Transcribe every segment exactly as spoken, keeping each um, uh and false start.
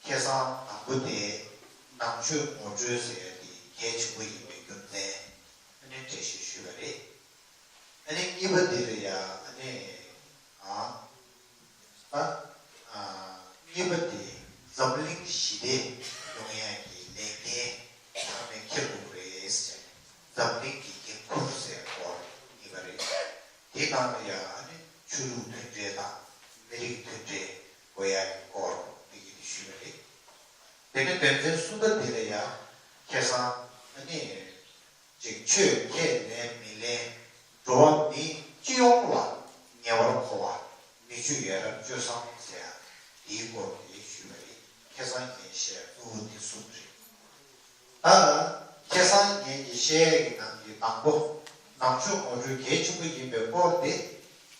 ཁ་སང་དང་པོ་དེ་ནང་ཆོས་ངོ་སྤྲོད་ཟེར་ཡ་དེ་གལ་ཆེན་པོ་ཡིན་པའི་རྒྱུ་མཚན་ཨ་ནི་འགྲེལ་བཤད་ཞུས་པ་རེད། ཨ་ནི་གཉིས་པ་དེ་ལ་ཡ་ཨ་ནི་ཨ་ཨ་ཨ་གཉིས་པ་དེ་འཛམ་གླིང་ཞི་བདེ་ཡོང་ཡ་གི་ལས་འགན་ཚང་མས་འཁྱེར་དགོས་རེད་ཟེར། འཛམ་གླིང་གི་འགན་འཁུར་ཟེར་སྐོར་གཉིས་པ་རེད། དེ་ནང་ལ་ཡང་ཨ་ནི་ཆོས་ལུགས་མཐུན་འབྲེལ་དང་མི་རིགས་མཐུན་འབྲེལ་དགོས་ཡ་གི་སྐོར་དེ་གི་དེ་ཞུས་པ་རེད། དེ་ནས་དོན་ཚན་གསུམ་པ་དེ་ལ་ཡང་ཁ་སང་ཨ་ནི་ཅིག་ཆོས་ཁས་ལེན་མི་ལེན་འགྲོ་བ་མི་སྤྱི་ཡོངས་ལ་ཉེ་བར་མཁོ་བ་མི་ཆོས་ཡ་རབས་སྤྱོད་བཟང་ཟེར་ཡ་དེའི་སྐོར་དེ་ཞུས་པ་རེད། ཁ་སང་ངས་བཤད་གཙོ་བོ་དེ་གསུམ་རེད། ད་ཁ་སང་ངེད་ཀྱིས་བཤད་ཡས་ཀྱི་ནང་གི་དང་པོ་ནང་ཆོས་ངོ་སྤྲོད་གལ་ཆེན་པོ་ཡིན་པའི་སྐོར་དེ་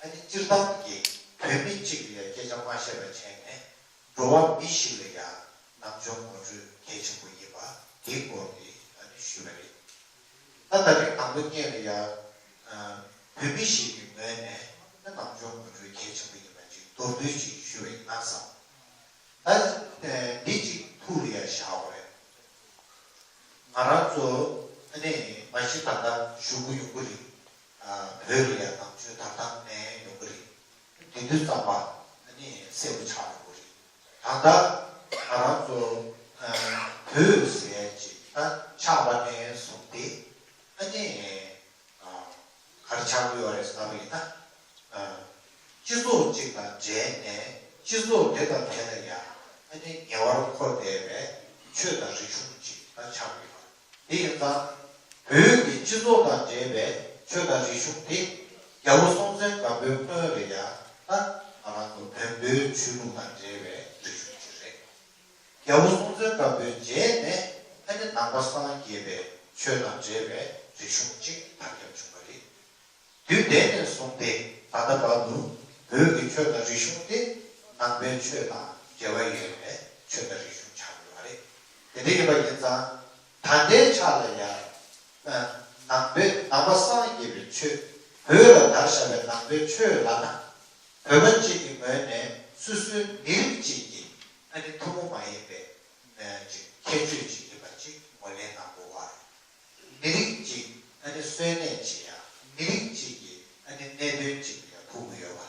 ཨ་ནི་སྤྱིར་བཏང་གི་བོད་མི་གཅིག་ལ་ཡང་སྐད་ཆ་མ་བཤད་པ་བྱས་ནས་འགྲོ་བ་མི་ཞིག་ལ་ཡང་ནང་ཆོས་ངོ་སྤྲོད་གལ་ཆེན་པོ་ཡིན་པ་དེའི་སྐོར་དེ་ཨ་ནི་ཞུས་པ་རེད། ད་ད་རེས་དང་པོ་ངེད་ལ་ཡང་བོད་མི་ཞིག་གི་ངོས་ནས་ད་ནང་ཆོས་ངོ་སྤྲོད་གལ་ཆེན་པོ་ཡིན་པ་ཅིག་མདོར་བསྡུས་ཅིག་ཞུས་པ་ཡིན་ན་བསམ། ད་འདི་གཅིག་ཐུགས་ལ་ཡང་བཞག་དགོས་རེད། ང་རང་ཚོ་ཨ་ནི་མ་གཞི་ད་ལྟ་བཞུགས་ཀྱི་ཡོད་ཀྱི་རེད། ཨ་བོད་ལ་ཡང་ནང་ཆོས་དར་ཐང་ནས་ཡོང་གི་རེད། དེ་དུས་ཙམ་པ་ཨ་ནི་གསལ་པོ་ཆགས་ཡོང་གི་རེད། ད་ལྟ་ང་རང་ཚོ་ཨ་བོད་ཟེར་ཡ་ཅིག་ད་ཆགས་པ་ནས་བཟུང་སྟེ་ཨ་ནི། ཨ་ག་རེ་ཆགས་ཀྱི་ཡོད་རེད་ཟེར་བ་ཡིན་ན། ཨ་སྤྱི་ཚོགས་གཅིག་དང་འབྲེལ་ནས་སྤྱི་ཚོགས་དེ་དང་དེ་ལ་ཡང་ཨ་ནི་ཉེ་བར་འཁོར་བསྡད་པའི་ཆོས་དང་རིག་གཞུང་གཅིག་ད་ཆགས་ཀྱི་ཡོད་རེད། དེ་ཡིན་ཙང་བོད་ཀྱི་སྤྱི་ཚོགས་དང་འབྲེལ་བའི་ཆོས་དང་རིག་གཞུང་དེ་རྒྱལ་པོ་སྲོང་བཙན་སྒམ་པོའི་སྔོན་ལ་ཡང་ད་ང་རང་ཚོ་བོན་པོའི་ཆོས་ལུགས་དང་འབྲེལ་བའི་རིག་གཞུང་གཅིག་རེད། རྒྱལ་པོ་སྲོང་བཙན་སྒམ་པོའི་རྗེས་ནས་ཨ་ནི་ནང་པ་སངས་རྒྱས་པའི་ཆོས་དང་འབྲེལ་བའི་རིག་གཞུང་གཅིག་དར་ཁྱབ་བྱུང་བ་རེད། དུས་དེ་ནས་བཟུང་སྟེ་ད་ལྟ་བར་དུ་བོད་ཀྱི་ཆོས་དང་རིག་གཞུང་དེ་ནང་པའི་ཆོས་དང་འབྲེལ་བ་ཡོད་པའི་ཆོས་དང་རིག་གཞུང་ཆགས་ཡོད་པ་རེད། དེ་འདྲ་ཡིན་པ་ཡིན་ཙང་ད་ལྟའི་ཆ་ལ་ཡང་ནང་པའི་ནང་པ་སངས་རྒྱས་པའི་ཆོས་བོད་ལ་དར་བཞག་པའི་ནང་པའི་ཆོས་ལབ་ན། བོད་པ་གཅིག་གི་ངོས་ནས་སོ་སོའི་མི་རིགས་གཅིག་གི་ཨ་ནི་ཐུན་མོང་མ་ཡིན་པའི་ཨ་ཅིག་ཁྱད་ཆོས་གཅིག་ཡིན་པ་གཅིག་ངོས་ལེན་གནང་དགོས་པ་རེད། མི་རིགས་གཅིག་ཨ་ནི་གསོན་གནས་བྱེད་ཡ་མི་རིགས་གཅིག་གི་ཨ་ནི་གནད་དོན་གཅིག་ལ་ཡ་ཐུག་གི་ཡོད་པ།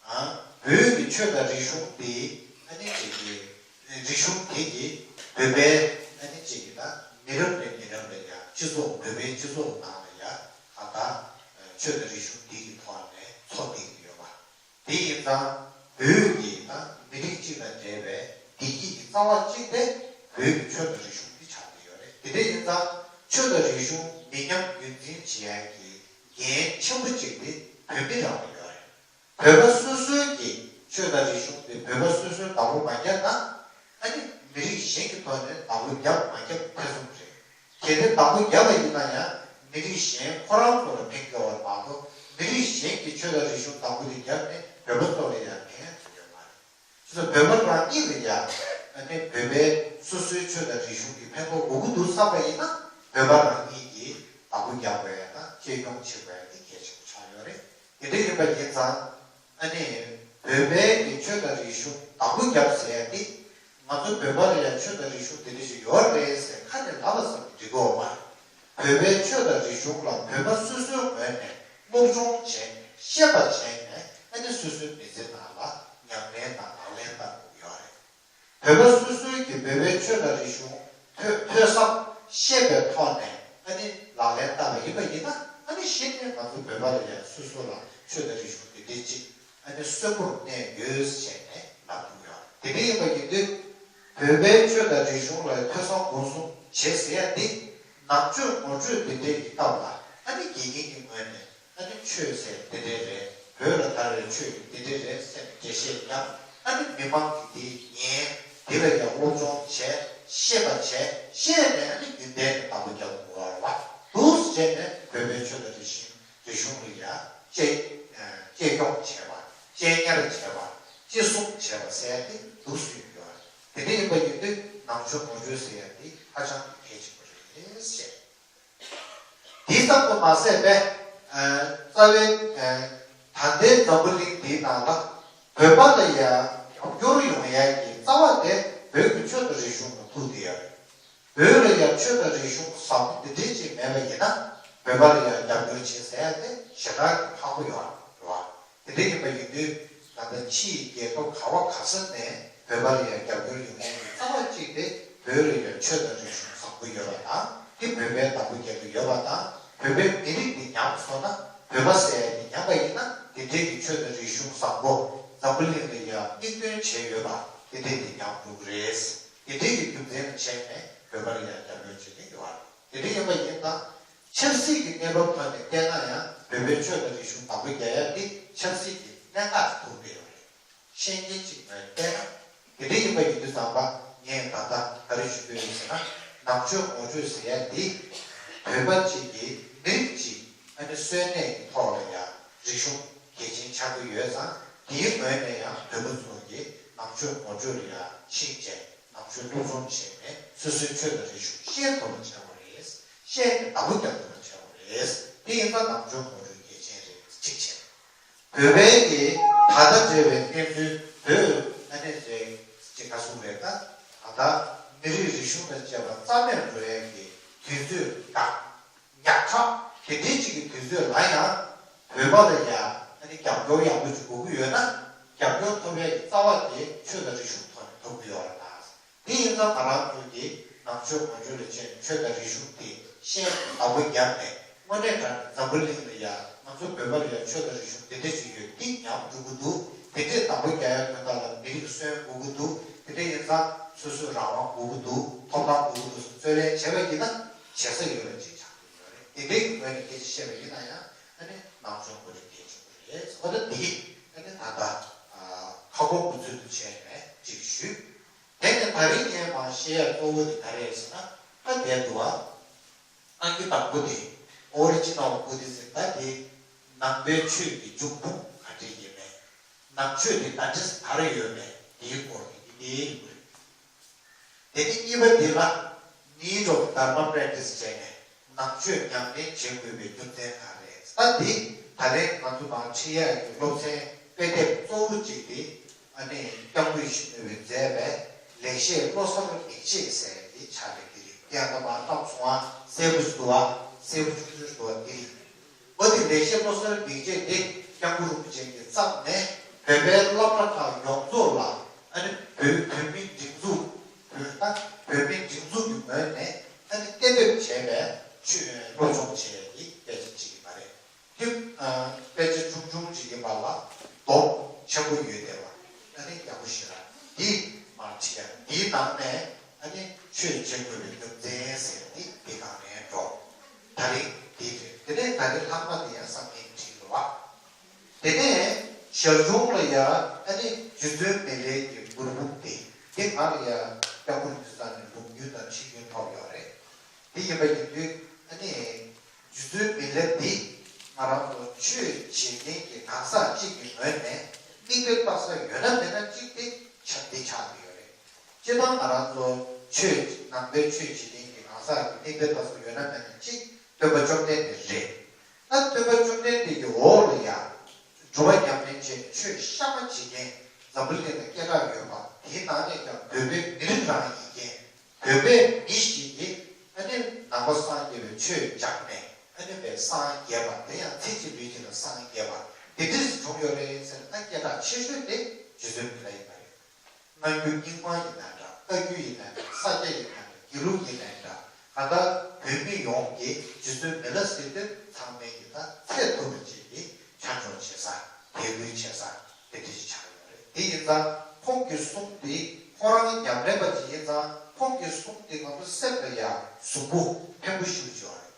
ཨ་བོད་ཀྱི་ཆོས་དང་རིག་གཞུང་དེ་ཨ་ནི་གཅིག་གི་རིག་གཞུང་དེ་གི་བོད་པའི་ཨ་ནི་གཅིག་གི་ད་མི་རབས་ནས་མི་རབས་ལ་ཡ་སྤྱི་ཚོགས་བོད་པའི་སྤྱི་ཚོགས་ནང་ལ་ཡ་ད་ལྟ་ཆོས་དང་རིག་གཞུང་འདི་གི་ཐོག་ནས་འཚོ་བསྡད་ཀྱི་ཡོད་པ། དེ་ཡིན་ཙང་བོད་ཀྱི་ད་མི་རིགས་གཅིག་དང་འབྲེལ་བའི་བདེ་སྐྱིད་ཀྱི་རྩ་བ་གཅིག་དེ་བོད་ཀྱི་ཆོས་དང་རིག་གཞུང་འདི་ཆགས་ཀྱི་ཡོད་རེད། དེ་འདྲ་ཡིན་ཙང་ཆོས་དང་རིག་གཞུང་མི་ཉམས་རྒྱུན་འཛིན་བྱེད་ཡག་གི་འགན་ཆེན་པོ་གཅིག་དེ་བོད་མི་རང་ལ་ཡོད་རེད། བོད་པ་སོ་སོའི་གི་ཆོས་དང་རིག་གཞུང་དེ་བོད་པ་སོ་སོས་བདག་པོ་མ་བརྒྱབ་ན་ཨ་ནི་མི་རིགས་གཞན་གྱི་ཐོག་ནས་བདག་པོ་བརྒྱབ་མ་བརྒྱབ་ཐེ་ཚོམ་རེད། གལ་ཏེ་བདག་པོ་བརྒྱབ་པ་ཡིན་ན་ཡང་མི་རིགས་གཞན་ཁོ་རང་ཚོ་ལ་ཕན་དགོས་པ་མ་གཏོགས་མི་རིགས་གཞན་གྱི་ཆོས་དང་རིག་གཞུང་བདག་པོ་དེ་བརྒྱབ་ནས་བོད་པ་ཚོ་ལ་ཡང་ཕན་ཐོགས་ཡོད་མ་རེད། ཅེས་བོད་པ་རང་ཉིད་ལ་ཡང་ཨ་ནི་བོད་པའི་སོ་སོའི་ཆོས་དང་རིག་གཞུང་གི་ཕན་ཐོགས་དགོས་ཀྱི་འདུག་བསམ་པ་ཡིན་ན་བོད་པ་རང་ཉིད་ཀྱིས་བདག་པོ་རྒྱག་དགོས་ཡ་དང་གཅེས་སྐྱོང་བྱེད་དགོས་ཡ་དེ་གལ་ཆེན་པོ་ཆགས་ཡོད་རེད། དེ་འདྲ་ཡིན་པ་ཡིན་ཙང་ཨ་ནི་བོད་པའི་གི་ཆོས་དང་རིག་གཞུང་བདག་པོ་རྒྱབ་ཟེར་ཡ་དེ་ང་ཚོ་བོད་པ་ལ་ཡང་ཆོས་དང་རིག་གཞུང་དེ་འདྲ་ཞིག་ཡོད་རེད་ཟེར་ཁ་ནས་ལབ་པ་ཙམ་གྱིས་འགྲིག་གི་ཡོད་མ་རེད། བོད་པའི་ཆོས་དང་རིག་གཞུང་ལ་བོད་པ་སོ་སོའི་ངོས་ནས་སློབ་སྦྱོང་བྱས་ནས་ཤེས་པ་བྱས་ནས་ཨ་ནི་སོ་སོའི་མི་ཚེ་ནང་ལ་ཉམས་ལེན་དང་ལག་ལེན་བསྟར་དགོས་ཡོད་རེད། བོད་པ་སོ་སོའི་གི་བོད་པའི་ཆོས་དང་རིག་གཞུང་ཐོས་ཐོས་བསམ་ཤེས་པའི་ཐོག་ནས་ཨ་ནི་ལག་ལེན་བསྟར་བ་ཡིན་པ་ཡིན་ན་ཨ་ནི་གཞི་ནས་ང་ཚོ་བོད་པ་ལ་ཡང་སོ་སོ་ལ་ཆོས་དང་རིག་གཞུང་དེ་འདྲའི་གཅིག་ཨ་ནི་གསོན་པོར་གནས་ཡོད་ཟེར་ནས་ལབ་ཐུབ་ཡོད་རེད། དེ་འདྲ་ཡིན་པ་ཡིན་དུས་བོད་པའི་ཆོས་དང་རིག་གཞུང་ལ་ཐོས་བསམ་སྒོམ་གསུམ་བྱེད་ཟེར་ཡ་འདི་ནང་ཆོས་ངོ་སྤྲོད་འདི་འདྲའི་གི་སྐབས་ལ་ཨ་ནི་དགེ་རྒན་གྱི་ངོས་ནས་ཨ་ནི་ཆོས་ཟེར་འདི་འདྲའི་རེད། བོད་ལ་དར་བའི་ཆོས་འདི་འདྲའི་རེད་ཟེར་ནས་རྒྱས་བཤད་ཡང་ཨ་ནི་མི་མང་གིས་འདི་ཉན། འདི་ལ་ཡང་སློབ་སྦྱོང་བྱས། ཤེས་པ་བྱས། ཤེས་ནས་ཨ་ནི་རྒྱུན་ལྡན་གྱི་བདག་པོ་རྒྱག་དགོས་པ་འདུག་ཟེར་ནས་བོད་པའི་ཆོས་དང་རིག་གཞུང་རིག་གཞུང་ལ་ཡང་གཅེས་གཅེས་སྐྱོང་བྱས་པ། གཅེས་ཉར་བྱས་པ། གཅེས་སྲུང་བྱས་པ་ཟེར་ཡ་དེ་འདུག་སེ་ཡོད་རེད། དེ་འདྲ་ཡིན་པ་ཡིན་དུས་ནང་ཆོས་ངོ་སྤྲོད་ཟེར་ཡ་དེ་ཧ་ཅང་གི་གལ་ཆེན་པོ་རེད་ཟེར། དེ་ཙམ་དུ་མ་ཟད་པས་རྩ་བའི་ད་ལྟའི་འཛམ་བུ་གླིང་འདིའི་ནང་ལ་བོད་པ་ལ་ཡང་རྒྱབ་སྐྱོར་ཡོང་ཡ་གི་རྩ་བ་དེ་བོད་ཀྱི་ རིག་གཞུང་ལ་ཐུག་བསྡད་ཡོད་རེད། བོད་ལ་ཡང་ཆོས་དང་རིག་གཞུང་བཟང་པོ་འདི་འདྲའི་ཅིག་མེད་པ་ཡིན་ན། བོད་པ་ལ་ཡང་རྒྱབ་སྐྱོར་བྱེད་ཟེར་ཡ་དེ་ཞེ་དྲག་གི་ཁག་པོ་ཡོད་རེད་བ། དེ་འདྲ་ཡིན་པ་ཡིན་དུས། ད་ལྟ་ཕྱིའི་རྒྱལ་ཁབ་ག་བ་ག་ས་ནས་བོད་པ་ལ་ཡང་རྒྱབ་སྐྱོར་ཡོང་མཁན་གྱི་རྩ་བ་གཅིག་དེ། བོད་ལ་ཡང་ཆོས་དང་རིག་གཞུང་བཟང་པོ་ཡོད་པ་དང་། དེ་བོད་པའི་བདག་པོ་རྒྱག་གི་ཡོད་པ་དང་། བོད་པའི་མི་རིགས་འདི་ཉམས་སོང་ན། བོད་པ་ཟེར་ཡ་འདི་ཉམས་པ་ཡིན་ན། དེ་འདྲའི་གི་ཆོས་དང་རིག་གཞུང་བཟང་པོ་འཛམ་བུ་གླིང་ལ་ཡང་མིག་སྟོན་བྱས་ཡོད་པ་དེ་འདྲའི་འདི་ཉམས་འགྲོ་གི་རེད། དེ་འདྲའི་གི་རྒྱུ་མཚན་ལ་བྱས་ནས་བོད་པ་ལ་ཡང་རྒྱབ་སྐྱོར་བྱེད་ཀྱི་ཡོད་རེད། དེ་འདྲ་ཡིན་པ་ཡིན་ན། ཆབ་སྲིད་ཀྱི་གནས་བབ་ཐོག་ནས་བལྟས་ན་ཡང་། བོད་པའི་ཆོས་དང་རིག་གཞུང་བདག་པོ་རྒྱག་ཡ་འདི་ཆབ་སྲིད་ཀྱི་གནད་འགག་ཏུ་གྱུར་ཡོད་རེད། ཤེས་མཁན་གཅིག་ངོས་བལྟས་ན། དེ་འདྲ་ཡིན་པ་ཡིན་དུས་ཙམ་པ། ངས་ད་ལྟ་ག་རེ་ཞུ་འདོད་ཡོད་ཟེར་ན། ནང་ཆོས་ངོ་སྤྲོད་ཟེར་ཡ་འདི་བོད་པ་གཅིག་གི་མི་རིགས་གཅིག་ཨ་ནི་གསོན་གནས་ཀྱི་ཐོག་ལ་ཡང་རིག་གཞུང་གལ་ཆེན་ཆགས་ཀྱི་ཡོད་ཙང་། དེའི་ངོས་ནས་ཡང་བོད་པ་ཚོ་གི་ནང་ཆོས་ངོ་སྤྲོད་ལ་ཡང་ཤེས་བྱས། ནང་ཆོས་སློབ་སྦྱོང་བྱས་ནས་སོ་སོའི་ཆོས་དང་རིག་གཞུང་ཤེས་ཐུབ་པ་བྱ་དགོས་རེད། ཤེས་ནས་བདག་པོ་རྒྱག་ཐུབ་པ་བྱ་དགོས་རེད། དེ་ཡིན་ཙང་ནང་ཆོས་ངོ་སྤྲོད་གལ་ཆེན་རེད། གཅིག་བྱས། བོད་པའི་གི་ད་ལྟ་འབྲེལ་བའི་གནས་ཚུལ། བོད་ཨ་ནི་རེད། ཅེས་ག་གསུངས་རེད། ད་ད་ལྟ་མི་རིགས་རིག་གཞུང་དང་བཅས་པ་རྩ་མེད་འགྲོ་ཡས་ཀྱི་དུས་ཚོད་འགག་ཉག་ཕྲ་དེ་འདྲའི་ཅིག་གི་དུས་ཚོད་ལ་ཡང་། བོད་པ་ལ་ཡང་ཨ་ནི་རྒྱབ་སྐྱོར་ཡག་པོ་ཅིག་དགོས་ཀྱི་ཡོད་ན། རྒྱབ་སྐྱོར་ཐོབ་ཡས་ཀྱི་རྩ་བ་དེ་ཆོས་དང་རིག་གཞུང་ཐོག་ནས་ཐོབ་ཀྱི་ཡོད་རེད་ད། དེ་ཡིན་ཙང་ང་རང་ཚོ་གིས་ནང་ཆོས་ངོ་སྤྲོད་ལ་བྱས་ནས་ཆོས་དང་རིག་གཞུང་དེ་ཤེས་བདག་པོ་བརྒྱབ་ནས། དངོས་གནས་དྲང་གནས་འཛམ་བུ་གླིང་ལ་ཡང་ང་ཚོ་བོད་པ་ལ་ཡང་ཆོས་དང་རིག་གཞུང་དེ་འདྲ་ཅིག་ཡོད། འདི་ཉམས་འགྲོ་གི་འདུག་དེ་འདྲས་བདག་པོ་རྒྱག་ཡ་དོན་དག་ལ་མི་རིགས་གསོན་དགོས་ཀྱི་འདུག་དེ་འདྲ་ཡིན་ཙང་སོ་སོའི་རང་དབང་དགོས་ཀྱི་འདུག་ཐོབ་ཐང་དགོས་ཀྱི་འདུག་ཟེར་རྩོད་ལེན་བྱས་པ་ཡིན་ན། བྱེད་ས་ཡོད་པ་ཅིག་ཆགས་ཀྱི་ཡོད་རེད། དེ་འདྲའི་ངོས་ནས་སྐད་ཆ་བཤད་པ་ཡིན་ན་ཡང་། ཨ་ནི་ནང་ཆོས་ངོ་སྤྲོད་གལ་ཆེན་པོ་རེད། འོ་ད་འདི་ཨ་ནི་ད་ལྟ་ཁ་སྐོང་གི་ཚུལ་དུ་བྱས་ནས་ཅིག་ཞུས། དེ་ནས་ད་རིང་ངས་མར་བཤད་ཡ་གཙོ་བོ་དེ་ག་རེ་རེད་ཟེར་ན། ད་དེ་འདུག་བ། ཨང་ཀི་དང་པོ་དེ། Original Buddhism། ད་དེ་ནང་པའི་ཆོས་ཀྱི་འབྱུང་ཁུངས་ག་འདྲ་ཡིན་མིན། ནང་ཆོས་དེ་ག་འདྲ་ག་རེ་ཡོད་མེད། དེའི་སྐོར་གྱི་དེ་ཡིན་དགོས་རེད། དེ་ནས་གཉིས་པ་དེ་ལ། Need of Dharma Practice བྱས་ནས་ནང་ཆོས་ཉམས་ལེན་བྱེད་དགོས་པའི་རྒྱུ་མཚན་ག་རེ་རེད། ད་འདི་ད་རེས་ང་ཚོ་མར་ཁྲིད་ཡག་གི་སློབ་ཚན་དཔེ་དེབ་གཙོ་བོ་གཅིག་དེ། ཨ་ནི་སྐྱབས་མགོན་ཡིད་བཞིན་ནོར་བུས་མཛད་པའི་ལེགས་བཤད་བློ་གསར་མིག་འབྱེད་ཟེར་ཡག་དེ་ཆགས་པའི་དེ་རེད། དེ་ཡང་ད་མར་བཏང་སོང་ཨ། གསལ་པོ་ཞིག་འདུག་ཨ། གསལ་པོ་ཆུང་ཆུང་ཞིག་འདུག་ཨ། དེ་རེད། འོ་དེ་ལེགས་བཤད་བློ་གསར་མིག་འབྱེད་དེ་སྐྱབས་མགོན་རིན་པོ་ཆེ་གིས་བརྩམས་ནས། བོད་པའི་སློབ་གྲྭ་ཁག་ཡོངས་རྫོགས་ལ། ཨ་ནི་བོད་བོད་མིའི་སྒྲིག་འཛུགས། བོད་ད་བོད་མིའི་སྒྲིག་འཛུགས་ཀྱི་ངོས་ནས་ཨ་ནི་གཏན་འབེབས་བྱས་པའི་ཆོས་སློབ་སྦྱོང་བྱས་ཀྱི་དཔེ་ཆ་གཅིག་ཡིན་པ་རེད། དེ་དཔེ་ཆ་ཆུང་ཆུང་ཅིག་ཡིན་པ་ལ་སྡོམ་ཆེན་པོ་ཡོད་བསྡད་པ། ཨ་ནི་ཡག་པོ་ཞེ་དྲག་འདི་མར་ཁྲིད་ཡ། འདིའི་ནང་ནས་ཨ་ནི་ཆོས་བྱེད་དགོས་པའི་རྒྱུ་མཚན་ཟེར་འདི་འདི་སྒང་ནས་འགྲོ། ད་རིང་འདི་རེད། དེ་ནས་ད་རིང་ལྷག་མ་དེ་ཡང་བསམ་ངན་ཁྲིད་རེད་བ། དེ་ནས་ཞར་བྱུང་ལ་ཡ་ཨ་ནི་རྗེ་བཙུན་མི་ལའི་གི་མགུར་འབུམ་དེ། འདི་ང་ལ་ཡ་སྐྱབས་མགོན་རིན་པོ་ཆེ་ནས་ལུང་རྒྱུན་དང་ཁྲིད་རྒྱུན་ཐོབ་ཡོད་རེད། དེ་ཡིན་པ་ཡིན་དུས་ཨ་ནི། རྗེ་བཙུན་མི་ལ་འདི་ང་རང་ཚོ་ཆོས་བྱེད་མཁན་གྱི་གང་ཟག་གཅིག་གི་ངོས་ནས་མིག་དཔེ་ལྟ་ས་ཡོད་ན་མེད་ན་གཅིག་དེ་ཆགས་འདི་ཆགས་ཀྱི་ཡོད་རེད། སྤྱིར་བཏང་ང་རང་ཚོ་ཆོས་ནང་པའི་ཆོས་བྱེད་མཁན་གྱི་གང་ཟག་གི་མིག་དཔེ་ལྟ་ས་ཡོད་ན་མེད་ན་གཅིག་སྟོན་པ་བཅོམ་ལྡན་འདས་རེད། ད་སྟོན་པ་བཅོམ་ལྡན་འདས་ཀྱི་འོག་ལ་ཡང་སྒྲུབ་པ་ཉམས་ལེན་བྱས་ནས་ཆོས་གཤའ་མ་བྱེད་མཁན་འཛམ་བུ་གླིང་ལ་སྐད་གྲགས་ཡོད་པ། དེའི་ནང་ནས་ཀྱང་བོད་པའི་མི་རིགས་རང་ཡིན་མཁན། བོད་པའི་མི་ཞིག་གིས་ཨ་ནི་ནང་པ་སངས་རྒྱས་པའི་ཆོས་སྦྱངས་ནས་ཨ་ནི་བའི་སངས་རྒྱས་པ། དེ་ཡང་ཚེ་གཅིག་ལུས་གཅིག་ལ་སངས་རྒྱས་པ་དེ་འདྲས་སུ་བྱུང་ཡོད་རེད་ཟེར་ན། ད་སྐད་གྲགས་ཆེ་ཤོས་དེ་རྗེ་བཙུན་མི་ལ་ཡིན་པ་རེད། སྔ་འགྱུར་རྙིང་མ་ཡིན་ན་འདྲ། བཀའ་འགྱུར་ཡིན་ན་འདྲ། ས་སྐྱ་ཡིན་ན་འདྲ། དགེ་ལུགས་ཡིན་ན་འདྲ། གང་ལྟར་བོད་མི་ཡོངས་ཀྱིས་རྗེ་བཙུན་མི་ལ་ཟེར་དུས་ཚང་མས་ཀྱི་ད་ཚད་མཐོ་པོ་ཅིག་གི་ཆ་འཇོག་བྱེད་ས། དད་གུས་བྱེད་ས་དེ་འདྲ་ཞིག་ཆགས་ཡོད་རེད། དེ་ཡིན་ཙང་ཁོང་གི་གསུང་དེ་ཁོང་རང་ཉམས་ལེན་པ་ཅིག་ཡིན་ཙང་། ཁོང་གི་གསུང་དེ་ང་ཚོ་སེམས་ལ་ཡང་གཟུགས་པོ་ཕན་པོ་ཞེ་པོ་ཅིག་ཡོད་རེད།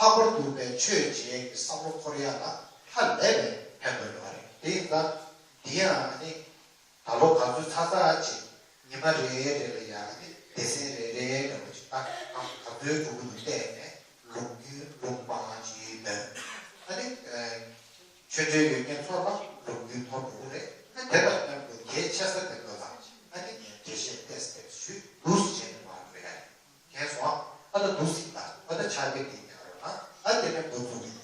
ལྷག་པར་དུ་བའི་ཆོས་བྱེད་ཀྱི་བསམ་བློ་འཁོར་ཡ་ལ་ཧ་ལས་པའི་ཕན་ཐོགས་ཡོད་རེད། དེ་ཡིན་ཙང་འདི་ཡང་ནི་ད་ལོ་ག་ཚོད་ཚར་ཚར་ཅིག་ཉི་མ་རེ་རེ་ལ་ཡང་ནི་སྡེ་ཚན་རེ་རེ་འདྲ་པོ་ཅིག་ད་གང་ག་ཚོད་འགྲོ་གི་འདུག་བལྟས་ནས་ལུང་རྒྱུན་ལུང་མང་ཅིག་འདོན། ཨ་ནི་ཆོས་འབྲེལ་ཡོད་མཁན་ཚོ་ལ་ལུང་རྒྱུན་ཐོབ་འགྲོ་གི་རེད། ཨ་དེ་དང་མཉམ་དུ་གལ་ཆེ་ས་དེ་འདྲ་ཙམ་ཨ་ནི་ངས་འགྲེལ་བཤད་ཏོག་ཙམ་ཞུས་འདུག་ཟེར་ནས་མར་འགྲོ་ཡ་རེད། མཁྱེན་སོང་། ཨ་ད་འདུག་སེ་ད་ཨ་ད་ཕྱག་འཁྱེར་འདི་ཉར་རོགས་གནང་། ཨ་དེ་ནས་འགོ་འཛུགས་རེད།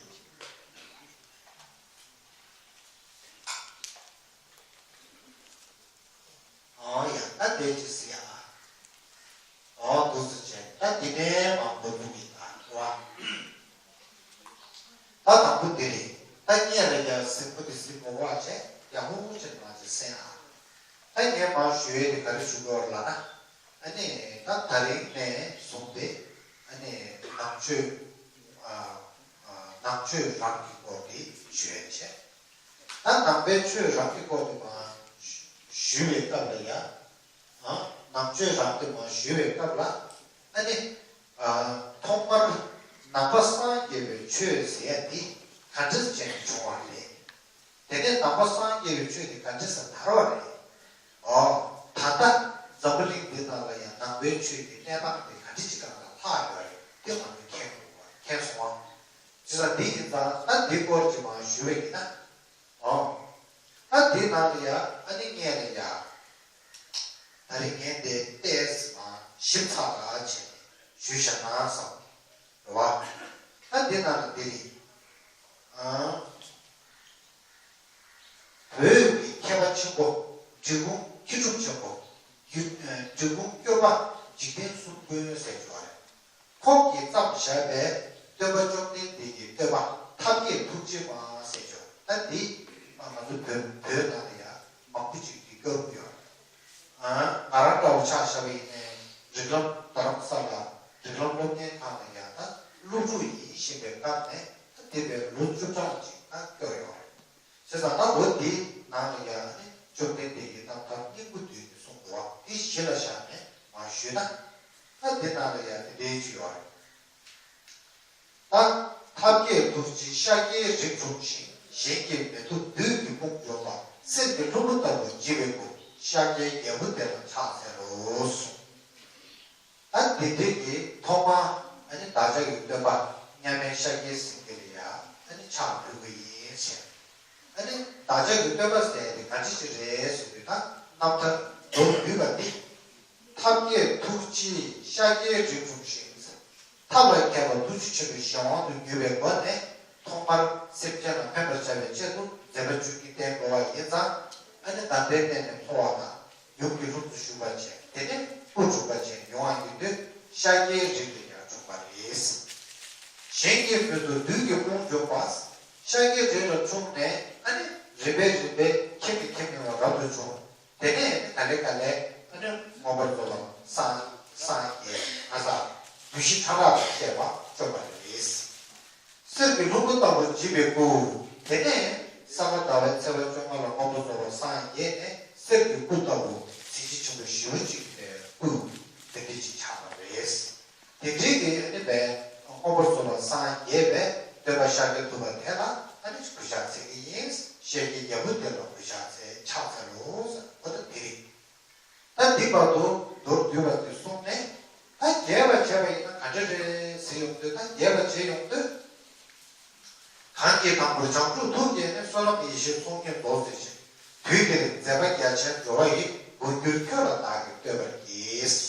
ཨོ་ཡ། ད་དེ་ཅི་ཟེར་ཡ། དེ་ནས་མ་འགོ་འཛུགས་ཡིན་ད་རེད་བ། ད་དང་པོ་དེ་རེད། ད་སྔོན་ལ་ཡ་གཟིགས་པོ་དེ་གཟིགས་པོ་བ་བྱས་ཡ་ཧུ་ཧུ་ཅེར་མ་ཅེར་གསན་ཨ། ད་ངས་མ་ཞུ་ཡས་དེ་ག་རེ་ཞུ་དགོས་རེད་ལབ་ན། ཨ་ནི་ད་ད་རིང་ནས་བཟུང་སྟེ་ཨ་ནི་ནང་ཆོས་ཨ་ཨ་ནང་ཆོས་རང་གི་སྐོར་དེ་ཞུ་ཡས་བྱས། ད་ནང་པའི་ཆོས་རང་གི་སྐོར་དེ་མ་ཞུ་བའི་སྐབས་ལ་ཡ། ཨ། ནང་ཆོས་རང་དེ་མ་ཞུ་བའི་སྐབས་ལ། ཨ་ནི། ཨ། ཐོག་མར་ནང་པ་སངས་རྒྱས་པའི་ཆོས་ཟེར་ཡ་དེ་ག་འདྲ་ཅན་བྱུང་བ་རེད། དེ་ནས་ནང་པ་སངས་རྒྱས་པའི་ཆོས་དེ་ག་འདྲ་ས་དར་བ་རེད། ཨོ། ད་ལྟ་འཛམ་བུ་གླིང་འདི་ནང་ལ་ཡང་ནང་པའི་ཆོས་ཀྱི་གནས་སྟངས་དེ་ག་འདྲ་ཅིག་སྒང་ལ་ལྷག་ཡོད་རེད། དེ་ང་ཚོས་མཁྱེན་དགོས་པ་མཁྱེན་སོང་ཨ། བྱས་ཙང་འདི་ཡིན་ཙང་ད་འདི་སྐོར་གྱི་མ་ཞུ་བ་ཡིན་ན། ཨོ། ད་འདི་ནང་ལ་ཡ་ཨ་ནི་ངས་ལ་ཡ། ད་རིང་ངས་འདི་ཏོག་ཙམ་མ་ཞིབ་ཚགས་ལ་བྱས་ནས་ཞུས་བཞག་ན་བསམ། རེད་བ། ད་འདི་ནང་ལ་འདི་རེད། ཨང་། བོད་ཀྱི་མཁས་པ་ཆེན་པོ་འབྲི་གུང་མཁས་གྲུབ་ཆེན་པོ། འབྲི་གུང་སྐྱོབ་པ་འཇིག་རྟེན་གསུམ་མགོན་ཟེར་གྱི་ཡོད་རེད། ཁོང་གིས་བརྩམས་བཞག་པའི་སྟོན་པ་བཅོམ་ལྡན་འདས་ཀྱི་བསྟོད་པ་ཐབས་མཁས་ཐུགས་རྗེ་མ་ཟེར་ཆོག་ད་འདི་ང་ཚོ་བོད་བོད་ནང་ལ་ཡང་མང་པོ་ཅིག་གིས་སྐྱོར་གྱི་ཡོད། ང་རང་འདྲ་བོ་ཆ་བཞག་པ་ཡིན་ནའི་རིགས་ལམ་རྡ་རམ་ས་ལ་རིགས་ལམ་སློབ་གཉེར་ཁང་ལ་ཡང་ད་སློབ་ཕྲུག་ཡིན་བཞིན་པའི་སྐབས་ནས་ད་འདས་པའི་ལོ་བཅུ་གྲངས་ཅིག་ད་སྐྱོར་ཡོད་རེད། བྱས་ཙང་ད་ལོ་འདིའི་ནང་ལ་ཡང་ནི་བཅོམ་ལྡན་འདས་ཀྱི་རྣམ་ཐར་སྙིང་པོ་བསྡུས་ནས་གསུངས་འདུག་བ། དེ་གཞི་ལ་བཞག་ནས་མར་ཞུས་ན། ད་འདི་ནང་ལ་ཡང་དེ་འདྲའི་ཅིག་ཡོད་རེད། ད་ཐབས་མཁས་ཐུགས་རྗེ་ཤཱཀྱའི་རིགས་འཁྲུངས་ཤིང་། གཞན་གྱིས་མི་ཐུབ་བདུད་ཀྱི་དཔུང་འཇོམས་པ། གསེར་གྱི་ལྷུན་པོ་ལྟ་བུར་བརྗིད་པའི་སྐུ། ཤཱཀྱའི་རྒྱལ་པོ་དེ་ལ་ཕྱག་འཚལ་ལོ་གསུངས། ད་དེ་འདྲའི་གི་ཐོག་མ་ཨ་ནི་བདག་ཅག་གི་སྟོན་པ་མཉམ་མེད་ཤཱཀྱའི་སེང་གེ་ལ་ཡ་ཨ་ནི་ཕྱག་ཕུལ་གི་ཡིན་ཟེར། ཨ་ནི་བདག་ཅག་གི་སྟོན་པ་ཟེར་དེ་ག་འདྲ་ཞིག་རེད་ཟེར་དུས་ད་རྣམ་ཐར་མདོར་བསྡུས་པ་འདི། ཐབས་མཁས་ཐུགས་རྗེ་ཤཱཀྱའི་རིགས་འཁྲུངས་ཤིང་། ཐབས་ལ་མཁས་པ་ཐུགས་རྗེ་ཆེན་པོའི་གཞན་དབང་དུ་གྱུར་པའི་སྒོ་ནས་ཐོག་མར་སེམས་ཅན་ལ་ཕན་པར་བྱ་བའི་ཆེད་དུ་མཛད་པ་བཅུ་གཉིས་བསྟན་དགོས་པ་ཡིན་ཙང་ཨ་ནི་གདམས་པའི་གནས་ནས་འཕོ་བ་དང་། ཡུམ་གྱི་ལྷུམས་སུ་ཞུགས་པ་བྱས། དེ་ནས་སྐུ་འཁྲུངས་པ་བྱས་ཡོང་བ་ཡིན་དུས་ཤཱཀྱའི་རིགས་ལ་ཡང་འཁྲུངས་པ་རེད། གཞན་གྱིས་མི་ཐུབ་བདུད་ཀྱི་དཔུང་འཇོམས་པ། ཤཱཀྱའི་རིགས་ལ་འཁྲུངས་ནས་ཨ་ནི་རིམ་པས་རིམ་པས་ཁྱིམ་ནས་ཁྱིམ་ནས་རབ་ཏུ་བྱུང་། དེ་ནས་ག་ལེ་ག་ལེ་ཨ་ནི་མངོན་པར་རྫོགས་པར་སངས་སངས་རྒྱས་ང་ཚ་བདུད་བཞི་ཕྲ་རགས་ལ་བཤད་པ་བཅོམ་པ་རེད། གསེར་གྱི་ལྷུན་པོ་ལྟ་བུར་བརྗིད་པའི་སྐུ། དེ་ནས་ས་ག་ཟླ་བའི་ཚེས་པ་བཅོ་ལྔ་ལ་མངོན་པར་རྫོགས་པར་སངས་རྒྱས་ནས་གསེར་གྱི་སྐུ་ལྟ་བུ་གཟི་བརྗིད་ཆེན་པོ་ཞེ་པོ་ཅིག་གི་སྐུ་དེ་འདྲ་ཅིག་ཆགས་པ་རེད། དེ་འདྲའི་གི་ཨ་ནི་བས་མངོན་པར་རྫོགས་པར་སངས་རྒྱས་པའི་སྟོན་པ་ཤཱཀྱ་ཐུབ་པ་དེ་ལ་ཨ་ནི་གུས་ཕྱག་འཚལ་གྱི་ཡིན། ཤཱཀྱའི་རྒྱལ་པོ་དེ་ལ་གུས་ཕྱག་འཚལ་ཕྱག་འཚལ་ལོ་ཟེར་བ་ད་དེ་རེད། ད་འདི་བར་དུ་མདོར་བསྡུས་པ་དེ་གསུངས་ནས་ད་རྒྱས་པ་བྱས་པ་ཡིན་ན་ག་འདྲ་རེད་ཟེར་ཡོང་དུས། ད་རྒྱས་པ་བྱས་ཡོང་དུས། གང་གིས་དང་པོར་བྱང་ཆུབ་ཐུགས་བསྐྱེད་ནས། བསོད་ནམས་ཡེ་ཤེས་ཚོགས་གཉིས་རྫོགས་ཚུལ་ཤེས། དུས་དེར་མཛད་པ་རྒྱ་ཆེན་འགྲོ་བ་ཡི། མགོན་གྱུར་ཁྱོད་ལ་བདག་གིས་བསྟོད་པར་བགྱི།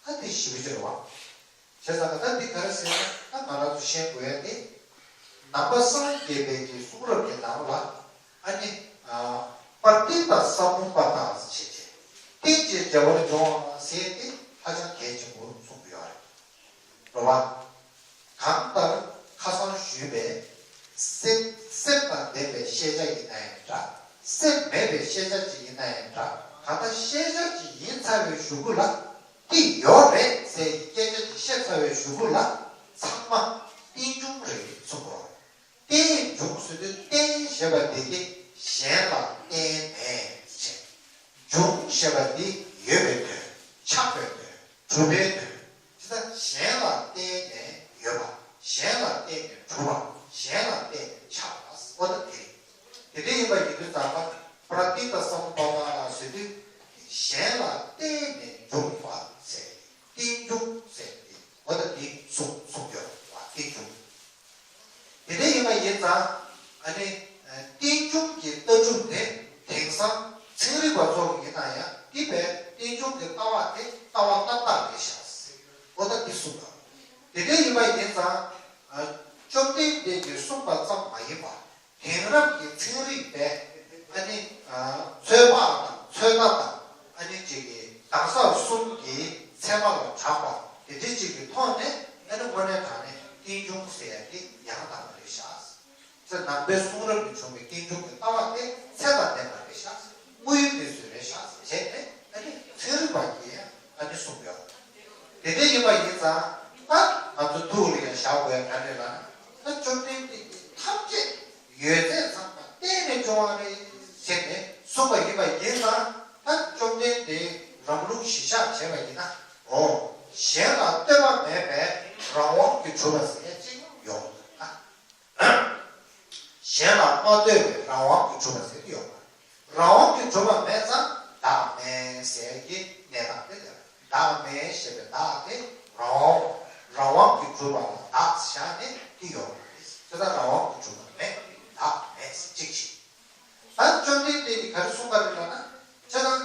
ད་འདི་ཞིབ་པོ་ཅིག་རེད་བ། བྱས་ཙང་ད་འདི་ག་རེ་ཟེར་ན་ད་ང་རང་ཚོ་ཤེས་དགོས་ཡ་དེ། ནང་པ་སངས་རྒྱས་པའི་གི་གསུང་རབ་ཀྱི་ནང་ལ་ཨ་ནི་པྲ་ཏི་ཏ་ས་མུ་པ་ཏ་ཞེས་བྱས་རྟེན་ཅིང་འབྲེལ་བར་འབྱུང་བ་ཟེར་ཏེ་ཧ་ཅང་གལ་ཆེན་པོ་གསུངས་ཡོད་རེད། རེད་བ། གང་ལྟར་ཁ་སང་ཞུས་པའི་སེམས་སེམས་དང་ལྡན་པའི་ཤེས་བྱ་ཡིན་ན་ཡང་འདྲ། སེམས་མེད་པའི་ཤེས་བྱ་ཅིག་ཡིན་ན་ཡང་འདྲ། གང་ལྟར་ཤེས་བྱ་ཅིག་ཡིན་ཚར་བའི་གཞུག་གུ་ལ། དེ་ཡོད་རེད་ཟེར་གྱི་སྐད་ཆ་ཅིག་བཤད་ཚར་བའི་གཞུག་གུ་ལ་ཚང་མ་རྟེན་འབྱུང་རེད་གསུངས་པ་རེད། རྟེན་འབྱུང་ཟེར་དུས་རྟེན་ཞེས་པ་དེ་གི་གཞན་ལ་བརྟེན་ནས་བྱས། འབྱུང་ཞེས་པ་དེ་ཡོད་པའི་དོན། ཆགས་པའི་དོན། གྲུབ་པའི་དོན། དེ་ལྟར་གཞན་ལ་བརྟེན་ནས་ཡོད་པ། གཞན་ལ་བརྟེན་ནས་གྲུབ་པ། གཞན་ལ་བརྟེན་ནས་ཆགས་པ། འོ་ད་དེ་རེད། དེ་འདྲ་ཡིན་པ་ཡིན་དུས་ཙམ་པ་པྲ་ཏི་ཏ་ས་མུ་པ་ཏ་ལ་ཟེར་དུས་གཞན་ལ་བརྟེན་ནས་འབྱུང་བ་ཟེར། རྟེན་འབྱུང་ཟེར་ཏེ་འོ་ད་དེ་གསུངས་གསུངས་ཡོད་པ་རྟེན་འབྱུང་། དེ་འདྲ་ཡིན་པ་ཡིན་ཙང་ཨ་ནི་རྟེན་འབྱུང་གི་ལྟ་གྲུབ་དེ་དེང་སང་ཚན་རིག་པ་ཚོ་གིས་ཡིན་ན་ཡང་དེ་བས་རྟེན་འབྱུང་གི་ལྟ་བ་དེ་ལྟ་བ་རྣམ་དག་རེད་ཤག་འོ་ད་དེ་གསུངས་པ། དེ་འདྲ་ཡིན་པ་ཡིན་ཙང་བཅོམ་ལྡན་འདས་ཀྱིས་གསུངས་པ་ཙམ་མ་ཡིན་པ། དེང་རབས་ཀྱི་ཚན་རིག་པས་ཨ་ནི་ཚོད་དཔག་དང་ཚོད་ལྟ་དང་ཨ་ནི་ཅིག་གི་གདན་ས་གསུམ་གྱི་ཚད་མ་ལ་གྲགས་པ། དེ་འདྲའི་ཅིག་གི་ཐོག་ནས་ཨ་ནི་དངོས་གནས་དྲང་གནས་རྟེན་འབྱུང་ཟེར་ཡ་དེ་ཡང་དག་པ་རེད་ཤག་ཟེར། ནང་པའི་གསུང་རབ་ནས་བྱུང་བའི་རྟེན་འབྱུང་གི་ལྟ་བ་དེ་ཚད་དང་ལྡན་པ་རེད་ཤག་དངོས་ཡོད་གནས་ཚུལ་རེད་ཤག་ཟེར་བྱས་ནས་ཨ་ནི་ཚན་རིག་པ་གིས་ཡང་ཨ་ནི་གསུངས་ཡོད། དེ་འདྲ་ཡིན་པ་ཡིན་ཙང་ད་ང་ཚོ་ཐུགས་ལ་ཡང་བཞག་དགོས་ཡ་ག་རེ་ལབ་ན། ད་བཅོམ་ལྡན་འདས་ཀྱིས་ཐམས་ཅད་ཡོད་ཚད་ཚང་མ་བརྟེན་ནས་བྱུང་བ་རེད་ཟེར་ནས་གསུངས་པ་ཡིན་པ་ཡིན་ཙང་། ད་བཅོམ་ལྡན་འདས་རང་ལུགས་གཞི་བཞག་བྱས་པ་ཡིན་ན། འོ། གཞན་ལ་ལྟོས་པ་མེད་པའི་རང་དབང་གིས་གྲུབ་པ་ཟེར་ཡ་གཅིག་ཡོང་གི་འདུག་ན། གཞན་ལ་མ་ལྟོས་པའི་རང་དབང་གིས་གྲུབ་པ་ཟེར་གྱི་ཡོད་མ་རེད། རང་དབང་གིས་གྲུབ་པ་མེད་ཙང་བདག་མེད་ཟེར་གྱི་གནས་སྟངས་དེ་རེད། བདག་མེད་ཞེས་པའི་བདག་དེ་རང་དབང་། རང་དབང་གིས་གྲུབ་པ་ལ་བདག་བཞག་ནས་དེ་ཡོད་མ་རེད། དེ་ལྟར་རང་དབང་གིས་གྲུབ་པ་མེད། བདག་མེད་ཟེར་གཅིག་བྱས། ད་བཅོམ་ལྡན་འདས་ཀྱིས་ག་རེ་གསུངས་པ་རེད་ལབ་ན། བྱས་ཙང་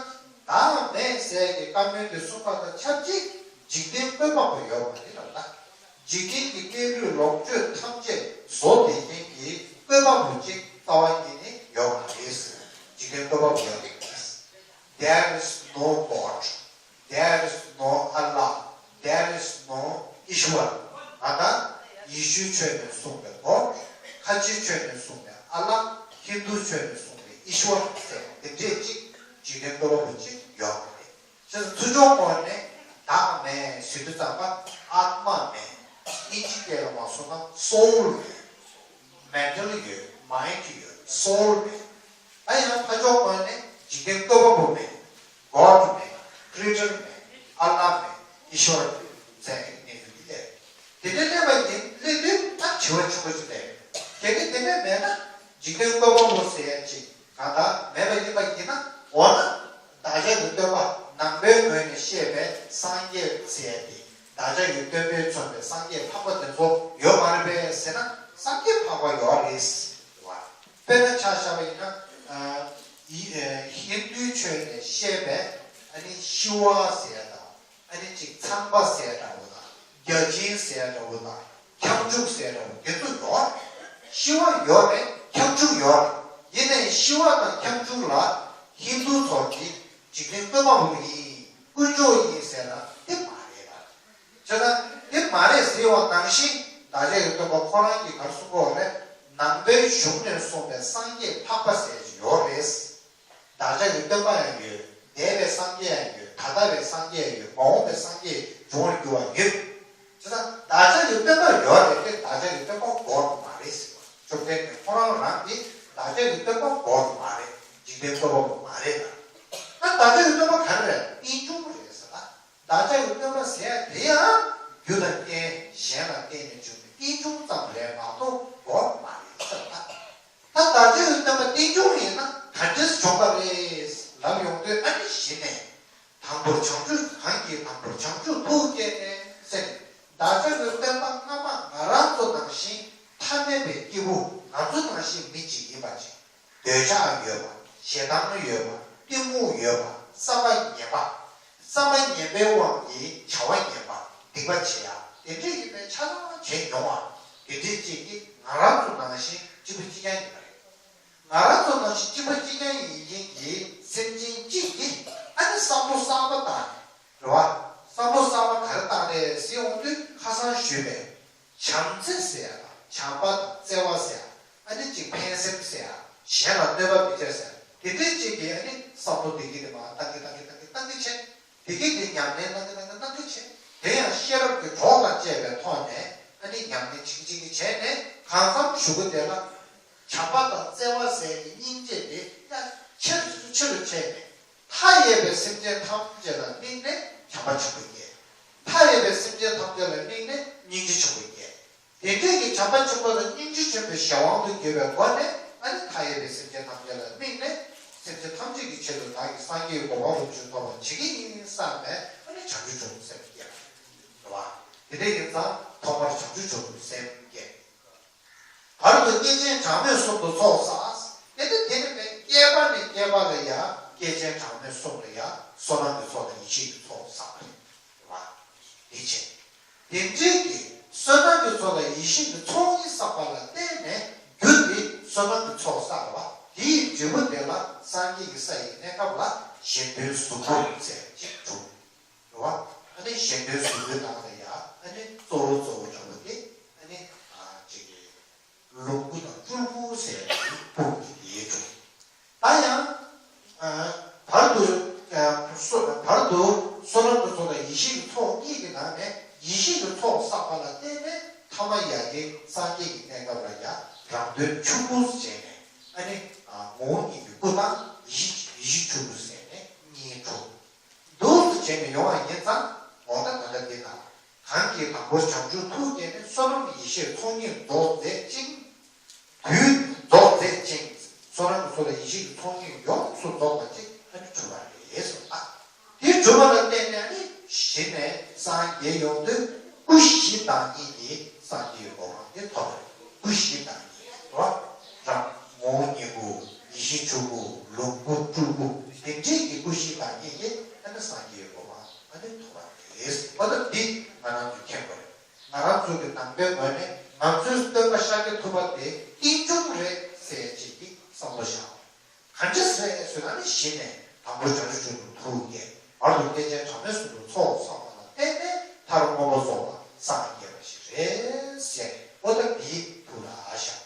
བདག་མེད་ཟེར་གྱི་བཀའ་མོལ་དེ་གསུངས་པ་དང་ཆབས་ཅིག་འཇིག་རྟེན་བཀོད་པ་པོ་ཡོད་མ་རེད་ལབ་ན། འཇིག་རྟེན་གྱི་བརྟན་ལྷིང་ལོངས་སྤྱོད་ཐམས་ཅད་བཟོ་བསྡད་མཁན་གྱི་བཀོད་པ་པོ་གཅིག་རྩ་བ་ཉིད་ནས་ཡོད་མ་རེད་ཟེར། འཇིག་རྟེན་བཀོད་པ་པོ་ཡོད་མ་རེད། There is no God. There is no Allah. There is no Ishwar. ད་ལྟ་ཡེ་ཤུའི་ཆོས་ནས་གསུངས་པའི་གོ། ཁ་ཆེའི་ཆོས་ནས་གསུངས་པའི་ཨ་ལ། ཧིན་དུའི་ཆོས་ནས་གསུངས་པའི་ཨི་ཤྭ་ར་ཟེར་དེ་འདྲས་ཅིག་འཇིག་རྟེན་བཀོད་པ་པོ་ཅིག་ཡོད་མ་རེད། ཅེས་ཚུལ་འཆོས་སྐོར་ནས་བདག་མེད་ཟེར་དུས་ཙམ་པ་ཨཱཏྨ་མེད། ཨིན་ཇི་སྐད་ལ་མ་སོང་ན་སོའུལ་མེད། མེན་ཊལ་ཡོད། མའིན་ཌི་ཡོད། སོའུལ་མེད། ད་ཡང་ཕར་ཕྱོགས་སྐོར་ནས་འཇིག་རྟེན་བཀོད་པ་པོ་མེད། གོཌ་མེད། ཀྲི་ཨེ་ཊར་མེད། ཨ་ལ་མེད། ཨི་ཤྭ་ར་མེད་ཟེར་གྱི་གནས་ཚུལ་འདི་སླེབས། དེ་འདྲ་སླེབས་པ་ཡིན། སླེབས་དུས་ད་དྲི་བ་ཆེན་པོ་ཅིག་སླེབས། གལ་ཏེ་དེ་འདྲ་མེད་ན་འཇིག་རྟེན་བཀོད་པ་པོ་ཟེར་ཡ་ཅིག་གང་ལྟར་མེད་པ་ཡིན་པ་ཡིན་ན། འོ་ན་བདག་ཅག་གི་སྟོན་པ་ནང་པའི་ངོས་ནས་བཤད་པའི་སངས་རྒྱས་ཟེར་ཡ་དེ་བདག་ཅག་གི་སྟོན་པས་མཚོན་པའི་སངས་རྒྱས་འཕགས་པ་དེ་ཚོ་ཡོད་མ་རེད་པས་ཟེར་ན། སངས་རྒྱས་འཕགས་པ་ཡོད་རེད་ཟེར་བ། དཔེར་ན་ཆ་བཞག་པ་ཡིན་ན། ཨ། ཡི་ཨ། ཧིན་དུའི་ཆོས་ནས་བཤད་པའི་ཨ་ནི་ཤི་བ་ཟེར་ཡ་དང་། ཨ་ནི་ཅིག་ཚངས་པ་ཟེར་ཡ་འདྲ་བོ་དང་། བརྒྱ་བྱིན་ཟེར་ཡ་འདྲ་བོ་དང་། ཁྱབ་འཇུག་ཟེར་ཡ་འདྲ་བོ་དེ་ཚོ་ཡོད་རེད། ཤི་བ་ཡོད་རེད། ཁྱབ་འཇུག་ཡོད་རེད། ཡིན་ནའི་ཤི་བ་དང་ཁྱབ་འཇུག་ལ་ཧིན་དུ་ཚོ་གིས་འཇིག་རྟེན་བཀོད་པ་པོ་ཡིན། དཀོན་མཆོག་ཡིན་ཟེར་ན་དེ་མ་རེད་ལ། བྱས་ཙང་དེ་མ་རེད་ཟེར་བ་ནང་བཞིན་བདག་ཅག་གི་སྟོན་པ་ཁོ་རང་གིས་ག་རེ་གསུང་གི་ཡོད་རེད། ནང་པའི་གཞུང་ནས་གསུངས་པའི་སངས་རྒྱས་འཕགས་པ་ཟེར་གྱི་ཡོད་རེད། བདག་ཅག་གི་སྟོན་པ་ཡང་ཡོད། འདས་པའི་སངས་རྒྱས་ཡང་ཡོད། ད་ལྟ་བའི་སངས་རྒྱས་ཡང་ཡོད། མ་འོངས་པའི་སངས་རྒྱས་འབྱུང་བར་འགྱུར་བ་ཡོད། བྱས་ཙང་བདག་ཅག་གི་སྟོན་པ་ཡོད་རེད་དེ། བདག་ཅག་གི་སྟོན་པ་གོཌ་མ་རེད་ཟེར་བ། བཅོམ་ལྡན་འདས་ཁོ་རང་རང་གིས་བདག་ཅག་གི་སྟོན་པ་གོཌ་མ་རེད། འཇིག་རྟེན་བཀོད་པ་པོ་མ་རེད་ལ། ད་བདག་ཅག་གི་སྟོན་པ་ག་རེ་རེད། རྟེན་འབྱུང་རེད་ཟེར་ལ། བདག་ཅག་གི་སྟོན་པ་ཟེར་ཡ་དེ་ཡང་རྒྱུ་དང་རྐྱེན་གཞན་ལ་བརྟེན་ནས་བྱུང་བའི་རྟེན་འབྱུང་ཙམ་རེད་མ་གཏོགས་གོཌ་མ་རེད་ཟེར་ལ། ད་བདག་ཅག་གི་སྟོན་པ་རྟེན་འབྱུང་ཡིན་ན་ག་འདྲས་བྱུང་བ་རེད་ལབ་ཡོང་དུས། ཨ་ནི་གཞི་ནས་དང་པོར་བྱང་ཆུབ། གང་གིས་དང་པོར་བྱང་ཆུབ་ཐུགས་བསྐྱེད་དེ་ཟེར། བདག་ཅག་གི་སྟོན་པ་སྔ་མ་ང་རང་ཚོ་ནང་བཞིན་ཐ་མལ་པའི་སྐྱེས་བུ་ང་ཚོ་ནང་བཞིན་མི་གཅིག་ཡིན་པ་ཅིག་འདོད་ཆགས་ཡོད་པ། ཞེ་སྡང་ཡོད་པ། གཏི་མུག་ཡོད་པ། བསམ་པ་ངན་པ། བསམ་པ་ངན་པའི་དབང་གིས་བྱ་བ་ངན་པ་སྡིག་པ་བྱེད་ཡ་དེ་འདྲས་ཡིན་པའི་ཆ་ཚང་བྱས་མྱོང་བ། དེ་འདྲས་ཅིག་གིས་ང་རང་ཚོ་ནང་བཞིན་གཅིག་པ་གཅིག་རྐྱང་ཡིན་པ་རེད། ང་རང་ཚོ་ནང་བཞིན་གཅིག་པ་གཅིག་རྐྱང་ཡིན་མཁན་གྱི་སེམས་ཅན་གཅིག་གིས་ཨ་ནི་བསམ་བློ་གསར་པ་བཏང་ནས་རེད་བ། བསམ་བློ་གསར་པ་ག་རེ་བཏང་རེད་ཟེར་འོང་དུས། ཁ་སང་ཞུས་པའི་བྱམས་བརྩེ་ཟེར་ཡ་དང་། བྱམས་པ་དང་བརྩེ་བ་ཟེར་ཡ། ཨ་ནི་ཅིག་ཕན་སེམས་ཟེར་ཡ། གཞན་ལ་གནོད་པ་མི་བྱ་ཟེར་ཡ། དེ་འདྲའི་ཅིག་གིས་ཨ་ནི་བསམ་བློ་བདེ་སྐྱིད་དེ་མར་བཏང་གི་བཏང་གི་བཏང་གི་བཏང་གི་བྱས། དེ་གིས་དེ་ཉམས་ལེན་གནང་གི་གནང་གི་གནང་གི་བྱས། དེ་ཡང་ཤེས་རབ་ཀྱི་གྲོགས་དང་བཅས་པའི་ཐོག་ནས་ཨ་ནི་ཉམས་ལེན་བྱེད་ཀྱི་བྱེད་ཀྱི་བྱས་ནས། གང་འཚམ་གཞུག་གུ་དེ་ལ་བྱམས་པ་དང་བརྩེ་བ་ཟེར་གྱི་སྙིང་རྗེ་དེ་ཡང་ཆེ་རུ་ཆེ་རུ་ཆེ་ནས། མཐའ་ཡས་པའི་སེམས་ཅན་ཐམས་ཅད་ལ་དམིགས་ནས་བྱམས་པ་ཆེན་པོ་སྐྱེ། མཐའ་ཡས་པའི་སེམས་ཅན་ཐམས་ཅད་ལ་དམིགས་ནས་སྙིང་རྗེ་ཆེན་པོ་སྐྱེ། དེ་འདྲའི་གི་བྱམས་པ་ཆེན་པོ་དང་སྙིང་རྗེ་ཆེན་པོའི་གཞན་དབང་དུ་གྱུར་པའི་སྒོ་ནས། ཨ་ནི་མཐའ་ཡས་པའི་སེམས་ཅན་ཐམས་ཅད་ལ་དམིགས་ནས། སེམས་ཅན་ཐམས་ཅད་ཀྱི་ཆེད་དུ་བདག་གིས་སངས་རྒྱས་ཀྱི་གོ་འཕང་རིན་པོ་ཆེ་ཐོབ་པར་བྱེད་ཀྱི་ཡིན་བསམ་པའི་ཨ་ནི་བྱང་ཆུབ་སྤྱོད་པའི་སེམས་སྐྱེ་བ་རེད་བ། དེ་འདྲ་ཡིན་ཙང་ཐོག་མར་བྱང་ཆུབ་སྤྱོད་པའི་སེམས་སྐྱེ། བར་དུ་བསྐལ་ཆེན་གྲངས་མེད་གསུམ་དུ་ཚོགས་བསགས། དེ་ནི་དེ་ནི་བསྐལ་པ་ནས་བསྐལ་པ་ལ་ཡང་བསྐལ་ཆེན་གྲངས་མེད་གསུམ་ལ་ཡང་བསོད་ནམས་ཀྱི་ཚོགས་དང་ཡེ་ཤེས་ཀྱི་ཚོགས་བསགས་པ་རེད་བ། དེ་བྱས། དེ་འདྲའི་གི་བསོད་ནམས་ཀྱི་ཚོགས་དང་ཡེ་ཤེས་ཀྱི་ཚོགས་གཉིས་བསགས་པ་ལ་བརྟེན་ནས་རྒྱུ་དེ་བསོད་ནམས་ཀྱི་ཚོགས་བསགས་པ། དེའི་འབྲས་བུ་དེ་ལ་སངས་རྒྱས་ཀྱི་ས་ཡི་གནས་སྐབས་ལ་གཞན་དོན་གཟུགས་སྐུ་ཟེར་ཅིག་འགྲུབ། རེད་བ། ཨ་ནི་གཞན་དོན་གཟུགས་སྐུའི་སྟངས་ལ་ཡང་ གཙོ་བོ་གཙོ་བོ་འདྲ་བོ་དེ་ཨ་ནི་ཅིག་གི་ལོངས་སྐུ་དང་སྤྲུལ་སྐུ་ཟེར་ཡག་གི་དཔུང་གི་དེའི་གྲུབ། ད་ཡང་བར་དུ་བར་དུ་བསོད་ནམས་ཀྱི་ཚོགས་དང་ཡེ་ཤེས་ཀྱི་ཚོགས་གཉིས་ཀྱི་ནང་ནས་ཡེ་ཤེས་ཀྱི་ཚོགས་བསགས་པ་ལ་བརྟེན་ནས་ཐ་མ་ཡ་གི་སངས་རྒྱས་ཀྱི་གནས་སྐབས་ལ་ཡང་རང་དོན་ཆུང་ངུ་བྱས་ནས་ཨ་ནི་ངོ་བོ་ཉིད་ཀྱི་སྐུ་དང་ཡེ་ཤེས་ཡེ་ཤེས་ཆུང་ངུ་ཟེར་ནས་གཉིས་གྲུབ། འདུག་སེ་བྱས་ནས་ཡོང་བ་ཡིན་ཙང་འོ་ད་ད་ལྟ་འདི་དང་། གང་གིས་དང་པོར་བྱང་ཆུབ་ཐུགས་བསྐྱེད་ནས་བསོད་ནམས་ཡེ་ཤེས་ཚོགས་གཉིས་རྫོགས་མཛད་ཅིང་། དུས་རྫོགས་མཛད་ཅིང་། བསོད་ནམས་ཀྱི་ཚོགས་དང་ཡེ་ཤེས་ཀྱི་ཚོགས་གཉིས་ཡོངས་སུ་རྫོགས་པ་ཅིག་ཨ་ནི་གྲུབ་པ་རེད་གསུངས་པ། དེ་གྲུབ་པ་ལ་བརྟེན་ནས་ཨ་ནི་གཞི་ནས་སངས་རྒྱས་ཡོང་དུས་སྐུ་བཞི་བདག་ཉིད་ཀྱི་སངས་རྒྱས་གོ་འཕང་དེ་ཐོབ་པ་རེད། སྐུ་བཞི་བདག་ཉིད་རོ། རང་ངོ་བོ་ཉིད་སྐུ། ཡེ་ཤེས་ཆོས་སྐུ། ལོངས་སྐུ། སྤྲུལ་སྐུ། དེ་འདྲའི་གི་སྐུ་བཞི་དང་གཉིས་ཀྱིས་ཨ་ནི་སངས་རྒྱས་གོ་འཕང་ཨ་ནི་ཐོབ་པ་རེད། འོ་ད་འདི་ང་རང་ཚོས་མཁྱེན་དགོས་རེད། ང་རང་ཚོ་གི་ནང་པའི་ངོས་ནས་ང་ཚོའི་སྟོན་པ་ཤཱཀྱ་ཐུབ་པ་དེ་རྟེན་འབྱུང་རེད་ཟེར་ཅིག་གི་བསམ་བློ་བཞག་པ། ག་འདྲ་ཟེར་ཟེར་ན་ནི་གཞི་ནས་དང་པོ་བྱང་ཆུབ་ཏུ་ཐུགས་བསྐྱེད། བར་དུ་བསྟན་ཆེན་གྲངས་མེད་གསུམ་དུ་ཚོགས་བསགས་པ་ལ་བརྟེན་ནས་མཐར་མངོན་པར་རྫོགས་པར་སངས་རྒྱས་པ་ཞིག་རེད་ཟེར། འོ་ད་འདི་ཐུགས་ལ་བཞག་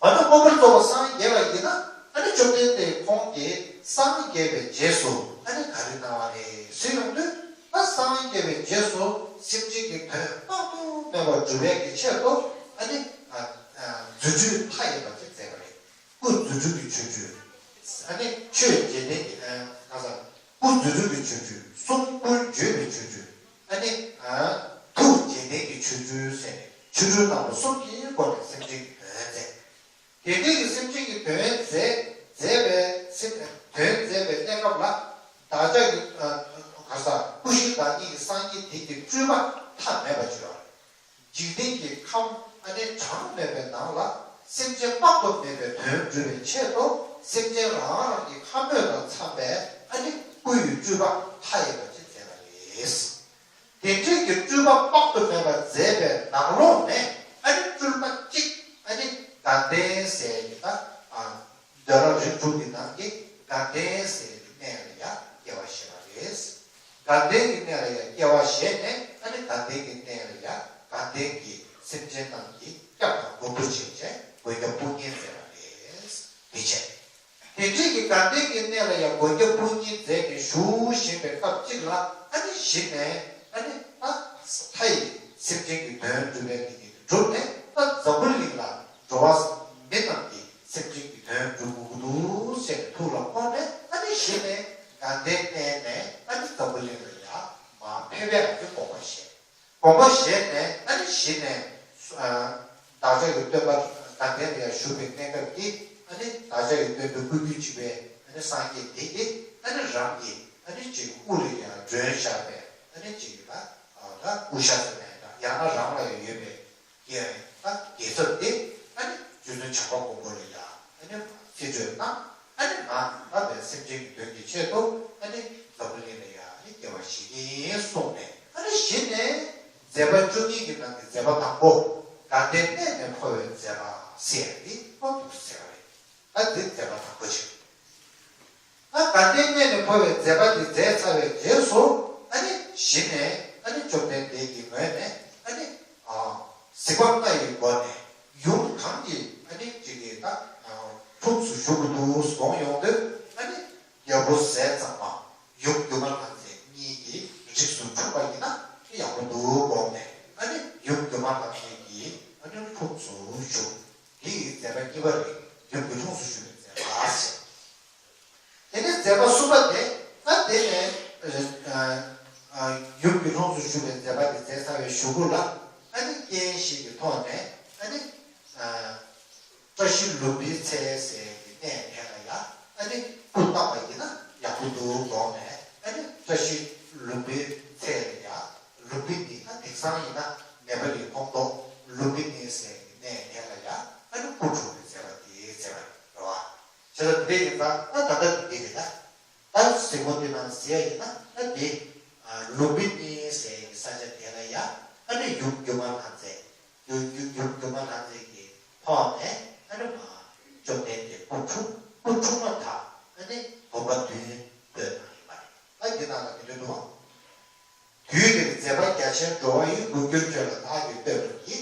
འོ་ན་མངོན་པར་རྫོགས་པར་སངས་རྒྱས་པ་ཡིན་ན་ཨ་ནི་བཅོམ་ལྡན་འདས་ཁོང་གིས་སངས་རྒྱས་པའི་རྗེས་སུ་ཨ་ནི་ག་རེ་གནང་བ་རེད་ཟེར་ཡོང་དུས། ད་སངས་རྒྱས་པའི་རྗེས་སུ་སེམས་ཅན་གྱི་དོན་དཔག་ཏུ་མེད་པ་སྒྲུབ་པའི་གི་ཆེད་དུ་ཨ་ནི་རྫུ་འཕྲུལ་མཐའ་ཡས་པ་ཅིག་མཛད་པ་རེད། སྐུ་རྫུ་འཕྲུལ་གྱི་ཆོ་འཕྲུལ། ཨ་ནི་ཆོས་རྗེས་དྲན་གྱི་ཨ་ག་ས། སྐུ་རྫུ་འཕྲུལ་གྱི་ཆོ་འཕྲུལ། གསུང་ཀུན་བརྗོད་པའི་ཆོ་འཕྲུལ། ཨ་ནི་ཨ་ཐུགས་རྗེས་དྲན་གྱི་ཆོ་འཕྲུལ་ཟེར་ནས་ཆོ་འཕྲུལ་རྣམ་པ་གསུམ་གྱི་སྒོ་ནས་སེམས་ཅན་གྱི་དོན་མཛད། དེ་འདྲའི་གི་སེམས་ཅན་གྱི་དོན་མཛད་མཛད་པའི་སེམས་དོན་མཛད་པའི་གནས་སྐབས་ལ་བདག་ཅག་གི་ཨ་ག་ས་སྐུ་བཞི་བདག་ཉིད་ཀྱི་སངས་རྒྱས་དེ་གི་སྤྲུལ་པ་མཐའ་མེད་པ་བྱོས་པ། འཇིག་རྟེན་གྱི་ཁམས་ཨ་ནི་གྲངས་མེད་པའི་ནང་ལ་སེམས་ཅན་དཔག་ཏུ་མེད་པའི་དོན་སྒྲུབ་པའི་ཆེད་དུ་སེམས་ཅན་རང་རང་གི་ཁམས་དང་འཚམ་པའི་ཨ་ནི་སྐུ་ཡི་སྤྲུལ་པ་མཐའ་ཡས་པ་ཅིག་མཛད་པ་རེད། དེ་འདྲའི་གི་སྤྲུལ་པ་དཔག་ཏུ་མེད་པ་མཛད་པའི་ནང་ལོགས་ནས་ཨ་ནི་སྤྲུལ་པ་གཅིག་ཨ་ནི་དགའ་ལྡན་ཟེར་གྱི་ད་ཨ། འདོད་ལྷ་རིགས་དྲུག་གི་ནང་གི་དགའ་ལྡན་ཟེར་བའི་གནས་ལ་ཡང་སྐྱེ་བ་བཞེས་པ་རེད། དགའ་ལྡན་གྱི་གནས་ལ་ཡང་སྐྱེ་བ་བཞེས་ནས་ཨ་ནི་དགའ་ལྡན་གྱི་གནས་ལ་ཡང་དགའ་ལྡན་གྱི་སེམས་ཅན་རྣམས་ཀྱི་སྐྱབས་དང་མགོན་པོ་བྱས་བྱས་མགོན་སྐྱབས་དཔུང་གཉེན་མཛད་པ་རེད། དེ་བྱས། དེ་འདྲའི་གི་དགའ་ལྡན་གྱི་གནས་ལ་ཡང་མགོན་སྐྱབས་དཔུང་གཉེན་མཛད་དེ་བཞུགས་བཞིན་པའི་སྐབས་གཅིག་ལ་ཨ་ནི་གཞི་ནས་ཨ་ནི་ད་མཐའ་ཡི་སེམས་ཅན་གྱི་དོན་སྒྲུབ་པའི་གི་གྲུབ་ནས་ད་འཛམ་བུ་གླིང་ལ་འགྲོ་བ་མི་རྣམས་ཀྱི་སེམས་ཅན་གྱི་དོན་སྒྲུབ་དགོས་ཀྱི་འདུག་ཟེར་ནས་ཐུགས་ལ་དགོངས་ནས་ཨ་ནི་གཞི་ནས་དགའ་ལྡན་གནས་ནས་ཨ་ནི་འཛམ་བུ་གླིང་ལ་ཡང་མར་ཕེབས་པའི་ཨ་ནི་དགོངས་པ་བཞེས། དགོངས་པ་བཞེས་ནས་ཨ་ནི་གཞི་ནས་བདག་ཅག་གི་སྟོན་པ་དགའ་ལྡན་ལ་ཡང་བཞུགས་པའི་གནས་སྐབས་ཀྱི་ཨ་ནི་བདག་ཅག་གི་སྟོན་པའི་སྐུ་རྒྱུད་གཅིག་པའི་ཨ་ནི་སངས་རྒྱས་དེ་གིས་ཨ་ནི་རང་གི་ཨ་ནི་ཅིག་དབུ་ལ་ཡང་སྒྲོན་བཞག་པའི་ཨ་ནི་ཅིག་ལ་ད་དབུ་ཞྭ་ཟེར་ནས་ཡང་ན་རང་ལ་ཡང་ཡོད་པའི། ཡང་ད་རྒྱལ་ཚབ་དེ་ཨ་ནི་རྗེ་བཙུན་བྱམས་པ་མགོན་པོ་ལ་ཡང་ཨ་ནི་ཚིག་བརྗོད་གནང་། ཨ་ནི་ང་ད་ལྟའི་སེམས་ཅན་གྱི་དོན་གྱི་ཆེད་དུ་ཨ་ནི་འཛམ་བུ་གླིང་ལ་ཡང་ཨ་ནི་སྐྱེ་བ་བཞེས་ཀྱིན་གསུངས་ནས་ཨ་ནི་གཞི་ནས་མཛད་པ་བཅུ་གཉིས་ཀྱི་ནང་གི་མཛད་པ་དང་པོ་དགའ་ལྡན་གནས་ནས་འཕོ་བའི་མཛད་པ་ཟེར་ཡ་འདི་ཨོ་འདུག་ཟེར་བ་རེད། ད་འདི་མཛད་པ་དང་པོ་ཆེ། ད་དགའ་ལྡན་གནས་ནས་འཕོ་བའི་མཛད་པ་འདི་མཛད་ཚར་བའི་རྗེས་སུ་ཨ་ནི་གཞི་ནས་ཨ་ནི་བཅོམ་ལྡན་འདས་ཀྱི་ངོས་ནས་ཨ་ནི་ཨ་གཟིགས་པ་ལྔ་ཡི་སྒོ་ནས་ཡུམ་གང་གི་ཨ་ནི་ཅིག་གིས་ད་ལྷུམས་སུ་ཞུགས་ཀྱི་འདུག་དགོངས་ཡོང་དུས་ཨ་ནི་རྒྱལ་པོ་ཟས་གཙང་མ་ཡུམ་སྒྱུ་མ་ལྷ་མཛེས་གཉིས་ཀྱི་རིགས་སུ་འཁྲུངས་པ་ཡིན་ན་ཡག་པོ་འདུག་དགོངས་ནས་ཨ་ནི་ཡུམ་སྒྱུ་མ་ལྷ་མཛེས་ཀྱི་ཨ་ནི་ལྷུམས་སུ་ཞུགས། དེ་ཡི་མཛད་པ་གཉིས་པ་རེད། ཡུམ་གྱི་ལྷུམས་སུ་ཞུགས་པའི་མཛད་པ་ཟེར། དེ་ནས་མཛད་པ་གསུམ་པ་དེ་ད་དེ་ནས་ཡུམ་གྱི་ལྷུམས་སུ་ཞུགས་པའི་མཛད་པ་དེ་མཛད་ཚར་བའི་གཞུག་གུ་ལ་ཨ་ནི་རྐྱེན་ཞིག་གི་ཐོག་ནས་ཨ་ནི་བཀྲ་ཤིས་ལུམ་བི་ཚལ་ཟེར་གྱི་གནས་དེ་ལ་ཡང་ཨ་ནི་སྐུ་བལྟམས་པ་ཡིན་ན་ཡག་པོ་འདུག་དགོངས་ནས་ཨ་ནི་བཀྲ་ཤིས་ལུམ་བི་ཚལ་ལ་ཡང་ལུམ་བི་ནི་ད་དེང་སང་ཡིན་ན་ནེ་པ་ལི་ཁོངས་གཏོགས་ལུམ་བི་ནི་ཟེར་གྱི་གནས་དེ་ལ་ཡང་ཨ་ནི་སྐུ་འཁྲུངས་པའི་མཛད་པ་དེ་མཛད་པ་རེད་བ། བྱས་ཙང་དེ་འདྲ་ཡིན་ཙང་ད་ད་ལྟ་འདི་རེད་ད། ད་གཟིགས་མོ་འདི་ནང་གཟིགས་ཡ་ཡིན་ན་ད་འདི་ལུམ་བི་ནི་ཟེར་གྱི་ས་ཆ་དེ་ལ་ཡ་ཨ་ནི་ཡུམ་སྒྱུ་མ་ལྷ་མཛེས་ཡུམ་སྒྱུ་མ་ལྷ་མཛེས་ཀྱི་ཐོག་ནས་ཨ་ནི་མ་བཅོམ་ལྡན་འདས་སྐུ་འཁྲུངས་སྐུ་འཁྲུངས་མ་ཐག་ཨ་ནི་བུམ་པ་བདུན་བཏོན་གནང་ཡོད་པ་རེད། ད་འདི་ནང་ལ་མི་འདུག་འདུག་བ། དུས་དེར་ མཛད་པ་རྒྱ་ཆེན་འགྲོ་བ་ཡི་འགུགས་འགྱུར་ཁྱོད་ལ་བདག་གིས་བསྟོད་པར་བགྱི།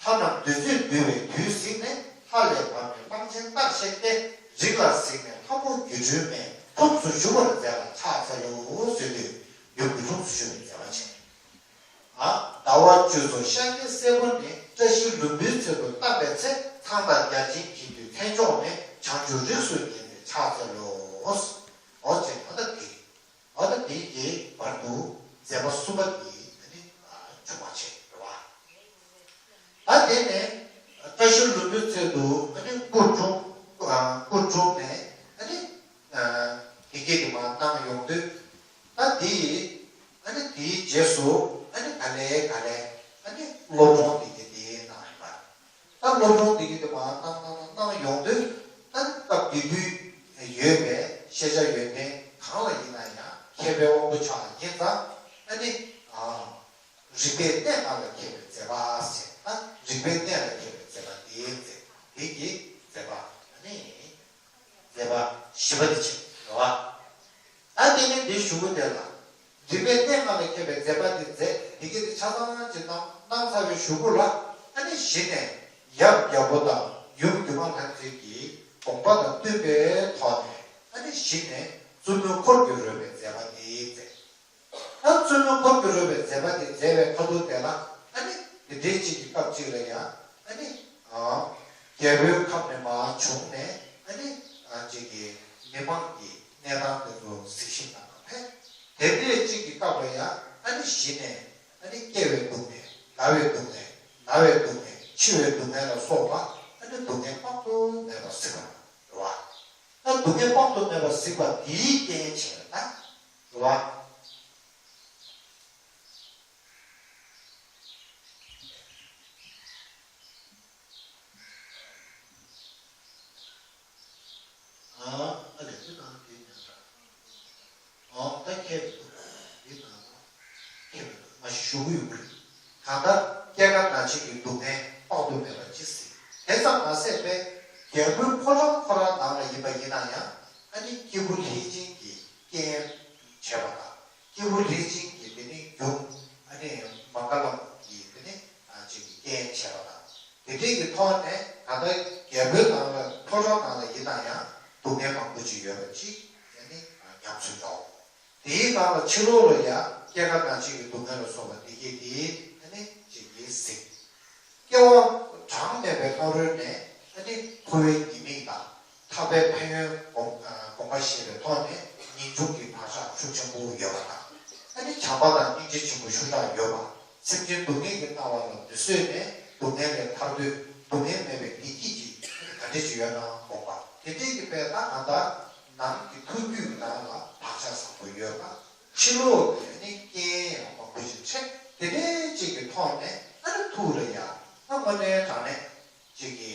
ལྷ་རྣམས་བདུད་རྩིས་འདུལ་བའི་དུས་གཟིགས་ནས། ལྷ་ལས་བབས་ནས་གླང་ཆེན་རྟགས་བཤད་དེ། རིགས་ལ་གཟིགས་ནས་ལྷ་མོ་སྒྱུ་འཕྲུལ་མའི་ལྷུམས་སུ་ཞུགས་པར་མཛད་ལ་ཕྱག་འཚལ་ལོ་ཟེར་དུས་ཡུམ་གྱི་ལྷུམས་སུ་ཞུགས་པའི་མཛད་པ་ཆེན། ཨ། ཟླ་བ་བཅུ་ཚོ་ཤཱཀྱའི་སྲས་པོ་ནི། བཀྲ་ཤིས་ལྷུན་པོའི་ཚལ་དུ་བཏབ་པའི་ཚེ། ཚངས་པ་བརྒྱ་བྱིན་གྱིས་འདུད་མཚན་མཆོག་ནས། བྱང་ཆུབ་རིགས་སུ་ངེས་ཏེ་ཕྱག་འཚལ་ལོ། འོ་ཅེ་ད་ལྟ་དེ། འོ་ད་དེ་གི་བར་དུ་མཛད་པ་གསུམ་པ་དེ་ཨ་ནི་བྱུང་བ་བྱས་རེད་བ། ད་དེ་ནས་བཀྲ་ཤིས་ལྷུན་པོའི་ཚལ་དུ་ཨ་ནི་སྐུ་འཁྲུངས། སྐུ་འཁྲུངས་ནས་ཨ་ནི་དེ་སྐད་དུ་མ་གནང་ཡོང་དུས། ད་དེ་ཨ་ནི་དེའི་རྗེས་སུ་ཨ་ནི་ག་ལེ་ག་ལེ་ཨ་ནི་སློབ་སྦྱོང་དེ་གི་དེ་གནང་ཡོད་པ། ད་སློབ་སྦྱོང་དེ་གི་དེ་མ་གནང་གནང་གནང་ཡོང་དུས། ད་སྐབས་དེ་དུས་ཡོད་པའི་ཤེས་བྱ་ཡོན་ཏན་གང་ལ་ཡིན་ན་ཡང་མཁས་པའི་དབང་པོ་ཆགས་ཡིན་ཙང་། ཨ་ནི་རིག་པའི་གནས་ལྔ་ལ་མཁས་པའི་མཛད་པ་ཟེར། ད་རིག་པའི་གནས་ལ་མཁས་པའི་མཛད་པ་དེའི་མཛད་དེ་གི་མཛད་པ་ཨ་ནི། མཛད་པ་བཞི་པ་དེ་བྱས་རེད་བ། ད་དེ་ནས་འདི་གཞུག་གུ་དེ་ལ། རིག་པའི་གནས་ལྔ་ལ་མཁས་པའི་མཛད་པ་འདི་མཛད། འདི་གའི་དེ་ཆ་ཚང་ཅིག་གནང་གནང་ཚར་བའི་གཞུག་གུ་ལ། ཨ་ནི་གཞི་ནས་ཡབ་རྒྱལ་པོ་དང་ཡུམ་སྒྱུ་མ་ལྷ་མཛེས་ཀྱི་དགོངས་པ་དང་བསྟུན་པའི་ཐོག་ནས། ཨ་ནི་གཞི་ནས་བཙུན་མོའི་འཁོར་གྱིས་རོལ་པའི་མཛད་པ་འདི་མཛད། ད་བཙུན་མོའི་འཁོར་གྱིས་རོལ་པའི་མཛད་པ་དེ་མཛད་པའི་ཁ་ཐུག་དེ་ལ། ཨ་ནི་དེ་འདྲའི་ཅིག་གི་སྐབས་ཅིག་ལ་ཡང་། ཨ་ནི་ཨ་རྒྱལ་པོའི་ཁབ་ནས་མར་བྱུང་ནས། ཨ་ནི་ཨ་ཅིག་གི་མི་མང་གི་གནས་སྟངས་དེ་ཚོ་གཟིགས་ཞིབ་གནང་ག་ཕེབས། དེ་འདྲའི་ཅིག་གི་སྐབས་ལ་ཡང་། ཨ་ནི་གཞི་ནས་ཨ་ནི་སྐྱེ་བའི་སྡུག་བསྔལ། ན་བའི་སྡུག་བསྔལ། ན་བའི་སྡུག་བསྔལ། འཆི་བའི་སྡུག་བསྔལ་ལ་སོགས་པ། ཨ་ནི་སྡུག་བསྔལ་དཔག་ཏུ་མེད་པ་གཟིགས་པ་རེད་བ། ད་སྡུག་བསྔལ་དཔག་ཏུ་མེད་པ་གཟིགས་པ་འདིའི་རྐྱེན་བྱས་ན་རེད་བ། ཨ་ཨ་ལས་ཀྱི་ནང་དེ་ཉག་ཕྲ། ཨོ་ད་ཁྱེད་འདུག་འདི་ནང་ལ་ཁྱེད་མི་འདུག་མ་གཞི་ཞུ་གི་ཡོད་གི་རེད། གང་ལྟར་སྐྱེ་རྒ་ན་འཆི་གི་སྡུག་བསྔལ་དཔག་ཏུ་མེད་པ་ཅི་སྲིད། དེ་ཙམ་མ་ཟད་པའི་རྒྱལ་པོའི་ཕོ་བྲང་ཁོ་རང་ནང་ལ་ཡིན་པ་ཡིན་ན་ཡང་། ཨ་ནི་སྐྱེས་བུ་ལྷས་བྱིན་གྱིས་རྐྱེན་བྱས་པ་དང་། སྐྱེས་བུ་ལྷས་བྱིན་གྱིས་དེ་ནི་ཡུམ་ཨ་ནི་མ་ག་ལམ་གྱིས་དེ་ནི་ཨ་ཅིག་གི་རྐྱེན་བྱས་པ་དང་། དེ་འདྲའི་གི་ཐོག་ནས་ད་ལྟ་རྒྱལ་པོའི་ནང་ལ་ཕོ་བྲང་ནང་ལ་ཡིན་ན་ཡང་སྡུག་བསྔལ་མང་པོ་ཅིག་ཡོད་པ་ཅིག་ཨ་ནི་ཉམས་སུ་འགྲོ། དེའི་ནང་ལ་ཕྱི་ལོགས་ལ་ཡང་སྐྱེ་རྒ་ན་འཆི་གི་སྡུག་བསྔལ་ལ་སོགས་པ་འདི་གས་དེ་ཨ་ནི་ཅིག་གིས་གཟིགས། སྐྱེ་བ་གྲངས་མེད་པའི་སྔ་རོལ་ནས་ཨ་ནི་འཁོར་བའི་ཉེས་དམིགས་དང་། ཐར་པའི་ཕན་ཡོན་དགོངས་དགོངས་པ་བཞེས་པའི་ཐོག་ནས་ངེས་འབྱུང་གི་བག་ཆགས་ཤུགས་ཆེན་པོ་ཡོད་པ་དང་། ཨ་ནི་བྱམས་པ་དང་སྙིང་རྗེ་ཆེན་པོ་ཤུགས་དྲག་ཡོད་པ། སེམས་ཅན་སྡུག་བསྔལ་གྱི་སྣང་བ་ལ་མི་བཟོད་ནས་སྡུག་བསྔལ་ལས་ཐར་འདོད། སྡུག་བསྔལ་མེད་པའི་བདེ་སྐྱིད་ཀྱི་ག་འདྲ་ཅིག་ཡོད་ནའང་དགོངས་པ་དེ་འདྲའི་གི་དཔེ་ལྟ་གང་ལྟར་ནང་གི་ཐུགས་རྒྱུད་ནང་ལ་བག་ཆགས་བཟང་པོ་ཡོད་པ། ཕྱི་ལོགས་ཀྱི་ཨ་ནི་རྐྱེན་ཡང་མང་པོ་ཞིག་འཕྲད། དེ་འདྲའི་ཅིག་གི་ཐོག་ནས་ཨ་ནི་ཐུགས་ལ་ཡང་ཨ་དངོས་གནས་དྲང་གནས་ཅིག་གི་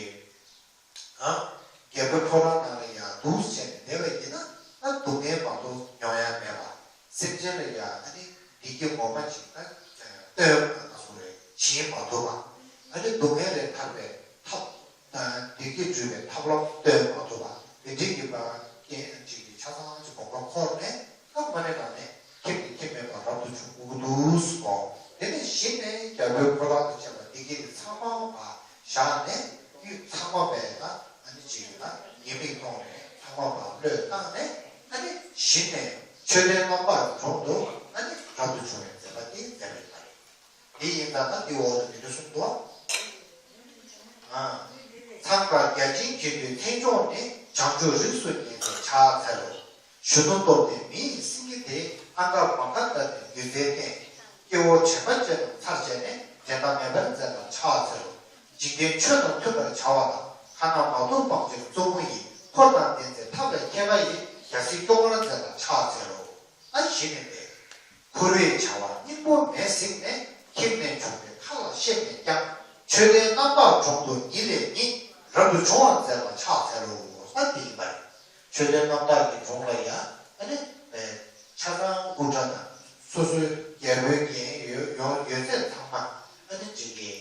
ཨ། རྒྱལ་པོའི་ཕོ་བྲང་ནང་ལ་ཡང་འདུག་བྱས་ནས་བསྡད་པ་ཡིན་ན། ཨ་སྡུག་བསྔལ་མ་གཏོགས་མྱོང་ཡ་མེད་པ། སེམས་ཅན་ལ་ཡང་ཨ་ནི་བདེ་སྐྱིད་ངོ་མ་ཅིག་ད་སྟོན་ང་སོང་རེད་བྱིན་མ་ཐུབ་པ། ཨ་ནི་སྡུག་བསྔལ་ལས་ཐར་པའི་ཐབས་བདེ་སྐྱིད་འགྲུབ་པའི་ཐབས་ལམ་སྟོན་མ་ཐུབ་པ། དེ་འདྲའི་གི་པ་རྐྱེན་ཅིག་གི་ཆ་ཚང་ཅིག་དགོངས་པ་འཁོར་ནས། ད་མ་ནས་ནང་ནས་ཁྱིམ་ནས་ཁྱིམ་མེད་པར་རབ་ཏུ་བྱུང་དགོས་ཀྱི་འདུག་ཟེར་གོ། དེ་ནས་གཞི་ནས་རྒྱལ་པོའི་ཕོ་བྲང་དང་བཅས་པ་འདི་གའི་ཚང་མ་བཞག་ནས། ཡུལ་ཚང་མ་བས་ན་ཨ་ནི་གཅིག་ཡིན་ན་ཉེས་དམིགས་མཐོང་ནས་ཚང་མ་བ་བློས་བཏང་ནས། ཨ་ནི་གཞི་ནས་མཆོད་རྟེན་རྣམ་དག་གི་དྲུང་དུ་ཨ་ནི་རབ་ཏུ་བྱུང་བའི་མཛད་པ་དེ་མཛད་པའི་བར། དེ་ཡིན་ཙང་ན་དེའི་འོག་ཏུ་མི་འདུག་གསུངས་འདུག་ཨ། ཚངས་པ་བརྒྱ་བྱིན་གྱིས་འདུད་མཚན་མཆོག་ནི། བྱང་ཆུབ་རིགས་སུ་ངེས་ཏེ་ཕྱག་འཚལ་ལོ། གཞོན་ནུ་སྟོབས་ལྡན་མི་ཡི་སེང་གེ་དེས། ཨ་གར་མ་ག་དྷ་ནས་བརྒྱུད་མཛད་བསྟན། སྐྱེ་བོ་དྲན་པ་ཅན་རྣམས་ཚར་བཅད་ནས། འགྲན་ཟླ་མེད་པར་མཛད་པར་ཕྱག་འཚལ་ལོ། འཇིག་རྟེན་ཆོས་དང་མཐུན་པར་བྱ་བ་དང་། ཁ་ན་མ་ཐོ་སྤང་ཕྱིར་བཙུན་མོ་ཡི། འཁོར་དང་ལྡན་མཛད་ཐབས་ལ་མཁས་པ་ཡིས། རྒྱལ་སྲིད་སྐྱོང་བར་མཛད་པར་ཕྱག་འཚལ་ལོ། ཨ་གཞི་ནས་དེ། འཁོར་བའི་བྱ་བ་སྙིང་པོ་མེད་གཟིགས་ནས། ཁྱིམ་ནས་བྱུང་བའི་ཁ་ལ་གཤེགས་ནས་ཀྱང་། མཆོད་རྟེན་རྣམ་དག་དྲུང་དུ་ཉིད་ལས་ཉིད། རབ་ཏུ་བྱུང་བར་མཛད་པར་ཕྱག་འཚལ་ལོ། ཨ་འདི་ཡིན་པ་རེད། མཆོད་རྟེན་རྣམ་དག་གི་དྲུང་ལ་ཡང་ཨ་ནི་ཆ་ཚང་དབུ་སྐྲ་དང་སོ་སོའི་རྒྱལ་པོའི་རྒྱན་ཡོད་ཡོད་ཡོད་ཚད་ཚང་མ་ཨ་ནི་ཅིག་གི་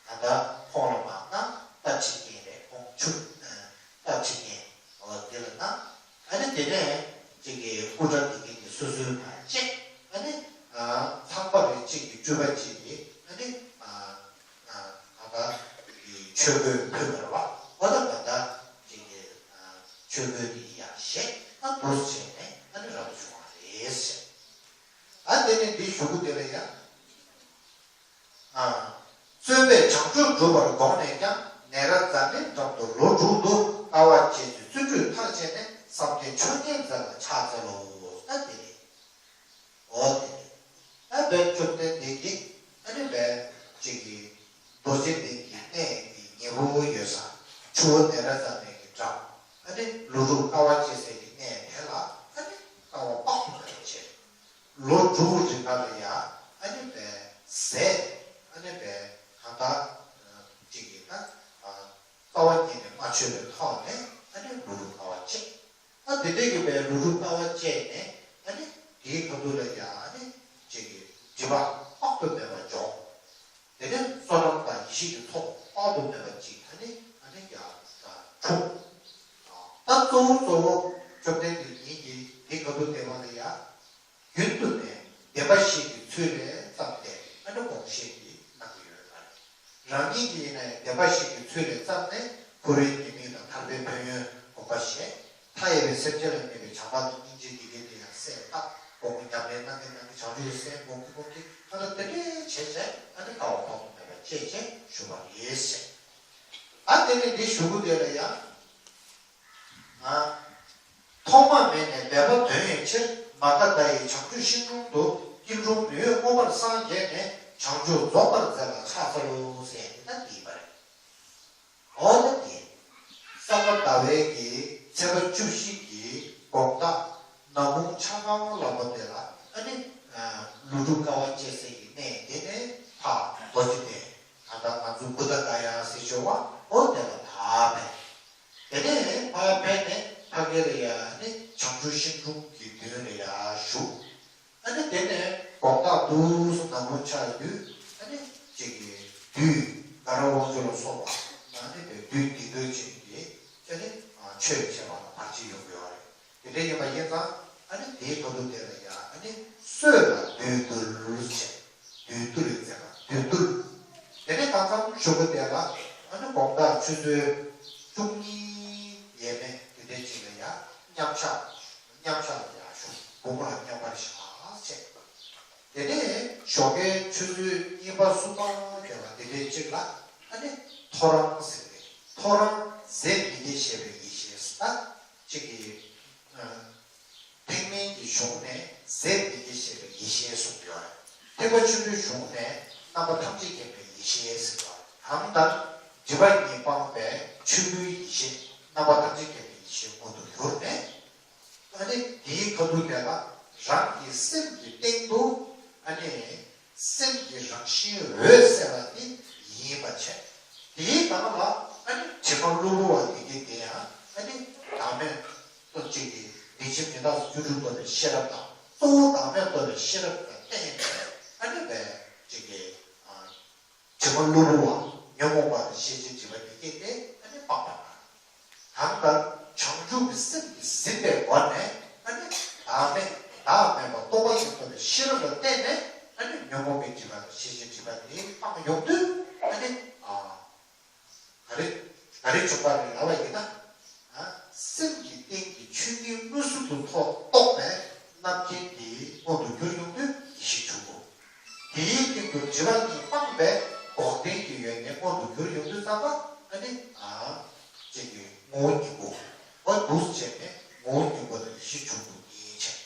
ད་ལྟ་ཁོང་ལ་མ་གནང་། རྟ་ཁྲིད་མཁན་རེད། ཁོང་ཆུ་རྟ་ཁྲིད་མཁན་འོ་དེ་ལ་གནང་། ཨ་ནི་དེ་ནས་ཅིག་གི་སྐུ་འདྲ་དེ་གི་ནི་སོ་སོའི་མ་བཅད། ཨ་ནི་ཨ་ སྤྲུལ་པ་གཅིག་གིས་ཨ་ནི་ཨ་ཨ་ད་ལྟ་གི་ཆོས་གོས་ཕུལ་བ་རེད་བ། ཨོ་ད་ད་ལྟ་གཅིག་གི་ཨ་ཆོས་གོས་དེ་ཡར་བཞེས། ཨ་འདུག་བྱས་ནས་ཨ་ནི་རབ་ཏུ་བྱུང་བ་རེད་ཟེར། ཨ་དེ་ནས་འདི་གཞུག་གུ་དེ་ལ་ཡང་། ཨ། བརྩོན་པས་བྱང་ཆུབ་བསྒྲུབ་པར་དགོངས་ནས་ཀྱང་། ནཻ་རཉྫ་ནའི་འགྲམ་དུ་ལོ་དྲུག་ཏུ། དཀའ་བ་སྤྱད་ཚུལ་བརྩོན་འགྲུས་མཐར་བྱས་ནས། སངས་རྒྱས་ཆོས་ཉིད་མཛད་པར་ཕྱག་འཚལ་ལོ། ཨ་དེ་རེད། འོ་དེ་རེད། ཨ་བའི་བཅོམ་ལྡན་འདས་ཀྱིས་ཨ་ནི་བའི་གཅིག་གི་རྡོ་རྗེ་གདན་གྱི་གནས་ཀྱི་ཉེ་པོ་ཡོད་ས། ཆུ་བོ་ནཻ་རཉྫ་ནའི་གི་འགྲམ། ཨ་ནི་ལོ་དྲུག་དཀའ་བ་སྤྱད་སའི་གི་གནས་དེ་ལ་ཨ་ནི་དཀའ་བ་དཔག་ཏུ་མེད་པ་སྤྱད། ལོ་དྲུག་རིང་ག་ལ་ཡ་ཨ་ནི་བའི་ཟས་ཨ་ནི་བའི་གང་ལྟར་གཅིག་གིས་ད་རྩ་བ་ཉིད་ནས་མ་འཆོས་པའི་ཐོག་ནས་ཨ་ནི་ལོ་དྲུག་དཀའ་བ་སྤྱད། ཨ་དེ་འདྲས་ཀྱི་བའི་ལོ་དྲུག་དཀའ་བ་སྤྱད་ནས་ཨ་ནི་དེའི་ཁ་ཐུག་ལ་ཡ་ཨ་ནི་གཅིག་གིས་སྒྲིབ་པ་དཔག་ཏུ་མེད་པ་འཇོམས། དེ་ནས་བསོད་ནམས་དང་ཡེ་ཤེས་ཀྱི་ཚོགས་དཔག་ཏུ་མེད་པ་ཅིག་ཨ་ནི་ཨ་ནི་ཡ་འཁྲུངས། ད་གཙོ་བོ་གཙོ་བོ་བཅོམ་ལྡན་འདས་ཉིད་ཀྱིས་འདི་ག་དུས་བསྟན་པ་ལ་ཡ། རྒྱུན་དུ་ནས་བདེན་པ་བཞི་གི་ཚུལ་ལས་བརྩམས་ཏེ་ཨ་ནི་དགོངས་བཞེད་ཀྱི་གནང་གི་ཡོད་ལ། རང་ཉིད་ཀྱིས་ཡིན་ན་ཡང་བདེན་པ་བཞི་གི་ཚུལ་ལས་བརྩམས་ནས་འཁོར་བའི་ཉེས་དམིགས་དང་ཐར་པའི་ཕན་ཡོན་དགོངས་པ་བཞེས། མཐའ་ཡས་པའི་སེམས་ཅན་ལ་གནས་པའི་བྱམས་པ་དང་སྙིང་རྗེ་འདི་གའི་དེ་ཡང་སེམས་བཏབ། སྒོམ་ཉམས་ལེན་གནང་གིན་གནང་གིན་བྱང་ཆུབ་ཀྱི་སེམས་སྒོམ་གིན་སྒོམ་གིན་ཨ་ནི་དེ་འདྲས་བྱས་བྱས་ཨ་ནི་དཀའ་བ་དཔག་ཏུ་མེད་པ་སྤྱད་བྱས་བཞུགས་པ་རེད་ཟེར། ཨ་དེ་ནས་འདི་གཞུག་གུ་དེ་ལ་ཡང་། ཐོག་མ་མེད་ནས་འབད་པ་དོན་ཡོད་ཕྱིར། མ་ག་དྷ་ཡི་བྱང་ཆུབ་ཤིང་དྲུང་དུ། སྐྱིལ་ཀྲུང་མི་འོས་མངོན་པར་སངས་རྒྱས་ནས། བྱང་ཆུབ་རྫོགས་པར་མཛད་པར་ཕྱག་འཚལ་ལོ་ཟེར་ཡ་འདི་ལྟ་འདི་ཡིན་པ་རེད། འོ་ན་དེ། ས་ག་ཟླ་བའི་གི་ཚེས་པ་བཅུ་བཞི་གི་དགོང་དག་ནམ་གུང་ཆ་ཚང་ལ་མོ་དེ་ལ་ཨ་ནི་ལོ་དྲུག་དཀའ་བ་སྤྱད་སའི་གི་གནས་དེ་ནས་ཕར་རྡོ་རྗེ་གདན་ད་ལྟ་ང་ཚོ་བུདྡྷ་ག་ཡ་ཟེར་ཞོར་བ་འོ་དེ་ལ་ཕར་ཕེབས། དེ་ནས་ཕར་ཕེབས་ནས་ཕ་གི་ལ་ཡ་ནི་བྱང་ཆུབ་ཤིང་དྲུང་གི་མདུན་ལ་ཡ་བཞུགས། ཨ་ནི་དེ་ནས་དགོང་དག་དུས་སུ་ནམ་གུང་ཆ་ཡི་དུས་ཨ་ནི་གཅིག་གི་བདུད་དགའ་རབ་དབང་ཕྱུག་ལ་སོགས་པ་ཨ་ནི་བདུད་སྡིག་ཏོ་ཅན་གྱི་ཨ་ནི་ཆོས་བྱེད་པ་ལ་བར་ཆད་ཡོང་གི་ཡོད་རེད། དེ་འདྲ་ཡིན་པ་ཡིན་ཙང་ཨ་ནི་དེའི་གོ་དུས་དེ་ལ་ཡ་ཨ་ནི་སྲོད་ལ་བདུད་འདུལ་བྱས། བདུད་འདུལ་ཡོད་ཟེར་བ་བདུད་འདུལ། དེ་ནས་ད་མཚམས་གཞུག་གུ་དེ་ལ་ཨ་ནི་དགོང་དག་ཆུ་ཚོད་བཅུ་གཉིས་ཡས་མས་དེ་འདྲའི་ཅིག་ལ་ཡ་མཉམ་ཞག་མཉམ་ཞག་ལ་ཡ་བཞུགས། དགུང་ལ་མཉམ་པར་བཞག་བྱས། དེ་ནས་ཞོགས་ཀའི་ཆུ་ཚོད་གཉིས་པ་གསུམ་པ་དེ་ལ་དེ་འདྲའི་ཅིག་ལ་ཨ་ནི་ཐོ་རངས་ཟེར་ཏེ་ཐོ་རངས་ཟད་མི་བདེ་ཞེས་པའི་ཡེ་ཤེས་སུ་ད་ཅིག་གི་ཐེག་དམན་གྱི་གཞུང་ནས་ཟད་མི་བདེ་ཞེས་པའི་ཡེ་ཤེས་གསུངས་ཡོད་རེད། ཐེག་པ་ཆེན་པོའི་གཞུང་ནས་རྣམ་པ་ཐམས་ཅད་མཁྱེན་པའི་ཡེ་ཤེས་ཟེར་བ་གང་ལྟར་སྒྲིབ་པ་གཉིས་སྤངས་པའི་ཆོས་སྐུའི་ཡེ་ཤེས་རྣམ་པ་ཐམས་ཅད་མཁྱེན་པའི་ཡེ་ཤེས་མངོན་དུ་གྱུར་ནས། ཨ་ནི་དེའི་ཁ་ཐུག་དེ་ལ་རང་གི་སེམས་ཀྱི་སྟེང་དུ་ཨ་ནི་སེམས་ཀྱི་རང་བཞིན་འོད་གསལ་བ་དེ་ཡིན་པ་བྱས། དེའི་ནང་ལ་ཨ་ནི་དྲི་མ་གློ་བུར་བ་དེ་གི་དེ་ཡང་ཨ་ནི་བདག་མེད་རྟོགས་བྱེད་ཀྱི་འདི་ཕྱི་མི་རྟག་སོགས་བཅུ་དྲུག་རྟོགས་པའི་ཤེས་རབ་དང་གཙོ་བོ་བདག་མེད་རྟོགས་པའི་ཤེས་རབ་ལ་བརྟེན་ནས་ཨ་ནི་བས་ཅིག་གི་དྲི་མ་གློ་བུར་བ་ཉོན་མོངས་པ་དང་ཤེས་བྱའི་སྒྲིབ་པ་དེ་གས་དེ་ཨ་ནི་སྤངས་པ་དང་། གང་ལྟར་བྱང་ཆུབ་ཀྱི་སེམས་ཀྱིས་ཟིན་པའི་སྒོ་ནས་ཨ་ནི་བདག་མེད་བདག་མེད་པ་རྟོགས་པ་ཡིན་པ་དང་ཤེས་རབ་ལ་བརྟེན་ནས་ཨ་ནི་ཉོན་མོངས་པའི་སྒྲིབ་པ་དང་ཤེས་བྱའི་སྒྲིབ་པ་དེ་སྤངས་ཡོང་དུས་ཨ་ནི་ཨ་ག་རེ་ག་རེ་བྱུང་བ་རེད་ལབ་པ་ཡིན་ན། སེམས་ཀྱི་སྟེང་གི་ཆོས་ཉིད་མངོན་སུམ་དུ་ཐོགས་རྟོགས་པའི་རྣམ་མཁྱེན་དེ་མངོན་དུ་གྱུར་ཡོང་དུས་ཡེ་ཤེས་འབྱུང་ངོ་། དེའི་སྟེང་དུ་སྒྲིབ་པ་གཉིས་སྤངས་པའི་འགོག་བདེན་གྱི་ཡོན་ཏན་མངོན་དུ་གྱུར་ཡོང་དུས་ཙམ་པ་ཨ་ནི་ཨ་ཅིག་གི་ངོ་བོ་ཉིད་པོ་འོ་འདུག་བྱས་ནས་ངོ་བོ་ཉིད་པོ་དང་ཡེ་ཤེས་འབྱུང་དུ་ཡིན་ཕྱིར།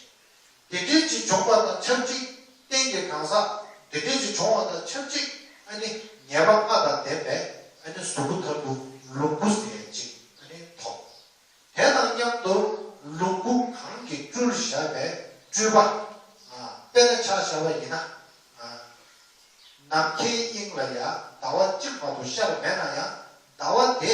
དེ་འདྲའི་ཅིག་བྱུང་བ་དང་ཆབས་ཅིག་རྟེན་གྱི་གང་ཟག་དེ་འདྲའི་ཅིག་བྱུང་བ་དང་ཆབས་ཅིག་ཨ་ནི་ཉེས་པ་ལྔ་དང་ལྡན་པའི་ཨ་ནི་གཟུགས་པོ་མཐར་ཐུག་ལོངས་སྐུ་ཟེར་ཅིག་ཨ་ནི་ཐོབ། དེ་དང་མཉམ་དུ་ལོངས་སྐུ་གང་གིས་སྤྲུལ་བཞག་པའི་སྤྲུལ་པ། དཔེར་ན་ཆ་བཞག་པ་ཡིན་ན། ནམ་མཁའི་དབྱིངས་ལ་ཡང་ཟླ་བ་གཅིག་མ་གཏོགས་ཤར་མེད་ན་ཡང་ཟླ་བ་དེ་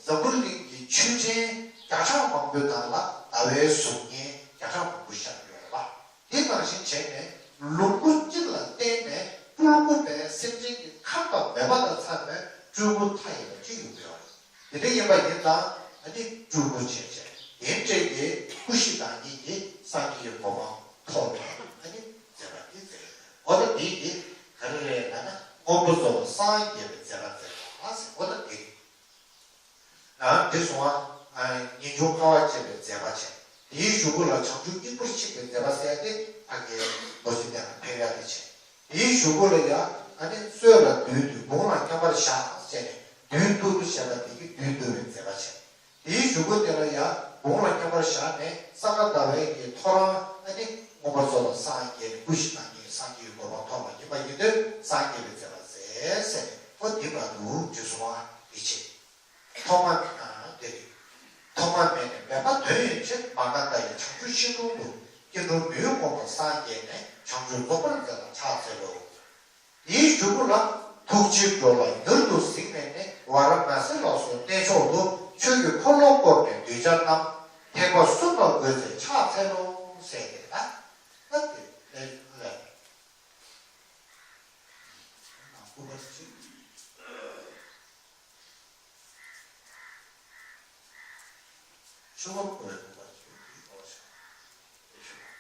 འཛམ་བུ་གླིང་གི་ཆོས་ཅན་བརྒྱ་ཕྲག་མང་པོའི་ནང་ལ་ཟླ་བའི་གཟུགས་བརྙན་བརྒྱ་ཕྲག་མང་པོ་ཤར་ཡོད་རེད་པ། དེ་ནང་བཞིན་བྱས་ནས་ལོངས་སྐུ་གཅིག་ལ་བརྟེན་ནས་སྤྲུལ་སྐུ་བས་སེམས་ཅན་གྱི་ཁམས་དང་མོས་པ་དང་འཚམས་པའི་སྤྲུལ་སྐུ་མཐའ་ཡས་པ་གཅིག་ཡོང་གི་ཡོད་རེད། དེ་འདྲ་ཡིན་པ་ཡིན་ཙང་ཨ་ནི་སྤྲུལ་སྐུ་བྱས་བྱས་དེ་འདྲའི་གི་སྐུ་བཞི་དང་ཉིད་ཀྱི་སངས་རྒྱས་ཀྱི་གོ་འཕང་ཐོབ་པའི་ཨ་ནི་མཛད་པ་འདི་མཛད་ཡོད། འོ་ན་འདི་གི་ག་རེ་ པོ་རྫོགས་པ་སངས་རྒྱས་པའི་མཛད་པ་མཛད་པ་ཟེར་གོ་ད་དེ་རེད། ཨ་འདི་སོང་བ། ངེས་འབྱུང་དཀའ་བ་སྤྱད་པའི་མཛད་པ་བྱས། དེའི་གཞུག་གུ་ལ་བྱང་ཆུབ་སྙིང་པོར་གཤེགས་པའི་མཛད་པ་ཟེར་ཏེ་ཕ་གིའི་ལོ་རྒྱུས་དེ་ལ་ཕེབས་ཡ་དེ་བྱས། དེའི་གཞུག་གུ་ལ་ཡ་ཨ་ནི་སྲོད་ལ་བདུད་འདུལ་དགུང་ལ་མཉམ་པར་བཞག་ཟེར་ནས་བདུད་འདུལ་ཞེས་པ་དེ་གིས་བདུད་འདུལ་བའི་མཛད་པ་བྱས། དེའི་གཞུག་གུ་དེ་ལ་ཡང་དགུང་ལ་མཉམ་པར་བཞག་ནས་ས་ག་ཟླ་བའི་གི་ཐོ་རངས་ཨ་ནི་མངོན་པར་རྫོགས་པར་སངས་རྒྱས་ནས་སྐུ་བཞི་བཏང་གི་སངས་རྒྱས་ཀྱི་གོ་འཕང་ཐོབ་པ་ཡིན་པ་ཡིན་དུས་སངས་རྒྱས་པའི་མཛད་པ་མཛད་ཟེར་ནས་ཨོ་དེ་བར་དུ་འཇུ་སོང་བ་དེ་བྱས། ཐོག་མ་ཨ་དེ་རེད། ཐོག་མ་མེད་ནས་མེད་པ་དོན་ཡོད་ཕྱིར། མ་ག་དྷ་ཡི་བྱང་ཆུབ་ཤིང་དྲུང་དུ། སྐྱེ་འགྲོ་མི་ཡུལ་མངོན་པར་སངས་རྒྱས་ནས། བྱང་ཆུབ་རྫོགས་པར་མཛད་པ་ཕྱག་འཚལ་ལོ། དེའི་གཞུག་གུ་ལ་ཐུགས་རྗེས་འགྲོ་ལ་མྱུར་དུ་གཟིགས་ནས་ནི། ཝཱ་ར་ཎཱ་སི་ལ་སོགས་གནས་མཆོག་ཏུ། ཆོས་ཀྱི་འཁོར་ལོ་བསྐོར་ནས་གདུལ་བྱ་རྣམས། ཐེག་པ་གསུམ་ལ་འགོད་ཚེ་ཕྱག་འཚལ་ལོ་ཟེར་ཏེ་ད་ད་དེ་ལས་ལས། སྐུ་པར་གཅིག་ཆུ་བོ་ཁོ་རེ་སྐུ་པར་གཅིག་དེ་ཨོ་ཤ་དེ་ཆུ་བོ།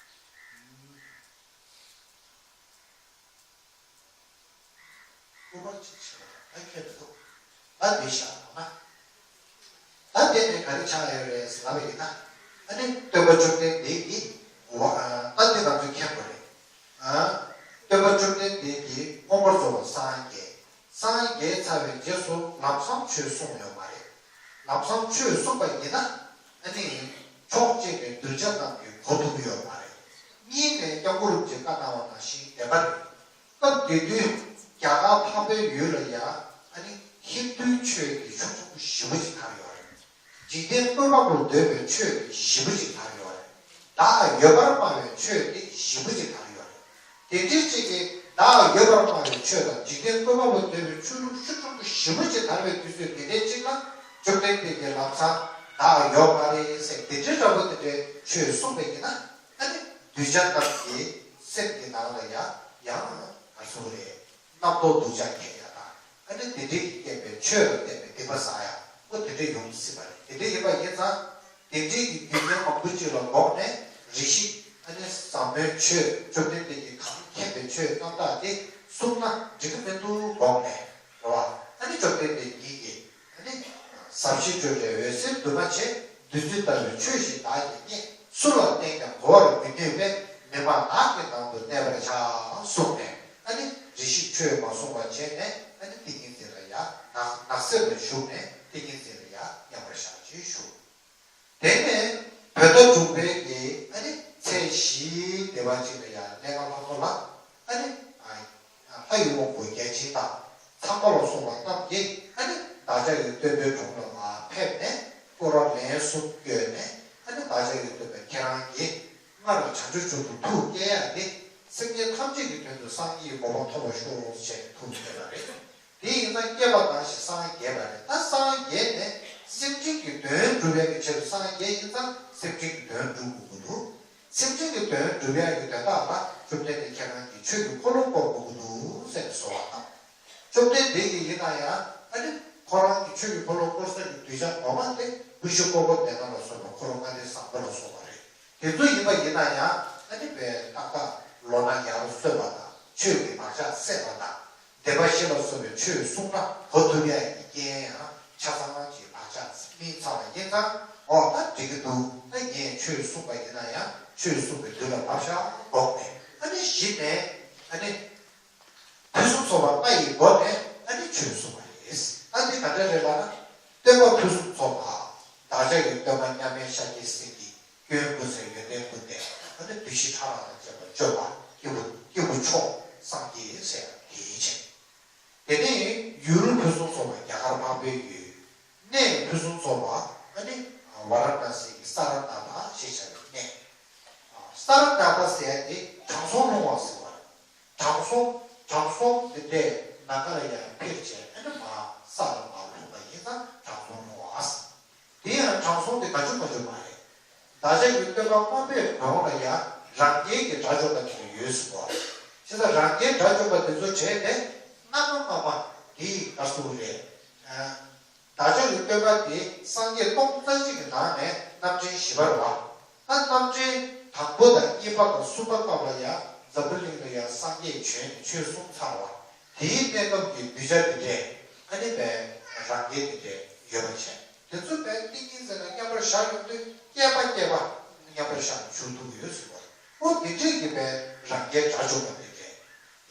སྐུ་པར་གཅིག་ཕྱེ་བ་དང་ཨ་ཁྱེད་དུ་ད་འདི་བཞག་པ་ན། ད་འདི་ནས་ག་རེ་ཆགས་ཡོད་རེད་ཟེར་ལབ་པ་ཡིན་ན། ཨ་ནི་སྟོན་པ་བཅོམ་ལྡན་འདས་ཀྱིས་ད་འདི་ང་ཚོས་མཁྱེན་དགོས་རེད། སྟོན་པ་བཅོམ་ལྡན་འདས་ཀྱིས་མངོན་པར་རྫོགས་པར་སངས་རྒྱས། སངས་རྒྱས་ཚར་བའི་རྗེས་སུ་ལམ་སང་ཆོས་གསུངས་ཡོད་མ་རེད། ལམ་སང་ཆོས་གསུངས་པ་ཡིན་ན་ཨ་ནི་ཕྱོགས་གཅིག་ནས་གདུལ་བྱ་རྣམས་ཀྱིས་གོ་ཐུབ་ཀྱི་ཡོད་མ་རེད། གཉིས་ནས་སྐྱབས་མགོན་རིན་པོ་ཆེས་བཀའ་གནང་བ་ནང་བཞིན་བསྟན་པ་རེད། སྐབས་དེ་དུས་རྒྱ་གར་འཕགས་པའི་ཡུལ་ལ་ཡང་ཨ་ནི་ཧིན་རྡུའི་ཆོས་ཀྱི་ཕྱོགས་ཆེན་པོ་ཞེ་པོ་ཅིག་དར་ཡོད་རེད། འཇིག་རྟེན་བཀོད་པ་པོ་འདོད་པའི་ཆོས་ཀྱི་ཞེ་པོ་ཅིག་དར་ཡོད་རེད། བདག་ཡོད་པར་སྨྲ་བའི་ཆོས་ཀྱི་ཞེ་པོ་ཅིག་དར་ཡོད་རེད། དེ་འདྲའི་ཅིག་གིས་བདག་ཡོད་པར་སྨྲ་བའི་ཆོས་དང་འཇིག་རྟེན་བཀོད་པ་པོ་འདོད་པའི་ཆོས་ལུགས་ཤུགས་ཆེན་པོ་ཞེ་པོ་ཅིག་དར་བའི་དུས་ཚོད་དེ་འདྲའི་ཅིག་ལ་བཅོམ་ལྡན་འདས་ཀྱིས་ལམ་སང་བདག་ཡོད་མ་རེད་ཟེར་དེ་འདྲའི་འདྲ་པོ་དེ་འདྲའི་ཆོས་གསུངས་པ་ཡིན་ན། ཨ་ནི་གདུལ་བྱ་རྣམས་ཀྱི་སེམས་ཀྱི་ནང་ལ་ཡང་ཡང་ག་སོང་རེད། རྣམ་རྟོག་སྡུག་ཅག་སྐྱེ་ཡ་དང་ཨ་ནི་དེ་འདྲའི་གི་སྐྱེས་པའི་ཆོས་ལ་བརྟེན་པའི་སྡིག་པ་བསགས་ཡ་ཨོ་དེ་འདྲ་ཡོང་སྲིད་པ་རེད། དེ་འདྲ་ཡིན་པ་ཡིན་ཙང་དེ་འདྲའི་གི་རྒྱུ་རྐྱེན་མང་པོ་ཅིག་ལ་དགོངས་ནས་རེ་ཞིག་ཨ་ནི་ཟབ་མོའི་ཆོས་བཅོམ་ལྡན་འདས་ཀྱིས་གང་མཁྱེན་པའི་ཆོས་རྣམ་དག་དེ་གསུངས་ན་འགྲིག་གི་མི་འདུག་དགོངས་ནས་རེད་བ། ཨ་ནི་བཅོམ་ལྡན་འདས་ཉིད་ཀྱིས། ཨ་ནི། ཟབ་ཞི་སྤྱོད་པའི་འོད་གསལ་འདུས་མ་བྱས། བདུད་རྩི་ལྟ་བུའི་ཆོས་ཤིག་བདག་གིས་རྙེད། སུ་ལ་བསྟན་ཀྱང་གོ་བར་མི་ནུས་པས། མི་སྨྲ་ནགས་ཀྱི་ནང་དུ་གནས་པར་བྱ། གསུངས་ནས། ཨ་ནི། རེ་ཞིག་ཆོས་མ་གསུང་བར་བྱས་ནས། ཨ་ནི། ཏིང་ངེ་འཛིན་ལ་ཡ། ནགས་ནགས་གསེབ་ལ་བཞུགས་ནས་ཏིང་ངེ་འཛིན་ལ་ཡ་མཉམ་པར་བཞག་ཅེས་ཞུ། དེ་ནས་བོད་ཟླ་དྲུག་པའི་གི་ཨ་ནི་ཚེས་བཞིའི་སྡེ་བ་གཅིག་ལ་ཡང་གནས་ཁང་ལྷ་ཚོགས་ལ་ཨ་ནི་ཨ་ལྷ་ཡི་དབང་པོ་བརྒྱ་བྱིན་དང་ཚངས་པ་ལ་སོགས་པ་རྣམས་ཀྱིས་ཨ་ནི་བདག་ཅག་གི་སྟོན་པའི་དྲུང་ལ་མར་ཕེབས་ནས་སྐོར་ར་ལན་གསུམ་བསྐྱོན་ནས་ཨ་ནི་བདག་ཅག་གི་སྟོན་པ་ཁྱེད་རང་གིས་སྔར་བྱང་ཆུབ་མཆོག་ཏུ་ཐུགས་བསྐྱེད་ཡ་དེ་སེམས་ཅན་ཐམས་ཅད་ཀྱི་དོན་དུ་སངས་རྒྱས་ཀྱི་གོ་འཕང་ཐོབ་པར་ཤོག་ཅེས་ཐུགས་བསྐྱེད་པ་རེད། དེ་ཡིན་ཙང་བསྐྱེད་པ་དང་ཞིང་སངས་རྒྱས་པ་རེད། ད་སངས་རྒྱས་ནས་སེམས་ཅན་གྱི་དོན་སྒྲུབ་ཡག་གི་ཆེད་དུ་སངས་རྒྱས་ཡིན་ཙང་སེམས་ཅན་གྱི་དོན་སྒྲུབ་དགོས་ཀྱི་འདུག་སེམས་ཅན་གྱི་དོན་སྒྲུབ་ཡག་གི་དོན་དག་ལ་བཅོམ་ལྡན་འདས་ཁྱེད་རང་གིས་ཆོས་ཀྱི་འཁོར་ལོ་བསྐོར་དགོས་ཀྱི་འདུག་ཟེར་ནས་གསོལ་བ་བཏབ། བཅོམ་ལྡན་འདས་ཀྱིས་ཡིན་ན་ཡང་ཨ་ནི་ཁོ་རང་གི་ཆོས་ཀྱི་འཁོར་ལོ་བསྐོར་ས་ཀྱི་གདུལ་བྱ་ངོ་མ་དེ་ཀུན་གཞི་ཀོ་ཀོ་དེ་ན་ལ་སོགས་པ་འཁོར་ལྔ་སྡེ་བཟང་པོ་ལ་སོགས་པ་རེད། དེ་ཚོ་ཡིན་པ་ཡིན་ན་ཡང་ཨ་ནི་དཔེ་ཏག་ཏག་ལོ་ན་ཡར་སོན་པ་དང་ཆོས་ཀྱི་བག་ཆགས་སད་པ་དང་། བདེན་པ་བཞི་ལ་སོགས་པའི་ཆོས་གསུངས་ན་གོ་ཐུབ་ཡ་ཡི་རྐྱེན་ཡང་ཆ་ཚང་གི་བག་ཆགས་སྨིན་ཚར་བ་ཡིན་ཙང་ཨོ་ད་འགྲིག་གི་འདུག་ད་ངས་ཆོས་གསུངས་པ་ཡིན་ན་ཡང་ཆོས་གསུངས་པའི་དུས་ལ་བབ་ཤག་དགོངས་ནས་ཨ་ནི་གཞི་ནས་ཨ་ནི་ཕུན་སུམ་ཚོགས་པ་ལྔ་ཡི་སྒོ་ནས་ཨ་ནི་ཆོས་གསུངས་པ་རེད། ཨ་ནི་ག་འདྲ་རེད་ལབ་ན་སྟོན་པ་ཕུན་སུམ་ཚོགས་པ་བདག་ཅག་གི་སྟོན་པ་མཉམ་མེད་ཤཱཀྱའི་སེང་གེ་སྐྱོན་ཀུན་ཟད་ཡོན་ཏན་ཀུན་ལྡན་ཨ་ནི་བདུད་བཞི་ཕྲ་རགས་དང་བཅས་པ་སྤྱོད་པ་སྐྱེས་བུ་སྐྱེས་བུ་མཆོག་སངས་རྒྱས་ཟེར་ཡ་དེའི་ཆེད། དེ་ནས་ཡུལ་ཕུན་སུམ་ཚོགས་པ་རྒྱ་གར་འཕགས་པའི་ཡུལ། གནས་ཕུན་སུམ་ཚོགས་པ་ཨ་ནི་ཝཱ་ར་ཎཱ་སི་གི་ས་ར་ནཱ་ཐ་ཞེས་བྱ་བའི་གནས། ས་ར་ནཱ་ཐ་ཟེར་ཡ་དེ་དྲང་སྲོང་ལྷུང་བ་ཟེར་བ་རེད། དྲང་སྲོང་དྲང་སྲོང་དེ་འདྲས་ནམ་མཁའ་ལ་ཡར་འཕུར་བྱས་ཨ་ནི་མར་ས་ལ་མར་ལྷུང་བ་ཡིན་ཙང་དྲང་སྲོང་ལྷུང་བ་ཟེར། དེ་ཡང་དྲང་སྲོང་དེ་ག་ཅུང་མ་ཅུང་མ་རེད། བདག་ཅག་གི་སྟོན་པ་དམའ་བོས་གོང་ལ་ཡང་རང་རྒྱལ་གྱི་དགྲ་བཅོམ་པ་དེ་ཚོ་ཡོད་ཟེར་བ། བྱས་ཙང་རང་རྒྱལ་དགྲ་བཅོམ་པ་དེ་ཚོ་བྱས་ནས་སྔ་མ་སྔ་མ་དེའི་བཀའ་གསུང་རེད། བདག་ཅག་གི་སྟོན་པ་དེ་སངས་རྒྱས་སྟོང་རྩ་གཅིག་གི་ནང་ནས་རྣམ་འདྲེན་བཞི་པ་རེད་བ། ད་རྣམ་འདྲེན་དང་པོ་དང་གཉིས་པ་དང་གསུམ་པ་སྐབས་ལ་ཡང་འཛམ་བུ་གླིང་ལ་ཡང་སངས་རྒྱས་བྱོན་ནས་ཆོས་གསུངས་ཚར་བ། དེའི་གནས་སྐབས་ཀྱི་གདུལ་བྱ་དེ་འདྲས་ཨ་ནི་བས་རང་རྒྱལ་དེ་འདྲས་ཡོད་པ་བྱས། དེ་ཚོ་བས་ཏིང་ངེ་འཛིན་ལ་མཉམ་པར་བཞག་ཡོང་དུས་སྐྱེས་པ་སྐྱེས་པ་མཉམ་པར་བཞག་འཇུག་ཐུབ་ཀྱི་ཡོད་ཟེར་བ། ཨོ་དེ་འདྲས་ཀྱི་བས་རང་རྒྱལ་དགྲ་བཅོམ་པ་དེ་འདྲས།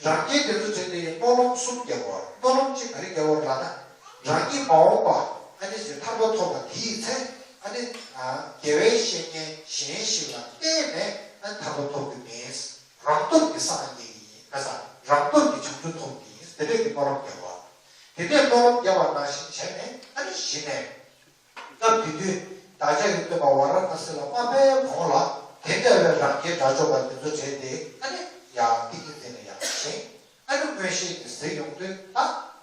རང་རྒྱལ་དེ་ཚོ་བྱས་ཏེ་ཡི་སྨོན་ལམ་གསུམ་རྒྱག་པ། སྨོན་ལམ་གཅིག་ག་རེ་རྒྱག་པ་ལབ་ན། རང་ཉིད་མ་འོངས་པ་ཨ་ནི་ཞིག་ཐར་པ་ཐོབ་པ་དེའི་ཚེ་ཨ་ནི་དགེ་བའི་བཤེས་གཉེན་གཞན་ཞིག་ལ་བརྟེན་ནས་ཨ་ནི་ཐར་པ་ཐོབ་ཀྱི་མིན། རང་སྟོབས་ཀྱིས་སངས་རྒྱས་ཀྱི་ཡིན། ཁ་སང་རང་སྟོབས་ཀྱིས་བྱང་ཆུབ་ཐོབ་ཀྱི་ཡིན། དེ་འདྲས་ཀྱི་སྨོན་ལམ་རྒྱག་པ། དེ་འདྲས་སྨོན་ལམ་རྒྱག་པ་ནང་བཞིན་བྱས་ནས་ཨ་ནི་གཞི་ནས། སྐབས་དེ་དུས་བདག་ཅག་གི་སྟོན་པ་ཝཱ་ར་ཎ་སི་ལ་མ་ཕེབས་གོང་ལ་དེ་འདྲ་བའི་རང་རྒྱལ་དགྲ་བཅོམ་པ་དེ་ཚོ་བྱས་ཏེ་ཨ་ནི་ཡང་ཏིང་ངེ་འཛིན་ལ་ཡང་ཞེན། ཨ་ནི་མངོན་ཤེས་ཀྱིས་གཟིགས་ཡོང་དུས་ད་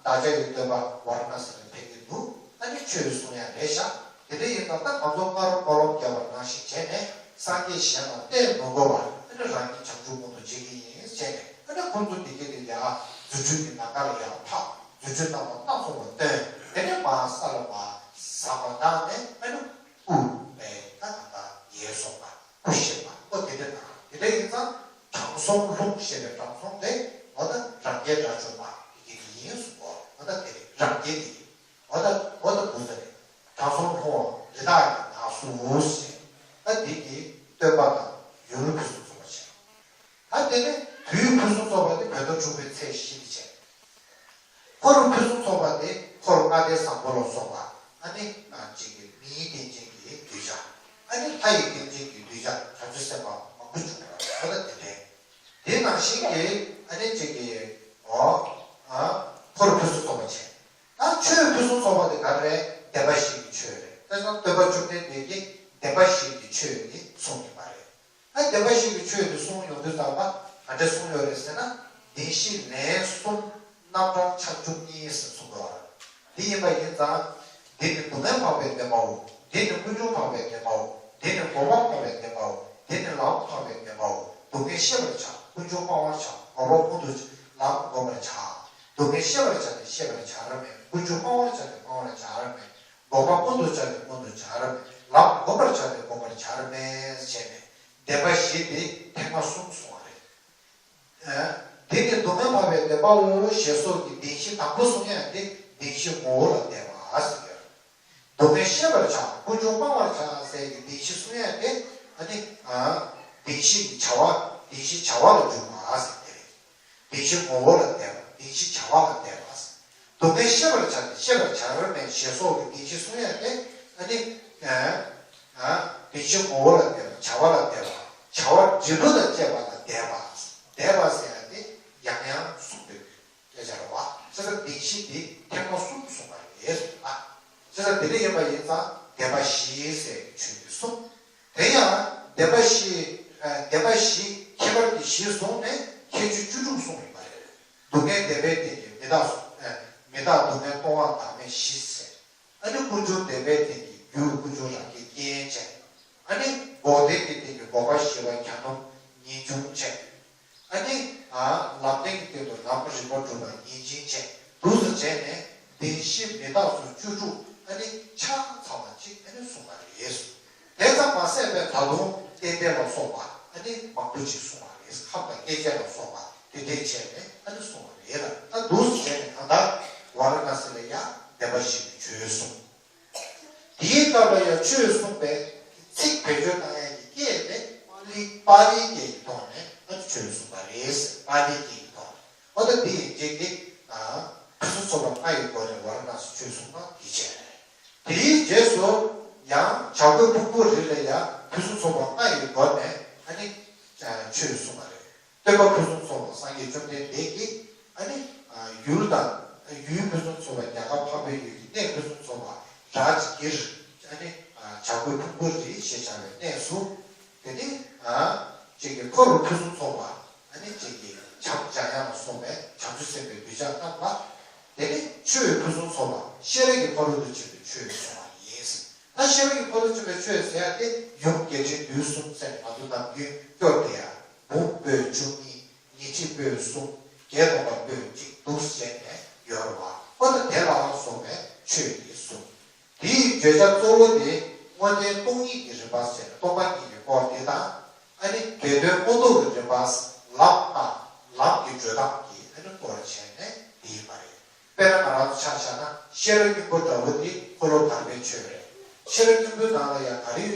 བདག་ཅག་གི་སྟོན་པ་ཝཱ་ར་ཎ་སི་ལ་ཕེབས་ཀྱི་འདུག་ཨ་ནི་ཆོས་གསུང་ཡ་རེད་ཤག་དེ་འདྲ་ཡིན་ཙང་ད་ང་ཚོ་སྔར་སྨོན་ལམ་བརྒྱབ་པ་ནང་བཞིན་བྱས་ནས་སངས་རྒྱས་གཞན་ལ་བསྟེན་མི་དགོས་པར་ཨ་ནི་རང་ཉིད་བྱང་ཆུབ་མངོན་དུ་བྱེད་ཀྱི་ཡིན་བྱས་ནས་ཨ་ནི་ཁོང་ཚོ་དེ་གས་དེ་ཡང་རྫུ་འཕྲུལ་གྱི་ནམ་མཁའ་ལ་ཡར་འཕགས། རྫུ་འཕྲུལ་རྣམ་པ་སྣ་ཚོགས་པ་སྟོན། དེ་ནས་མར་ས་ལ་མར་ཟགས་པ་བཏང་ནས་ཨ་ནི་སྐུ་བས་ད་ད་ལྟ་ངལ་གསོ་བ་སྐུ་གཤེགས་པ་ཨོ་དེ་འདྲ་དང་དེ་འདྲ་ཡིན་ཙང་དྲང་སྲོང་ལྷུང་ཞེས་པའི་དྲང་སྲོང་དེ་འོ་ད་རང་རྒྱལ་དགྲ་བཅོམ་པ་དེ་གི་ཡིན་གསུངས་པ། འོ་ད་དེ་རེད། རང་རྒྱལ་དེ་ཡིན། འོ་ད་འོ་ད་བུ་ཚ་རེད། དྲང་སྲོང་ལྷུང་བ་རི་དྭགས་ཀྱི་ནགས་སུ་འུར་ཞེས་ད་དེ་གི་སྟོན་པ་དང་ཡུལ་ཕུན་སུམ་ཚོགས་པ་བྱས། ད་དེ་ནས་དུས་ཕུན་སུམ་ཚོགས་པ་དེ་བོད་ཟླ་དྲུག་པའི་ཚེས་བཞི་དེ་བྱས། འཁོར་ཕུན་སུམ་ཚོགས་པ་དེ་འཁོར་ལྔ་སྡེ་བཟང་པོ་ལ་སོགས་པ་ཨ་ནི་ཅིག་གི་མིའི་རྟེན་ཅན་གྱི་གདུལ་བྱ། ཨ་ནི་ལྷ་ཡི་རྟེན་ཅན་གྱི་གདུལ་བྱ་བྱང་ཆུབ་སེམས་དཔའ་མང་པོ་བྱུང་བ་ལ་དེ་འདྲའི། དེ་ནང་བཞིན་གྱི་ཨ་ནི་ཅིག་གི་འོ་ཨ་འཁོར་ཕུན་སུམ་ཚོགས་པ་བྱས། ད་ཆོས་ཕུན་སུམ་ཚོགས་པ་དེ་ག་རེ་རེད། བདེན་པ་བཞི་གི་ཆོས་རེད། དེ་ཙང་སྟོན་པ་བཅོམ་ལྡན་འདས་ཀྱིས་བདེན་པ་བཞི་གི་ཆོས་དེ་གསུངས་ཡོད་པ་རེད། ད་བདེན་པ་བཞི་གི་ཆོས་དེ་གསུངས་ཡོང་དུས་ཙམ་པ་ག་འདྲ་གསུངས་ཡོད་རེད་ཟེར་ན། བདེན་བཞི་ལན་གསུམ་རྣམ་གྲངས་ཆ་བཅུ་གཉིས་ཟེར་གསུངས་ཡོད་པ་རེད། འདི་ཡིན་པ་ཡིན་ཙང་། འདི་ནི་སྡུག་བསྔལ་འཕགས་པའི་བདེན་པའོ། འདི་ནི་ཀུན་འབྱུང་འཕགས་པའི་བདེན་པའོ། འདི་ནི་འགོག་པ་འཕགས་པའི་བདེན་པའོ། འདི་ནི་ལམ་འཕགས་པའི་བདེན་པའོ། སྡུག་བསྔལ་ཤེས་པར་བྱ། ཀུན་འབྱུང་སྤང་བར་བྱ། འགོག་པ་ཀུན་ཏུ་ལམ་བསྒོམ་པར་བྱ། སྡུག་བསྔལ་ཤེས་པར་བྱ་སྟེ་ཤེས་པར་བྱ་ར་མེད། ཀུན་འབྱུང་སྤང་བར་བྱ་སྟེ་སྤང་བར་བྱ་ར་མེད། འགོག་པ་ཀུན་ཏུ་བྱ་སྟེ་ཀུན་ཏུ་བྱ་ར་མེད། ལམ་བསྒོམ་པར་བྱ་སྟེ་བསྒོམ་པར་བྱ་ར་མེད་ཟེར་བྱས་ནས་བདེན་པ་བཞི་དེ་ཐེངས་མ་གསུམ་གསུངས་པ་རེད། ཨ། འདི་ནི་སྡུག་བསྔལ་འཕགས་པའི་བདེན་པའོ་ཞེས་སོགས་ཀྱི་བདེན་བཞི་དང་པོ་གསུང་ཡ་དེ་བདེན་བཞི་ངོ་བོ་ལ་བརྟེན་པ་ཟེར་གྱི་རེད། སྡུག་བསྔལ་ཤེས་པར་བྱ། ཀུན་འབྱུང་སྤང་བར་བྱ་ཟེར་གྱི་བདེན་བཞི་གསུང་ཡ་དེ་ཨ་ནི་ཨ་བདེན་བཞི་གི་བྱ་བ་བདེན་བཞི་བྱ་བ་ལ་འཇུག་པ་ཟེར་གྱི་རེད། བདེན་བཞི་ངོ་བོ་ལ་བརྟེན་པ། བདེན་བཞི་བྱ་བ་ལ་བརྟེན་པ། སྡུག་བསྔལ་ཤེས་པར་བྱ་སྟེ་ཤེས་པར་བྱ་ར་མེད་ཞེས་སོགས་ཀྱི་བདེན་བཞི་གསུང་ཡ་དེ་ཨ་ནི་ཨ་ཨ་བདེན་བཞི་ངོ་བོ་ལ་བརྟེན་པ། བྱ་བ་ལ་བརྟེན་པ། བྱ་བ་འབྲས་བུ་དང་བཅས་པ་ལ་བརྟེན་པ། བརྟེན་པ་ཟེར་ཡ་དེ་ཡང་ཡང་གསུངས་འདུག་སྐད་ཆ་རེད་བ། བྱས་ཙང་བདེན་བཞི་དེ་ཐེངས་མ་གསུམ་གསུངས་པ་རེད་ཟེར་ལ། བྱས་ཙང་དེ་འདྲ་ཡིན་པ་ཡིན་ཙང་བདེན་པ་བཞི་ཟེར་ཆོས་དེ་གསུངས། དེ་ཡང་བདེན་པ་བཞི། ཨ། བདེན་པ་བཞི་ཁྱད་པར་གྱི་གཞི་བཟུང་ནས་ཁྱད་ཆོས་བཅུ་དྲུག་གསུངས་ཡོད་པ་རེད། སྡུག་བསྔལ་བདེན་པའི་སྟེང་གི་མི་རྟག་སོ། ཨ། མི་རྟག་སྡུག་བསྔལ་སྟོང་བ་བདག་མེད་བཞི་ཟེར། ཨ་ནི་ཀུན་འབྱུང་བདེན་པའི་སྟེང་གི་རྒྱུ་ཀུན་འབྱུང་རང་རྐྱ་རྐྱེན་བྱས། ཨ་ནི་འགོག་བདེན་གྱི་སྟེང་གི་འགོག་པ་ཞི་བ་གྱ་ནོམ་ངེས་འབྱུང་བྱས། ཨ་ནི། ཨ། ལམ་བདེན་གྱི་སྟེང་དུ་ལམ་རིམ་པར་གྲུབ་པ་ངེས་འབྱིན་བྱས། འདུག་སེ་བྱས་ནས་བདེན་བཞི་མི་རྟག་སོགས་བཅུ་དྲུག་ཨ་ནི་ཆ་ཚང་བ་གཅིག་ཨ་ནི་གསུངས་པ་རེད། དེ་ཙམ་མ་ཟད་པའི་ད་དུང་རྟེན་འབྲེལ་ལ་སོགས་པ་ཨ་ནི་མང་པོ་ཅིག་གསུངས་པ་རེད། ཁམས་དང་སྐྱེ་མཆེད་ལ་སོགས་པ་དེ་འདྲས་བྱས་ནས་ཨ་ནི་གསུངས་པ་རེད་ལ། ད་འདུག་སེ་བྱས་ནས་གང་ལྟར་ཝཱ་ར་ཎ་སི་ལ་ཡང་བདེན་པ་བཞི་གི་ཆོས་གསུངས། དེའི་སྐབས་ལ་ཡང་ཆོས་གསུངས་པའི་ཚིག་བེད་སྤྱོད་གཏང་ཡས་ཀྱི་སྐད་དེ་པཱ་ལི། པཱ་ལིའི་སྐད་ཀྱི་ཐོག་ནས་ཨ་ནི་ཆོས་གསུངས་པ་རེད། པཱ་ལིའི་སྐད་ཀྱི་ཐོག་ནས། འོ་ད་འདི་ཡིན་གཅིག་གི་ཨ་ཕུན་སུམ་ཚོགས་པ་ལྔ་ཡི་སྒོ་ནས་ཝཱ་ར་ཎ་སི་ཆོས་གསུངས་པ་འདི་བྱས། དེའི་རྗེས་སུ་ཡང་བྱ་རྒོད་ཕུང་པོའི་རི་ལ་ཡང་ཕུན་སུམ་ཚོགས་པ་ལྔ་ཡི་སྒོ་ནས་ཨ་ནི་ཆོས་གསུངས་པ་རེད། སྟོན་པ་ཕུན་སུམ་ཚོགས་པ་སངས་རྒྱས་བཅོམ་ལྡན་འདས་ཀྱིས་ཨ་ནི་ཡུལ་དང་ཡུལ་ཕུན་སུམ་ཚོགས་པ་རྒྱ་གར་འཕགས་པའི་ཡུལ་གྱི་གནས་ཕུན་སུམ་ཚོགས་པ་རཱ་ཇ་གིར་ཨ་ནི་བྱ་རྒོད་ཕུང་པོའི་རི་ཞེས་བྱ་བའི་གནས་སུ། དེ་ནི་ཅིག་གི་འཁོར་བ་ཕུན་སུམ་ཚོགས་པ་ཨ་ནི་ཅིག་གི་བྱམས་འཇམ་དབྱངས་ལ་སོགས་པའི་བྱང་ཆུབ་སེམས་དཔའི་གདུལ་བྱ་རྣམས་ལ། དེ་ནི་ཆོས་ཕུན་སུམ་ཚོགས་པ་ཤེས་རབ་ཀྱི་ཕ་རོལ་ཏུ་ཕྱིན་པའི་ཆོས་གསུངས་པ་ཡིན། ད་ཤེས་རབ་ཀྱི་ཕ་རོལ་ཏུ་ཕྱིན་པའི་ཆོས་ཟེར་ཡ་དེ་ཡུམ་རྒྱས་འབྲིང་བསྡུས་གསུམ་ཟེར་ནས་ང་ཚོ་ནམ་རྒྱུན་སྐྱོར་བསྡད་ཡ། འབུམ་པོད་བཅུ་གཉིས། ཉི་ཁྲི་པོད་གསུམ། བརྒྱད་སྟོང་པ་པོད་གཅིག་འདུག་སེ་བྱས་ནས་ཡོད་རེད་བ། ཨོ་ད་དེ་ལའང་སོགས་པའི་ཆོས་ཀྱི་གསུང་། དེའི་བརྗོད་བྱ་གཙོ་བོ་དེ་དངོས་བསྟན་སྟོང་ཉིད་ཀྱི་རིམ་པ་ཟེར་ནས་སྟོང་པ་ཉིད་ཀྱི་སྐོར་དེ་དང་། ཨ་ནི་སྦས་དོན་མངོན་རྟོགས་ཀྱི་རིམ་པ། ལམ་དང་ལམ་གྱི་བགྲོད་སྟངས་ཀྱི་ཨ་ནི་སྐོར་བྱས་ནས་ བཞག་ན་ཤེས་རབ་སྙིང་པོ་འདྲ་བོ་དེ་འཁོར་ལོ་བར་པའི་ཆོས་རེད། ཤེས་རབ་སྙིང་པོའི་ནང་ལ་ཡང་ག་རེ་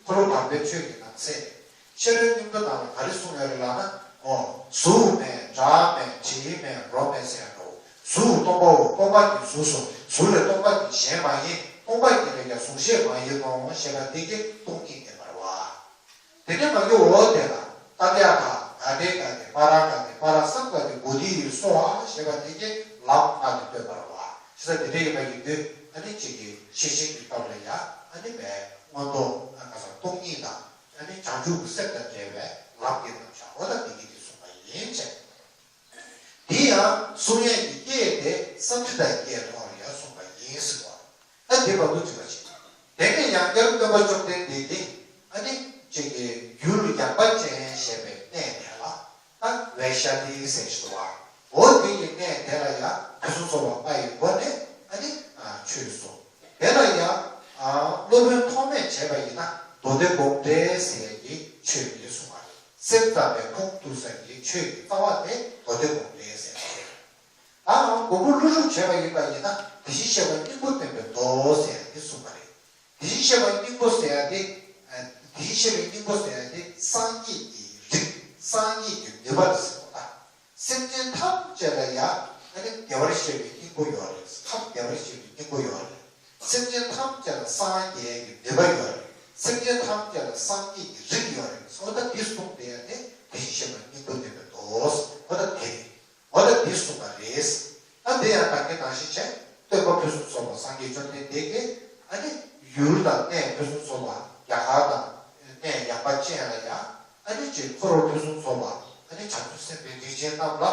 འཁོར་ལོ་བར་པའི་ཆོས་ཀྱི་ནང་གསེས་རེད། ཤེས་རབ་སྙིང་པོའི་ནང་ལ་ག་རེ་གསུངས་ཡོད་རེད་ལབ་ན། ཨོ། གཟུགས་མེད་སྒྲ་མེད་དྲི་མེད་རོ་མེད་ཟེར་ཡ་འདྲ་བོ། གཟུགས་སྟོང་པའོ། སྟོང་པ་ཉིད་གཟུགས་སོ། གཟུགས་ལས་སྟོང་པ་ཉིད་གཞན་མ་ཡིན། སྟོང་པ་ཉིད་ལས་ཀྱང་གཟུགས་གཞན་མ་ཡིན་ནོ་ཞེས་པ་འདི་གིས་སྟོང་ཉིད་བསྟན་པ་རེད་བ། དེ་ནས་མ་གི་འོ་དེ་ལ་ཏདྱ་ཐཱ། ག་ཏེ་ག་ཏེ་པཱ་ར་ག་ཏེ་པཱ་ར་སཾ་ག་ཏེ་བོ་དྷི་ཡེ་སྭཱ་ཧཱ་ཞེས་པ་དེ་གིས་ལམ་ལྔ་དེ་སྟོན་པ་རེད་བ། ཞེས་པ་དེ་འདྲ་ཡིན་པ་ཡིན་དུས་ཨ་ནི་གཅིག་གི་ཤེས་བཞིན་གྱི་སྐབས་ལ་ཡང་ཨ་ནི་བའི་མངོན་རྟོགས་ཨ་ག་ས་སྟོང་ཉིད་དང་ཨ་ནི་བྱང་ཆུབ་ཀྱི་སེམས་དང་འབྲེལ་བའི་ལམ་གྱི་རྣམ་གཞག་འོ་ད་དེ་གི་དེ་གསུངས་པ་ཡིན་ཅེས། དེ་ཡང་གསུང་ཡས་ཀྱི་སྐད་དེ་སཾ་ཌི་ཏ་ཡི་སྐད་ཐོག་ལ་ཡང་གསུངས་པ་ཡིན་ཟེར་བ། ད་དེ་བར་དུ་འགྲིག་པ་བྱེད། དེ་ནས་ཡང་བསྐྱར་སྟོན་པ་བཅོམ་ལྡན་འདས་ཀྱིས་ཨ་ནི་གཅིག་གི་ཡུལ་ཡངས་པ་ཅན་ཞེས་པའི་གནས་དེ་ལ་ད་བེ་ཤ་ལི་ཟེར་ཞུ་བ། འོ་དེ་ཡི་གནས་དེ་ལ་ཡང་ཕུན་སུམ་ཚོགས་པ་ལྔ་ཡི་སྒོ་ནས་ཨ་ནི་ཆོས་གསུངས། དེ་ལ་ཡང་སློབ་དཔོན་ཐོགས་མེད་བྱས་པ་ཡིན་ན་མདོ་སྡེ་དགོངས་འགྲེལ་ཟེར་ཡས་ཀྱི་ཆོས་དེ་གསུངས་པ་རེད། སེམས་ཙམ་པའི་ཁུངས་གཏུགས་ས་ཀྱི་ཆོས་ཀྱི་རྩ་བ་དེ་མདོ་སྡེ་དགོངས་འགྲེལ་ཟེར་བ་རེད། ད་ཡང་མགོན་པོ་ཀླུ་སྒྲུབ་བྱས་པ་ཡིན་པ་ཡིན་ན་དེ་བཞིན་གཤེགས་པ་སྙིང་པོ་སྟོན་པའི་མདོ་ཟེར་ཡ་དེ་གསུངས་པ་རེད། དེ་བཞིན་གཤེགས་པ་སྙིང་པོ་ཟེར་ཡ་དེ། དེ་བཞིན་གཤེགས་པའི་སྙིང་པོ་ཟེར་ཡ་དེ་སངས་རྒྱས་ཀྱི་རིགས། སངས་རྒྱས་ཀྱི་ནུས་པ་ཟེར་བ་དང་། སེམས་ཅན་ཐམས་ཅད་ལ་ཡང་ཨ་ནི་བདེ་བར་གཤེགས་པའི་སྙིང་པོ་ཡོད་རེད། ཁམས་བདེ་བར་གཤེགས་པའི་སྙིང་པོ་ཡོད་རེད། སེམས་ཅན་ཐམས་ཅད་ལ་སངས་རྒྱས་ཀྱི་ནུས་པ་ཡོད་རེད། སེམས་ཅན་ཐམས་ཅད་ལ་སངས་རྒྱས་ཀྱི་རིགས་ཡོད་རེད། འོ་ད་འདི་གསུངས་པའི་ཨ་ནི་དེ་བཞིན་གཤེགས་པ་སྙིང་པོ་སྟོན་པའི་མདོ། འོ་ད་དེ་རེད། འོ་ད་འདི་གསུངས་པ་རེད། ཨ་འདི་ཡང་ད་གིན་ནང་བཞིན་བྱས་སྟོན་པ་ཕུན་སུམ་ཚོགས་པ་སངས་རྒྱས་བཅོམ་ལྡན་འདས་ཀྱིས་ཨ་ནི་ཡུལ་དང་གནས་ཕུན་སུམ་ཚོགས་པ་རྒྱ་གར་དང་གནས་ཡངས་པ་ཅན་ལ་ཡང་ཨ་ནི་ཅིག་འཁོར་བ་ཕུན་སུམ་ཚོགས་པ་ཨ་ནི་བྱང་ཆུབ་སེམས་དཔའི་རིགས་ཅན་རྣམས་ལ་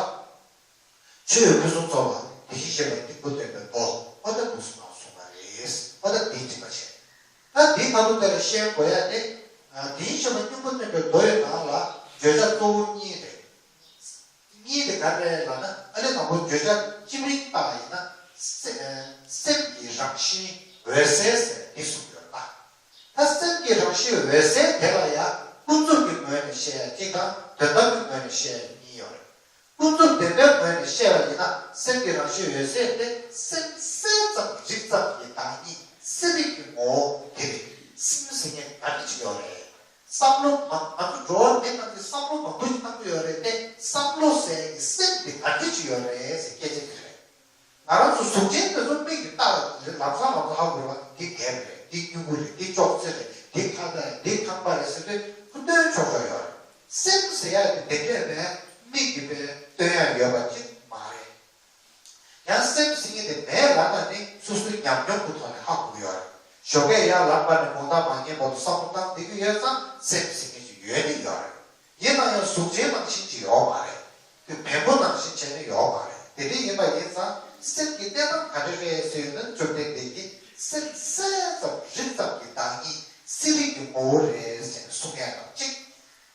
ཆོས་ཕུན་སུམ་ཚོགས་པ་དེ་བཞིན་གཤེགས་པ་སྙིང་པོ་སྟོན་པའི་མདོ། འོ་ད་འདུག་སེ་གསུངས་པ་རེད། འོ་ད་འདི་འགྲིག་པ་བྱས། ད་འདི་ཁ་ཐུག་དེ་ལ་ཤེས་དགོས་ཡ་དེ། དེ་བཞིན་གཤེགས་པ་སྙིང་པོ་སྟོན་པའི་མདོ་ཡི་ནང་ལ་བརྗོད་བྱ་གཙོ་བོ་གཉིས་རེད། གཉིས་དེ་ག་རེ་རེད་ལབ་ན་ཨ་ནི་དང་པོ་བརྗོད་བྱ་སྤྱི་མིང་བཏགས་ཡིན་ན་སེ- སེམས་ཀྱི་རང་བཞིན་འོད་གསལ་ཟེར་འདི་གསུངས་ཡོད་ལ། ད་སེམས་ཀྱི་རང་བཞིན་འོད་གསལ་དེ་ལ་ཡང་ཀུན་རྫོབ་ཀྱི་ངོས་ནས་བཤད་ཡ་གཅིག་དང་དོན་དམ་གྱི་ངོས་ནས་བཤད་ཡ་གཉིས་ཡོད་རེད། ཀུན་རྫོབ་བདེན་པའི་ངོས་ནས་བཤད་པ་ཡིན་ན་སེམས་ཀྱི་རང་བཞིན་འོད་གསལ་དེ་སེམས་གསལ་ཙམ་རིག་ཙམ་གྱི་བདག་ཉིད་གསལ་རིག་གི་ངོ་བོ་དེ་རེད། སེམས་ཟེར་མཁན་ག་འདྲ་ཅིག་ཡོད་རེད། བསམ་བློ་མང་མང་པོ་འགྲོ་བ་མི་རྣམས་ཀྱིས་བསམ་བློ་མང་པོ་ཞིག་བཏང་གི་ཡོད་རེད་དེ་བསམ་བློ་ཟེར་གྱི་སེམས་དེ་ག་འདྲ་ཅིག་ཡོད་རེད་ཟེར་སྐད་ཆ་དེ་རེད། ང་རང་ཚོ་གཟུགས་ཅན་དེ་ཚོ་མིག་གིས་བལྟ་ལམ་སང་ལམ་སང་ཧ་གོ་བ་འདི་དེབ་རེད། འདི་སྨྱུ་གུ་རེད། འདི་ཅོག་ཙེ་རེད། འདི་ཁ་བརྡ་རེད། འདི་ཁང་པ་རེད་ཟེར་དུས་ཁོ་སྟོན་ཆོག་ཆོག་ཡོད་རེད། སེམས་ཟེར་ཡ་དེ་དེ་འདྲས་མེད། མིག་གིས་པའི་སྟོན་ཡ་ཡོད་པ་ཅིག་མ་རེད། ཡང་སེམས་ཟེར་མཁན་དེ་མེད་ལབ་ན་ནི་སོ་སོའི་ཉམས་མྱོང་གི་ཐོག་ནས་ཧ་གོ་གི་ཡོད་རེད། ཞོགས་ཀས་ཡར་ལངས་པ་ནས་དགོང་དག་མ་ཉལ་བར་དུ་བསམ་བློ་བཏང་བསྡད་ཀྱི་ཡོད་ཙང་སེམས་ཟེར་མཁན་ཅིག་ཡོད་ནི་ཡོད་རེད། ཡིན་ན་ཡང་གཟུགས་ཅན་ནང་བཞིན་ཅིག་ཡོད་མ་རེད། དེ་བེམ་པོ་ནང་བཞིན་བྱས་ནས་ཡོད་མ་རེད། དེ་འདྲ་ཡིན་པ་ཡིན་ཙང་སེམས་ཀྱི་གནས་སྟངས་ག་འདྲ་རེད་ཟེར་ཡོད་ན་བཅོམ་ལྡན་འདས་ཀྱིས་སེམས་གསལ་ཙམ་རིག་ཙམ་གྱི་བདག་ཉིད་གསལ་རིག་གི་ངོ་བོ་རེད་ཟེར་ནས་གསུང་ཡ་དང་གཅིག་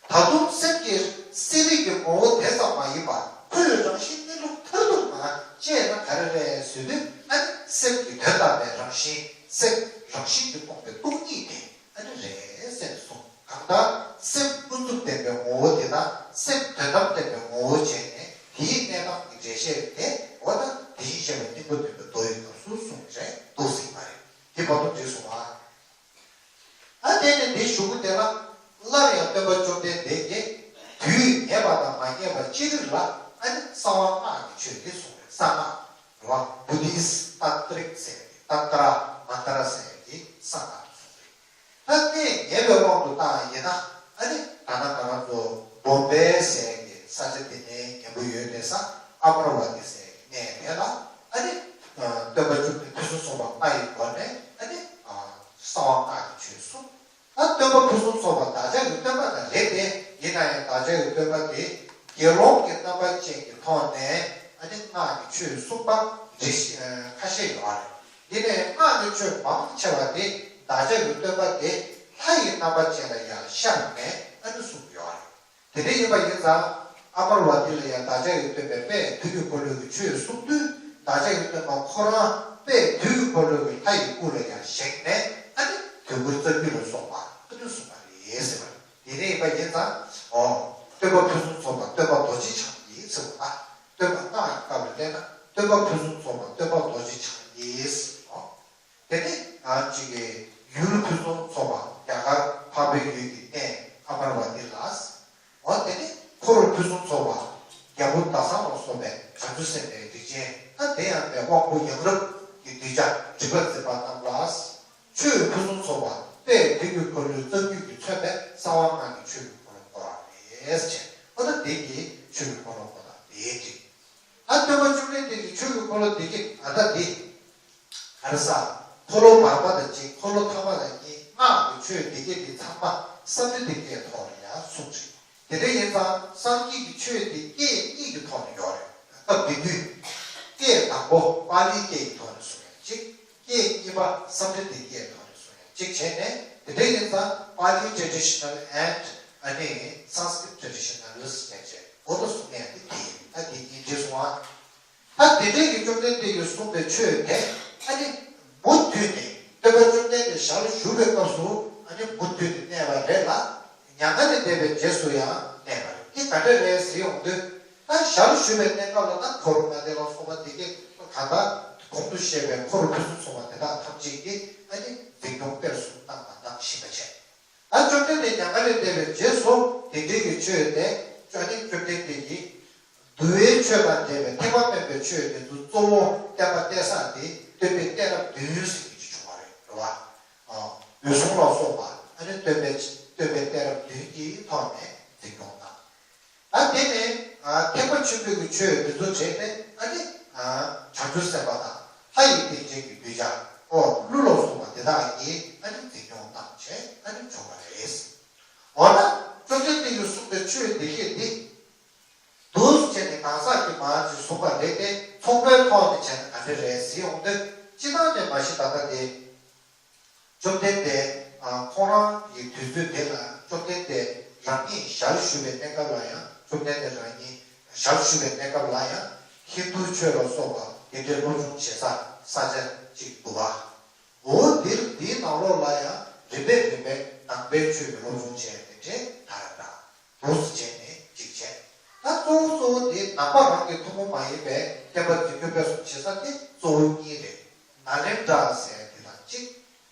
ད་དུང་སེམས་ཀྱི་གསལ་རིག་གི་ངོ་བོ་དེ་ཙམ་མ་ཡིན་པར་ཁོའི་རང་བཞིན་གནས་ལུགས་མཐར་ཐུག་ངང་དཔྱད་ན་ག་རེ་རེད་ཟེར་དུས་ཨ་ནི་སེམས་ཀྱི་དོན་དམ་པའི་རང་བཞིན་སེམས་རང་བཞིན་གྱིས་སྟོང་པའི་སྟོང་ཉིད་དེ་ཨ་ནི་རེད་ཟེར་ནས་གསུངས། གང་ལྟར་སེམས་ཀུན་རྫོབ་བདེན་པའི་ངོ་བོ་དེ་དང་སེམས་དོན་དམ་བདེན་པའི་ངོ་བོ་བྱས་ནས་དེའི་གནས་སྟངས་ཀྱི་འགྲེལ་བཤད་དེ་འོ་ན་དེ་བཞིན་གཤེགས་པ་སྙིང་པོ་སྟོན་པའི་མདོ་ཡི་སྐབས་སུ་གསུངས་རེད་འདུག་ཟིན་པ་རེད། དེ་བར་དུ་འགྲིག་སོང་ཨ། ཨ་དེ་ནས་འདི་གཞུག་གུ་དེ་ལ་སླར་ཡང་སྟོན་པ་བཅོམ་ལྡན་འདས་ཀྱིས་དུས་ངེས་པ་དང་མ་ངེས་པ་ཅི་རིགས་ལ་ཨ་ནི་གསང་བ་སྔགས་ཀྱི་ཆོས་འདི་གསུངས་རེད། གསང་སྔགས་རེད་བ། བུདྡྷིསྟ་ཏན་ཏྲིཀ་ཟེར་ཏན་ཏྲ་མན་ཏྲ་ཟེར་གྱི་གསང་སྔགས་གསུངས་རེད། ད་གནས་ངེས་པའི་དབང་དུ་བཏང་ཡིན་ན་ཨ་ནི་ད་ལྟ་ང་རང་ཚོ་བོམ་བེ་ཟེར་གྱི་ས་ཆ་དེ་ནས་ཉན་པོ་ཡོད་པའི་ས་ཨ་མར་བ་ཏི་ཟེར་གྱི་གནས་དེ་ལ་ཨ་ནི་སྟོན་པ་བཅོམ་ལྡན་ཕུན་སུམ་ཚོགས་པ་ལྔ་ཡི་སྒོ་ནས་ཨ་ནི་གསང་བ་སྔགས་ཀྱི་ཆོས་གསུངས། ད་སྟོན་པ་ཕུན་སུམ་ཚོགས་པ་བདག་ཅག་གི་སྟོན་པ་དང་རེད་དེ། ཡིན་ན་ཡང་བདག་ཅག་གི་སྟོན་པ་དེ་དགེ་སློང་གི་རྣམ་པ་ཅན་གྱི་ཐོག་ནས་ཨ་ནི་སྔགས་ཀྱི་ཆོས་གསུངས་པ་རེ་ཞིག་ཁ་ཤས་ཡོད་རེད། ཡིན་ནའི་སྔགས་ཀྱི་ཆོས་མང་ཆེ་བ་དེ་བདག་ཅག་གི་སྟོན་པ་དེ་ལྷ་ཡི་རྣམ་པ་ཅན་ལ་ཡང་ཤར་ནས་ཨ་ནི་གསུངས་ཡོད་རེད། དེ་འདྲ་ཡིན་པ་ཡིན་ཙང་ཨ་མར་བ་ཏི་ལ་ཡང་བདག་ཅག་གི་སྟོན་པས་དཔལ་དུས་ཀྱི་འཁོར་ལོའི་གི་ཆོས་གསུངས་དུས་བདག་ཅག་གི་སྟོན་པ་ཁོ་རང་དཔལ་དུས་ཀྱི་འཁོར་ལོའི་གི་ལྷ་ཡི་སྐུ་ལ་ཡང་བཞེངས་ནས་ཨ་ནི་དུས་འཁོར་རྩ་རྒྱུད་ལ་སོགས་པ་ཨ་ནི་གསུངས་པ་རེད་ཟེར་བ་རེད། དེ་འདྲ་ཡིན་པ་ཡིན་ཙང་ཨོ་སྟོན་པ་ཕུན་སུམ་ཚོགས་པ་སྟོན་པ་རྡོ་རྗེ་འཆང་གི་ཟེར་བ་ལ་སྟོན་པ་སྔགས་ཀྱི་སྐབས་ལ་བལྟས་ན་སྟོན་པ་ཕུན་སུམ་ཚོགས་པ་སྟོན་པ་རྡོ་རྗེ་འཆང་གི་རྒྱལ་པོ་ཟླ་གསང་ལ་སོགས་པའི་བྱང་ཆུབ་སེམས་དཔའི་རིགས་ཅན། ད་དེ་ཡང་དཔའི་དབང་པོ་ཡང་རབ་ཀྱི་གདུལ་བྱ་སྒྲིབ་པ་འཛིན་པ་རྣམས་ལ། ཆོས་ཕུན་སུམ་ཚོགས་པ་དཔལ་དཔལ་གྱི་འཁོར་ལོའི་རྩ་རྒྱུད་ཀྱིས་མཚོན་པའི་གསང་བ་སྔགས་ཀྱི་ཆོས་ཀྱི་འཁོར་ལོ་བསྐོར་བ་རེད་ཅེས། ཨ་ད་དེ་གི་ཆོས་ཀྱི་འཁོར་ལོ་བསྐོར་བ་དེའི་རིགས། ཨ་སྟོན་པ་བཅོམ་ལྡན་འདས་ཀྱི་ཆོས་ཀྱི་འཁོར་ལོ་དེ་གི་ཨ་ད་དེ། ག་རེ་ཟ། འཁོར་ལོ་བར་པ་དང་གཅིག་འཁོར་ལོ་ཐ་མ་དང་གཉིས། སྔགས་ཀྱི་ཆོས་སྡེ་བརྒྱད་དེ་ཚང་མ་བསམ་གཏན་སྡེ་བརྒྱད་ཐོག་ལ་ཡང་གསུངས་ཤིང་། དེ་འདྲ་ཡིན་ཙང་སངས་རྒྱས་ཀྱི་ཆོས་དེ་སྐད་གཉིས་ཀྱི་ཐོག་ནས་ཡོད་རེད། སྐབས་དེ་དུས། སྐད་དང་པོ་པཱ་ལིའི་སྐད་ཀྱི་ཐོག་ནས་གསུངས་ཡང་གཅིག་སྐད་གཉིས་པ་བསམ་གཏན་སྡེ་བརྒྱད་ཐོག་ནས་གསུངས་ཡང་གཅིག་བྱས་ནས། དེ་འདྲ་ཡིན་ཙང་པཱ་ལི་ཊེ་ཌི་ཤི་ནལ་ཨེན་ཌི་ཨ་ནི་སན་སི་ཀྲི་ཊི་ཊེ་ཌི་ཤི་ནལ་ཟེར་བྱས་འོ་ད་གསུང་ཡང་དེ་དེ་ཡིན། ད་དེ་གཉིས་འདྲེས་སོང་ཨ། ད་དེ་འདྲའི་གི་བཅོམ་ལྡན་འདས་ཀྱིས་གསུངས་པའི་ཆོས་དེ་ཨ་ནི་མུ་མཐུད་ནས་སྟོན་པ་བཅོམ་ལྡན་འདས་ཞལ་བཞུགས་པའི་སྐབས་སུ་ཨ་ནི་མུ་མཐུད་ནས་གནས་པ་རེད་ལ། མྱ་ངན་ལས་འདས་པའི་རྗེས་སུ་ཡང་གནས་པ་རེད། འདི་ག་འདྲ་རེད་ཟེར་ཡོང་དུས། ད་ཞལ་བཞུགས་པའི་གནས་སྐབས་ལ་ད་འཁོར་ལྔ་སྡེ་ལ་སོགས་པ་འདི་གའི་གང་ལྟར་གོང་དུ་བཤད་པའི་འཁོར་ཕུན་སུམ་ཚོགས་པ་དེ་དག་ཐམས་ཅད་ཀྱིས་ཨ་ནི་འཛིན་སྐྱོང་སྤེལ་གསུམ་བཏང་བ་དང་ཞིབ་པ་བྱས། ད་བཅོམ་ལྡན་འདས་མྱ་ངན་ལས་འདས་པའི་རྗེས་སུ་དེ་འདྲའི་གི་ཆོས་དེ་ཨ་ནི་བཅོམ་ལྡན་འདས་ཀྱིས་འདུལ་བའི་ཆོས་དང་འབྲེལ་བའི་ཐེག་པ་དམན་པའི་ཆོས་དེ་ཚོ་གཙོ་བོ་བསྟན་པ་གཏད་ས་དེ་སྟོན་པའི་གཏད་རབས་བདུན་ཟེར་གྱི་ཅིག་བྱུང་བ་རེད། རེད་བ། འོད་སྲུང་ལ་སོགས་པ་ཨ་ནི་སྟོན་པའི་སྟོན་པའི་གཏད་རབས་བདུན་གྱི་ཐོག་ནས་འཛིན་སྐྱོང་དང་། ད་དེ་ནས་ཐེག་པ་ཆེན་པོའི་གི་ཆོས་འདི་ཚོ་བྱས་ཏེ་ཨ་ནི་བྱང་ཆུབ་སེམས་དཔའ་དང་ལྷ་ཡི་རྟེན་ཅན་གྱི་གདུལ་བྱ་ཨོ་ཀླུ་ལ་སོགས་པ་དེ་དག་གིས་ཨ་ནི་འཛིན་སྐྱོང་བཏང་བྱས་ཨ་ནི་བྱུང་བ་རེད། འོ་ན་བཅོམ་ལྡན་འདས་ཀྱིས་གསུངས་པའི་ཆོས་འདི་ཤེས་འདི། འདུག་སེ་བྱས་ནས་གང་ཟག་གིས་མར་ཅིག་བཟུང་བ་རེད་དེ། ཚོགས་པའི་ཐོག་ནས་བྱས་ན་ག་འདྲ་རེད་ཟེར་ཡོང་དུས། སྤྱིར་བཏང་ནས་མ་གཞི་ད་ལྟ་དེ། བཅོམ་ལྡན་འདས་ཁོང་རང་གི་དུས་ཚོད་དེ་ལ་བཅོམ་ལྡན་འདས་རང་ཉིད་ཞལ་བཞུགས་པའི་གནས་སྐབས་ལ་ཡང་བཅོམ་ལྡན་འདས་རང་ཉིད་ཞལ་བཞུགས་པའི་གནས་སྐབས་ལ་ཡང་ཧིན་རྡུ་ཆོས་ལ་སོགས་པ་དེ་འདྲའི་སློབ་སྦྱོང་བྱེད་ས་ས་ཆ་ཅིག་འདུག་པ། འོ་འདིར་འདིའི་ནང་ལོགས་ལ་ཡང་རིམ་པས་རིམ་པས་ནང་པའི་ཆོས་ཀྱི་སློབ་སྦྱོང་བྱས་ཏེ་འདྲེ་ད་ར་འདྲ། འདུག་སེ་བྱས་ནས་གཅིག་བྱས། ད་གཙོ་བོ་གཙོ་བོ་དེ་ནང་པ་རང་གི་ཐུན་མོང་མ་ཡིན་པའི་བསྟན་པ་འཛིན་སྐྱོང་སྤེལ་གསུམ་བྱེད་ས་དེ་གཙོ་བོ་གཉིས་རེད། ནཱ་ལེནྡྲ་ཟེར་དེ་དང་གཅིག་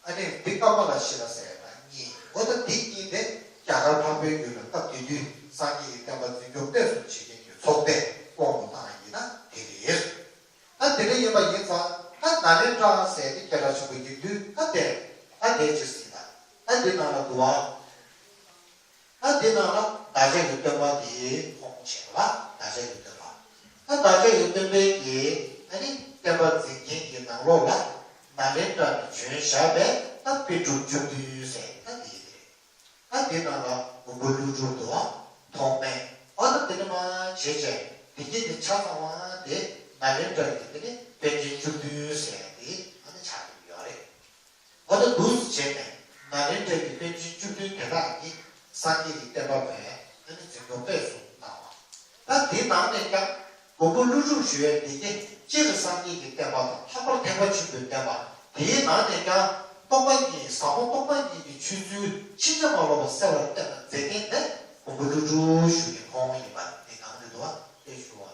ཨ་ནི་འདི་ཀ་མ་ལ་ཤི་ལ་ཟེར་དང་གཉིས། འོ་ད་འདི་གཉིས་དེ་རྒྱ་གར་འཕགས་པའི་ཡུལ་ལ་སྐབས་དེ་དུས་སངས་རྒྱས་ཀྱི་བསྟན་པ་འཛིན་སྐྱོང་སྤེལ་གསུམ་བྱེད་མཁན་གྱི་ཚོགས་པའི་དབང་དུ་བཏང་ཡིན་ན་དེ་རེད། ད་དེ་འདྲ་ཡིན་པ་ཡིན་ཙང་ད་ནཱ་ལེནྡྲ་ཟེར་དེ་སྐད་གྲགས་ཆེན་པོ་ཡིན་དུས་ད་དེ་ད་དེ་ཅི་ཟེར་ད་ད་འདི་ནང་ལ་འདུག་བ། ད་འདི་ནང་ལ་བདག་ཅག་གི་སྟོན་པ་དེ་ཁོང་བྱས་པ། བདག་ཅག་གི་སྟོན་པ། ད་བདག་ཅག་གི་སྟོན་པའི་གི་ཨ་ནི་བསྟན་པ་འཛིན་མཁན་གྱི་ནང་ལོགས་ལ་ནཱ་ལེནྡྲ་ནས་བྱོན་བཞག་པའི་ད་དཔེ་གྲུབ་བཅུ་བདུན་ཟེར་ད་འདི་ཡིན་ད་འདི་ནང་ལ་མགོན་པོ་ཀླུ་སྒྲུབ་འདུག་བ། ཐོགས་མེད། འོ་ན་དེ་ནས་མར་བྱས་བྱས་དེ་གྱད་དེ་ཆ་ཚང་བ་དེ་ནཱ་ལེནྡྲ་གི་དེ་ནས་པཎ་ཆེན་བཅུ་བདུན་ཟེར་ཡ་དེ་ཨ་ནི་ཆགས་ཀྱི་ཡོད་རེད། འོ་ན་འདུག་སེ་བྱས་ནས་ནཱ་ལེནྡྲ་གི་པཎ་ཆེན་བཅུ་བདུན་དེ་དག་གིས་སངས་རྒྱས་ཀྱི་བསྟན་པ་བས་ཨ་ནི་འཛིན་སྐྱོང་སྤེལ་གསུམ་བཏང་བ། ད་དེ་ནང་ནས་ཀྱང་མགོན་པོ་ཀླུ་སྒྲུབ་ཞུ་བའི་དེ་གྱད་སྤྱིར་སངས་རྒྱས་ཀྱི་བསྟན་པ་དང་ལྷག་པར་ཐེག་པ་ཆེན་པོའི་བསྟན་པ། དེའི་ནང་ནས་ཀྱང་སྟོང་པ་ཉིད་ཟབ་མོ་སྟོང་པ་ཉིད་ཀྱི་ཆོས་ཚུལ་ཕྱིན་ཅི་མ་ལོག་པ་གསལ་བར་བསྟན་པ་མཛད་མཁན་དེ་མགོན་པོ་ཀླུ་སྒྲུབ་ཞུ་མཁན་ཁོང་ཡིན་པ་དེ་གང་རེད་འདུག་བ། དེ་ཞུ་བ་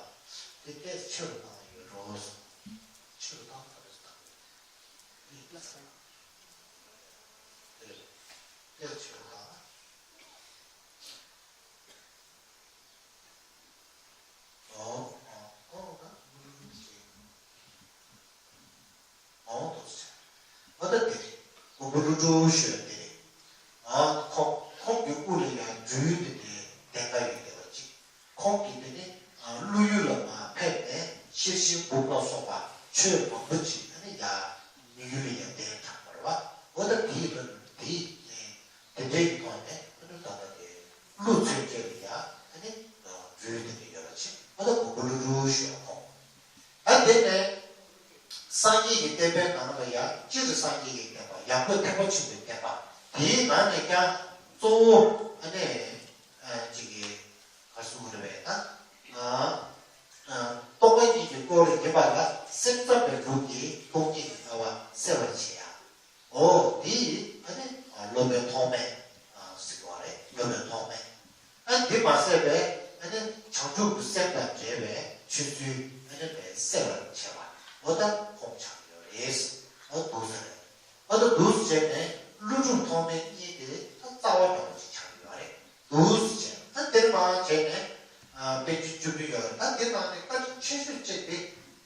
དེ་ཏོག་ཙམ་ཆེ་རུ་བཏང་ཡོད་རོགས། ཆེ་རུ་བཏང་ག་རེ་བཏང་ཡོད། དེ་ཏོག་ཙམ་ཆེ་རུ་བཏང་ན། ཨོ། ཨོ། ཨོ། ད་ཨོ་ཏོ་ཟེར། ཨོ་ད་དེ་རེད། མགོན་པོ་ཀླུ་སྒྲུབ་ཞུ་ཡ་དེ་རེད། ཨ་ཁོང་ཁོང་གི་དབུ་ལ་ཡང་སྦྲུལ་དེ་དེ་གདན་ཁ་ཡོད་བསྡད་པ་ཅིག་ཁོང་གིས་དེ་ནི་ཀླུ་ཡུལ་ལ་མར་ཕེབས་ནས་ཤེར་ཕྱིན་འབུམ་ལ་སོགས་པ་ཆོས་མང་པོ་ཅིག་ཨ་ནི་ཡར་མི་ཡུལ་ལ་ཡང་གདན་དྲངས་པ་རེད་བ། ཨོ་ད་དེའི་རིང་དེའི་དེ་འདྲའི་གི་ཐོག་ནས་ཨ་ནི་ད་ལྟ་དེ་ཀླུ་མཚོན་བཅས་ལ་ཡང་ཨ་ནི་སྦྲུལ་དེ་འདྲ་ཡོད་པ་ཅིག་ཨོ་ད་མགོན་པོ་ཀླུ་སྒྲུབ་ཞུ་བ་ཁོང་། ད་དེ་ནས་སངས་རྒྱས་ཀྱི་བསྟན་པའི་ནང་ལ་ཡང་སྤྱིར་སངས་རྒྱས་ཀྱི་བསྟན་པ། ཡང་སྒོས་ཐེག་པ་ཆེན་པོའི་བསྟན་པ། དེའི་ནང་ནས་ཀྱང་གཙོ་བོ་ཨ་ནི་ཅིག་གི་ག་རེ་ཟེར་དགོས་རེད་པས་ད། སྟོང་པ་ཉིད་ཀྱི་སྐོར་ཡིན་པ་ལ་སེམས་ཙམ་པའི་ལུགས་ཀྱིས་སྟོང་ཉིད་ཀྱི་ལྟ་བ་གསལ་བར་བྱེད་ཡ། འོ་འདི་ཨ་ནི་སློབ་དཔོན་ཐོགས་མེད་ཟེར་བ་རེད། སློབ་དཔོན་ཐོགས་མེད། ཨ་འདི་མ་ཟད་པའི་ཨ་ནི་བྱང་ཆུབ་ཀྱི་སེམས་དང་འབྲེལ་བའི་ཆོས་ཚུལ་ཨ་ནི་བས་གསལ་བར་བྱེད་པ། འོ་ད་ཁོང་ཆགས་ཡོད་རེད། འོ་འདུག་ས་རེད། འོ་ད་འདུག་སེ་བྱས་ནས་ཀླུ་སྒྲུབ་ཐོགས་མེད་གཉིས་དེ་ད་རྩ་བ་འདྲ་བོ་ཅིག་ཆགས་ཡོད་རེད། འདུག་སེ་བྱས་ཨ་འདིར་མ་བྱས་ནས་ པཎ་ཆེན་བཅུ་བདུན་ཡོད་རེད། ད་དེ་ནང་ནས་བཀའ་དྲིན་ཆེ་ཤོས་གཅིག་དེ་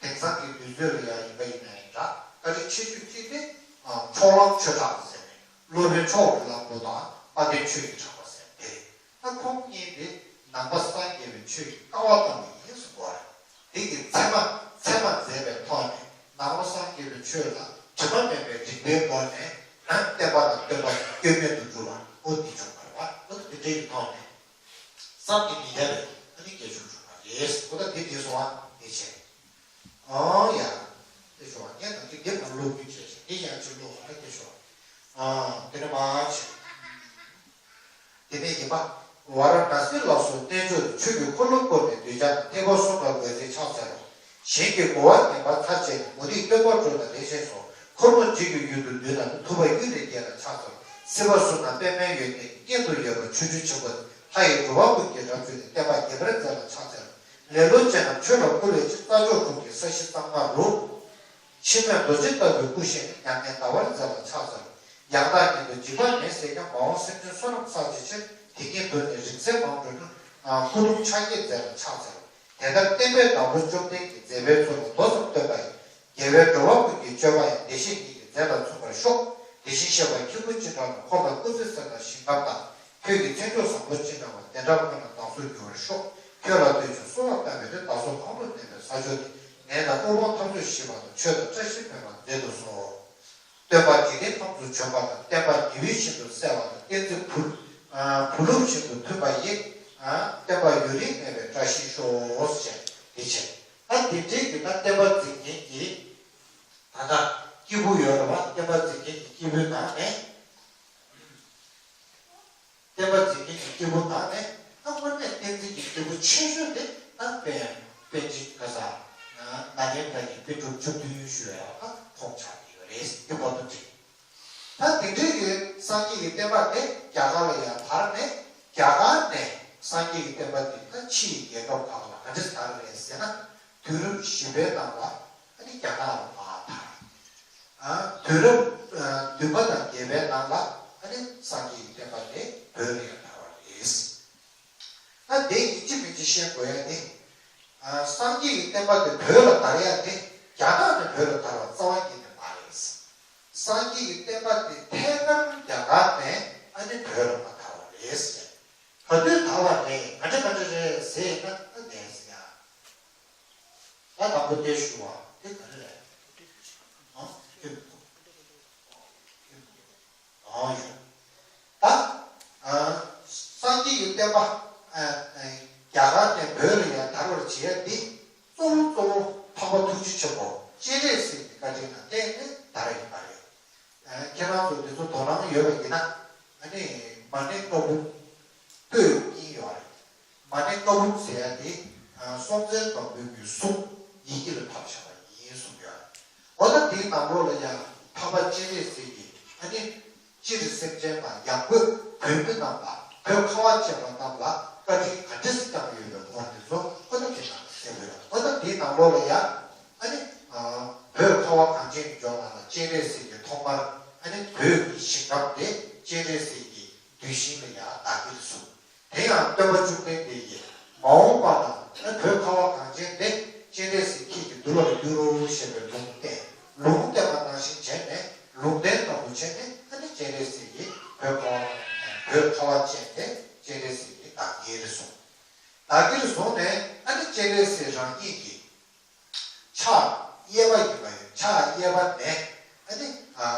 དེང་སང་གི་དུས་ཚོད་ལ་ཡང་ཡིན་པ་ཡིན་ན་ཡང་འདྲ། བཀའ་དྲིན་ཆེ་ཤོས་གཅིག་དེ་ཕྱོགས་གླང་ཆོས་གྲགས་ཟེར་ནས་སློབ་དཔོན་ཕྱོགས་ཀྱི་གླང་པོ་དང་དཔལ་ལྡན་ཆོས་ཀྱི་གྲགས་པ་ཟེར་དེ། ད་ཁོང་གཉིས་དེ་ནང་པ་སངས་རྒྱས་པའི་ཆོས་ཀྱི་ཀ་བ་བཏང་བ་ཡིན་གསུངས་པ་རེད། དེ་གི་ཚད་མ་ཚད་མ་མཛད་པའི་ཐོག་ནས་ནང་པ་སངས་རྒྱས་པའི་ཆོས་ལ་དྲི་མ་མེད་པའི་རིགས་པའི་སྒོ་ནས་བསྟན་པ་དང་སྟོན་པ་སྐྱོན་མེད་དུ་གྲུབ་པ་འོ་དེ་བྱུང་བ་རེད་བ། འོ་དེ་འདྲའི་ཐོག་ནས་བསམ་གྱིས་མི་ཁྱབ་པའི་ཨ་ནི་སྐྱེས་མཆོག་བྱུང་བ་རེད། འོ་ད་དེ་དེ་སོང་བ་དེ་བྱས། ཨང་ཡ། དེ་སོང་བ་ངས་ད་དེ་དེ་མ་ཀློག་རྒྱུ་བྱས་བྱས་དེ་ཡང་ཅིག་ཀློག་བ་ན་དེ་སོང་བ། ཨང་དེ་ནས་མ་བྱས། དེ་ནས་ཡིན་པ། ཝཱ་ར་ཎཱ་སི་ལ་སོགས་གནས་མཆོག་ཏུ་ཆོས་ཀྱི་འཁོར་ལོ་བསྐོར་ནས་གདུལ་བྱ་རྣམས་ཐེག་པ་གསུམ་ལ་འགོད་མཛད་ཕྱག་འཚལ་ལོ། གཞན་གྱི་རྒོལ་བ་ངན་པ་ཚར་བཅད་ནས་མུ་སྟེགས་སྟོན་པ་སྒྲོལ་དང་བདེ་གཤེགས་སོགས་འཁོར་དང་འཇིགས་ཀྱི་ཡུལ་དུ་འདུས་ན་ནི་ཐུབ་པ་གཡུལ་ལས་རྒྱལ་ལ་ཕྱག་འཚལ་ལོ། སྲིད་པ་གསུམ་ན་པདྨའི་འོད་ལྡན་གྱི་སྙན་དུ་ཡོད་པ་ཆོ་འཕྲུལ་ཆེན་པོ་ལྷ་ཡི་འགྲོ་བ་ཀུན་གྱི་རབ་བྱུང་ནས་བསྟན་པ་རྒྱས་པར་མཛད་ལ་ཕྱག་འཚལ་ལོ། ལེ་ལོ་ཅན་རྣམས་ཆོས་ལ་བསྐུལ་བའི་ཕྱིར་རྩྭ་མཆོག་གྲོང་གི་ས་གཞི་གཙང་མ་རུ། འཆི་མེད་རྡོ་རྗེ་ལྟ་བུའི་སྐུ་བཞེངས་ནས་མྱ་ངན་འདའ་བར་མཛད་ལ་ཕྱག་འཚལ་ལོ། ཡང་དག་ཉིད་དུ་འཇིགས་པ་མེད་ཟེར་ཀྱང་མ་འོངས་སེམས་ཅན་བསོད་ནམས་བསགས་བྱའི་ཕྱིར་དེ་ཉིད་དུ་ནི་རིང་བསྲེལ་མང་གྲོལ་ནས་སྐུ་གདུང་ཕྱག་རྒྱས་མཛད་ལ་ཕྱག་འཚལ་ལོ། དེ་ལྟར་བསྟན་པའི་བདག་པོ་བཅོམ་ལྡན་གྱི་མཛད་པའི་ཚུལ་ལ་མདོ་ཙམ་སྟོན་པ་ཡི། རྒྱལ་བའི་འགྲོ་བ་ཀུན་གྱི་སྤྱོད་པ་ཡང་བདེ་གཤེགས་ཉིད་ཀྱི་མཛད་པ་མཚུངས་པར་ཤོག། དེ་བཞིན་གཤེགས་པ་མཁྱེན་པོ་སྤྱན་དྲངས་ནས་འཁོར་དང་སྐུ་ཚེ་ཟེར་དང་ཞིང་ཁམས་དང་། ཁྱོད་ཀྱི་མཚན་མཆོག་བཟང་པོ་ཅི་འདྲ་བ་དེ་འདྲ་ཀུན་ལ་བདག་སོགས་འགྱུར་བར་ཤོག། ཁྱོད་ལ་འདུད་ཅིང་གསོལ་བ་བཏབ་པའི་དེ་བདག་སོགས་གང་དུ་གནས་པའི་ས་ཕྱོགས་དེ་ནད་དང་དབུལ་ཕོངས་འཐབ་རྩོད་ཞི་བ་དང་ཆོས་དང་བཀྲ་ཤིས་འཕེལ་བར་མཛད་དུ་གསོལ། སྟོན་པ་འཇིག་རྟེན་ཁམས་སུ་བྱོན་པ་དང་བསྟན་པ་ཉི་འོད་བཞིན་དུ་གསལ་བ་དང་བསྟན་འཛིན་བུ་བུ་ལུག་བཞིན་དུ་མཐུན་པ་ཡི། བསྟན་པ་ཡུན་རིང་གནས་པའི་བཀྲ་ཤིས་ཤོག་ཟེར་དེ་བྱས། ད་དེ་འདྲའི་གི་ད་བསྟན་པ་འཛིན་མཁན་གྱི་ད་ལྟ་སྐྱེས་བུ་ཡོད་རེད་བ། བསྟན་པ་འཛིན་མཁན་གྱི་སྐྱེས་བུའི་ནང་ནས། བསྟན་པ་འཛིན་མཁན་གྱི་སྐྱེས་བུ་ནང་ནས་ད་དངོས་གནས་བསྟན་འཛིན་གྱི་སྐྱེས་བུ་ཆེ་ཤོས་དེ་ད་དཔེ་པཎ་ཆེན་ག་ས་ན་ནཱ་ལེནྡྲ་གི་པཎ་གྲུབ་བཅུ་བདུན་ཞུ་ཡ་ད་ཁོང་ཆགས་ཀྱི་ཡོད་རེད། དེ་བར་དུ་འགྲིག་ད་དེ་འདྲའི་གི་སངས་རྒྱས་ཀྱི་བསྟན་པ་དེ་རྒྱ་གར་ལ་ཡང་དར་ནས་རྒྱ་གར་ནས་སངས་རྒྱས་ཀྱི་བསྟན་པ་དེ་ད་ཕྱི་ཡི་རྒྱལ་ཁབ་ཁག་ལ་ག་འདྲས་དར་རེད་ཟེར་ན། དུས་རབས་བཞི་པའི་ནང་ལ་ཨ་ནི་རྒྱ་ནག་ལ་མར་དར། ཨ་དུས་རབས་ཨ་བདུན་པ་དང་བརྒྱད་པའི་ནང་ལ་ཨ་ནི་སངས་རྒྱས་ཀྱི་བསྟན་པ་དེ་བོད་ལ་ཡང་དར་བ་རེད། ད་དེ་ཡིན་གཅིག་མིན་གཅིག་ཤེས་དགོས་ཡ་དེ། ཨ་སངས་རྒྱས་ཀྱི་བསྟན་པ་དེ་བོད་ལ་དར་ཡ་དེ་རྒྱ་ནག་ནས་བོད་ལ་དར་བ་རྩ་བ་ཉིད་ནས་མ་རེད། སངས་རྒྱས་ཀྱི་བསྟན་པ་དེ་ཐད་ཀར་རྒྱ་གར་ནས་ཨ་ནི་བོད་ལ་མར་དར་བ་རེད་ཟེར། ག་དུས་དར་བ་རེད། ག་འདྲ་ག་འདྲ་རེད་ཟེར་ན་ཨ་ནས་ཟེར་ཡ། ད་དང་པོ་དེ་ཞུ་བ་དེ་ག་རེ་རེད། ཨང་ཨེ་མི་འདུག་ཨང་ཡོད། ད་ཨ་སངས་རྒྱས་ཀྱི་བསྟན་པ་ཨ་ཨ་རྒྱ་གར་ནས་བོད་ལ་ཡང་དར་བར་བྱེད་ཡ་འདི་གཙོ་བོ་གཙོ་བོ་འཕགས་པ་ཐུགས་རྗེ་ཆེན་པོ་སྤྱན་རས་གཟིགས་ཀྱི་བཀའ་དྲིན་ལ་བརྟེན་ནས་དར་ཡོད་པ་རེད། ཨ་ཁྱེད་རང་ཚོ་འདི་ཚོ་དོ་སྣང་ཡོད་པ་ཡིན་ན་ཨ་ནི་མ་ཎི་བཀའ་འབུམ་པོད་གཉིས་ཡོད་རེད། མ་ཎི་བཀའ་འབུམ་ཟེར་ཡ་དེ་ཨ་སྲོང་བཙན་སྒམ་པོའི་གི་གསུང་ཡི་གེ་ལ་ཕབ་བཞག་པ་ཡིན་གསུངས་ཡོད་རེད། འོ་ན་དེའི་ནང་ལོགས་ལ་ཡང་འཕགས་པ་སྤྱན་རས་གཟིགས་ཀྱིས་ཨ་ནི་སྤྱིར་སེམས་ཅན་དང་ཡང་སྒོས་བོད་མི་རྣམས་ལ་བོད་ཁ་བ་ཅན་པ་རྣམས་ལ་བཀའ་དྲིན་ག་འདྲས་སེ་བསྐྱངས་ཡོད་པའི་སྐོར་དེ་ཚོ་འོ་ན་དེ་ནང་གསལ་པོ་ཡོད། འོ་ན་དེའི་ནང་ལོགས་ལ་ཡང་ཨ་ནི་ཨ་བོད་ཁ་བ་གངས་ཅན་གྱི་ལྗོངས་ནང་ལ་སྤྱན་རས་གཟིགས་ཀྱིས་ཐོག་མར་ཨ་ནི་བོད་ཀྱི་ཞིང་ཁམས་དེ་སྤྱན་རས་གཟིགས་ཀྱི་གདུལ་ཞིང་ལ་ཡང་བདག་གིར་བཟུང་། དེ་ཡང་སྟོན་པ་བཅོམ་ལྡན་འདས་ཀྱིས་མ་འོངས་པ་ན་ཨ་བོད་ཁ་བ་གངས་ཅན་དེ་སྤྱན་རས་གཟིགས་ཁྱེད་ཀྱིས་འདུལ་བར་འགྱུར་རོ་ཞེས་པའི་ལུང་བསྟན། ལུང་བསྟན་པ་ནང་བཞིན་བྱས་ནས་ལུང་བསྟན་ལྟ་བུ་བྱས་ནས་ཨ་ནི་སྤྱན་རས་གཟིགས་ཀྱིས་བོད་ཁ་བ་བོད་ཁ་བ་ཅན་དེ་སྤྱན་རས་གཟིགས་ཀྱིས་བདག་གིར་བཟུང་། བདག་གིར་བཟུང་ནས་ཨ་ནི་སྤྱན་རས་གཟིགས་རང་ཉིད་ཀྱིས་ཕྱག་གཡས་པ་ཡིན་པ་ཡིན། ཕྱག་གཡས་པ་ནས་ཨ་ནི་ཨ་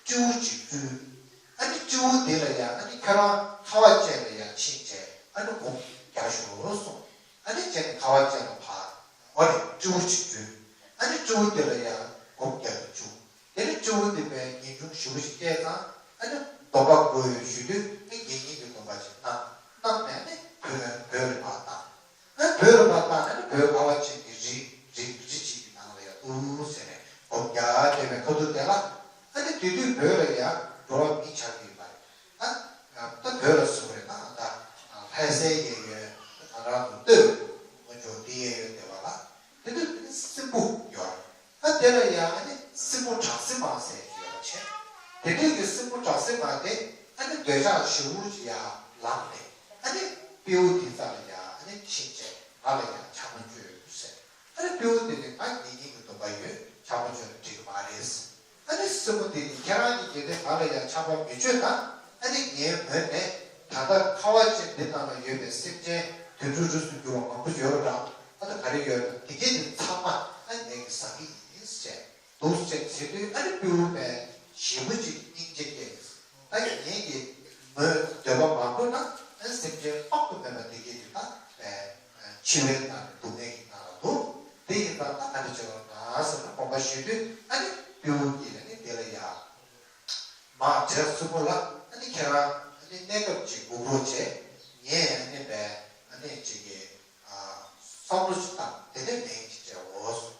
སྤྲེའུ་གཅིག་སྤྲུལ། ཨ་ནི་སྤྲེའུ་དེ་ལ་ཡང་ཨ་ནི་ཁྱོད་རང་ཁ་བ་ཅན་ལ་ཡང་ཕྱིན་བྱས་ཨ་ནི་སྒོམ་རྒྱག་ཤོག་གསུངས། ཨ་ནི་བྱས་ནས་ཁ་བ་ཅན་ལ་ཕར་འོ་རེད་སྤྲེའུ་གཅིག་སྤྲུལ། ཨ་ནི་སྤྲེའུ་དེ་ལ་ཡང་སྒོམ་རྒྱག་ཏུ་བཅུག་དེ་ནས་སྤྲེའུ་དེ་པས་ངེས་འབྱུང་ཞེ་པོ་ཞིག་སྐྱེས་ཙང་ཨ་ནི་སྡོམ་པ་བསྐོ་ཡོད་ཞུ་དུས་ཨ་ནི་དགེ་བསྙེན་གྱི་སྡོམ་པ་ཅིག་གནང་། གནང་ནས་ཨ་ནི་བོད་བོད་ལ་ཕར་བཏང་། ཨ་ནི་བོད་ལ་ཕར་བཏང་ནས་ཨ་ནི་བོད་ཁ་བ་ཅན་གྱི་རི་རི་རི་གཅིག་གི་ནང་ལ་ཡང་འདུག་ཟེར་ནས་སྒོམ་རྒྱག་བསྡད་པའི་ཁ་ཐུག་དེ་ལ་ཨ་ནི་དེ་དུས་བོད་ལ་ཡང་འགྲོ་བ་མི་ཆགས་ཀྱི་ཡོད་པ་རེད། ཨ་ད་བོད་ལ་སུ་རེད་ད་ད་ལྷ་སའི་གཡས་གཡོན་ད་རང་དུ་སྟོད་མངོན་ཕྱོགས་འདི་གཡས་གཡོན་དེ་བ་ལ་དེ་དུས་སྲིན་པོ་ཡོད་རེད། ད་དེ་ལ་ཡང་ཨ་ནི་སྲིན་པོ་བྲག་སྲིན་མ་ཟེར་གྱི་ཡོད་པ་བྱས། དེ་དུས་ཀྱི་སྲིན་པོ་བྲག་སྲིན་མ་དེ་ཨ་ནི་འདོད་ཆགས་ཞེ་པོ་ཅིག་ཡར་ལངས་ནས་ཨ་ནི་སྤྲེའུ་དེ་རྩ་ལ་ཡང་ཨ་ནི་ཕྱིན་བྱས་ ང་ལ་ཡང་ཆགས་པ་སྐྱེ་ཡོད་ཟེར། ཨ་ནི་སྤྲེའུ་དེ་ནི་ང་ངེད་གཉིས་ཀྱི་སྡོམ་པ་ཡོད། ཆགས་པ་སྐྱེ་ན་འགྲིག་གི་མ་རེད་ཟེར། ཨ་ནི་སྲིན་མོ་དེ་ནི་ཁྱེད་རང་གཉིས་ཀྱིས་ནི་ང་ལ་ཡང་ཆགས་པ་མི་སྐྱེ་ན། ཨ་ནི་ངའི་ངོས་ནས་ད་ལྟ་ཁ་བ་ཅན་འདི་ནང་ལ་ཡོད་པའི་སེམས་ཅན་དུད་འགྲོ་རིགས་སུ་གྱུར་པ་མང་པོ་ཡོད་པ་འདྲ། ཨ་ནི་ག་རེ་ཡོད་ན་དེ་གས་དེ་ཚང་མ་ཨ་ནི་ངེད་ཀྱིས་ཟ་གི་ཡིན་ཟེར། འདུག་ཟེར་བྱེད་དུས་ཨ་ནི་སྤྲེའུ་བས་ཞེ་པོ་ཅིག་སྙིང་རྗེ་སྐྱེས། ད་ངེད་ཀྱིས་མོའི་འདོད་པ་མ་བསྐོངས་ན་ཨ་ནི་སེམས་ཅན་དཔག་ཏུ་མེད་པ་དེ་གས་དེ་ད་འཆི་བའི་ནང་ནས་སྡུག་བསྔལ་གྱི་ནང་ལ་འདུག་དེ་ཡིན་ཙང་ད་ག་འདྲ་བྱེད་དགོས་ན་ཟེར་ན་དགོངས་པ་ཞུས་དུས། ཨ་ནི་སྤྲེའུ་གིས་ཨ་ནི་དེ་ལ་ཡ། མ་བྱས་སྲིན་མོ་ལ། ཨ་ནི་ཁྱེད་རང་ཨ་ནི་གནས་སྐབས་ཅིག་སྒུག་རོགས་བྱས། ངས་ཨ་ནི་བས་ཨ་ནི་ཅིག་གི་བསམ་བློ་ཅིག་བཏང་། དེ་ནས་ལན་ཅིག་སྤྲད་འོ་ཟེར།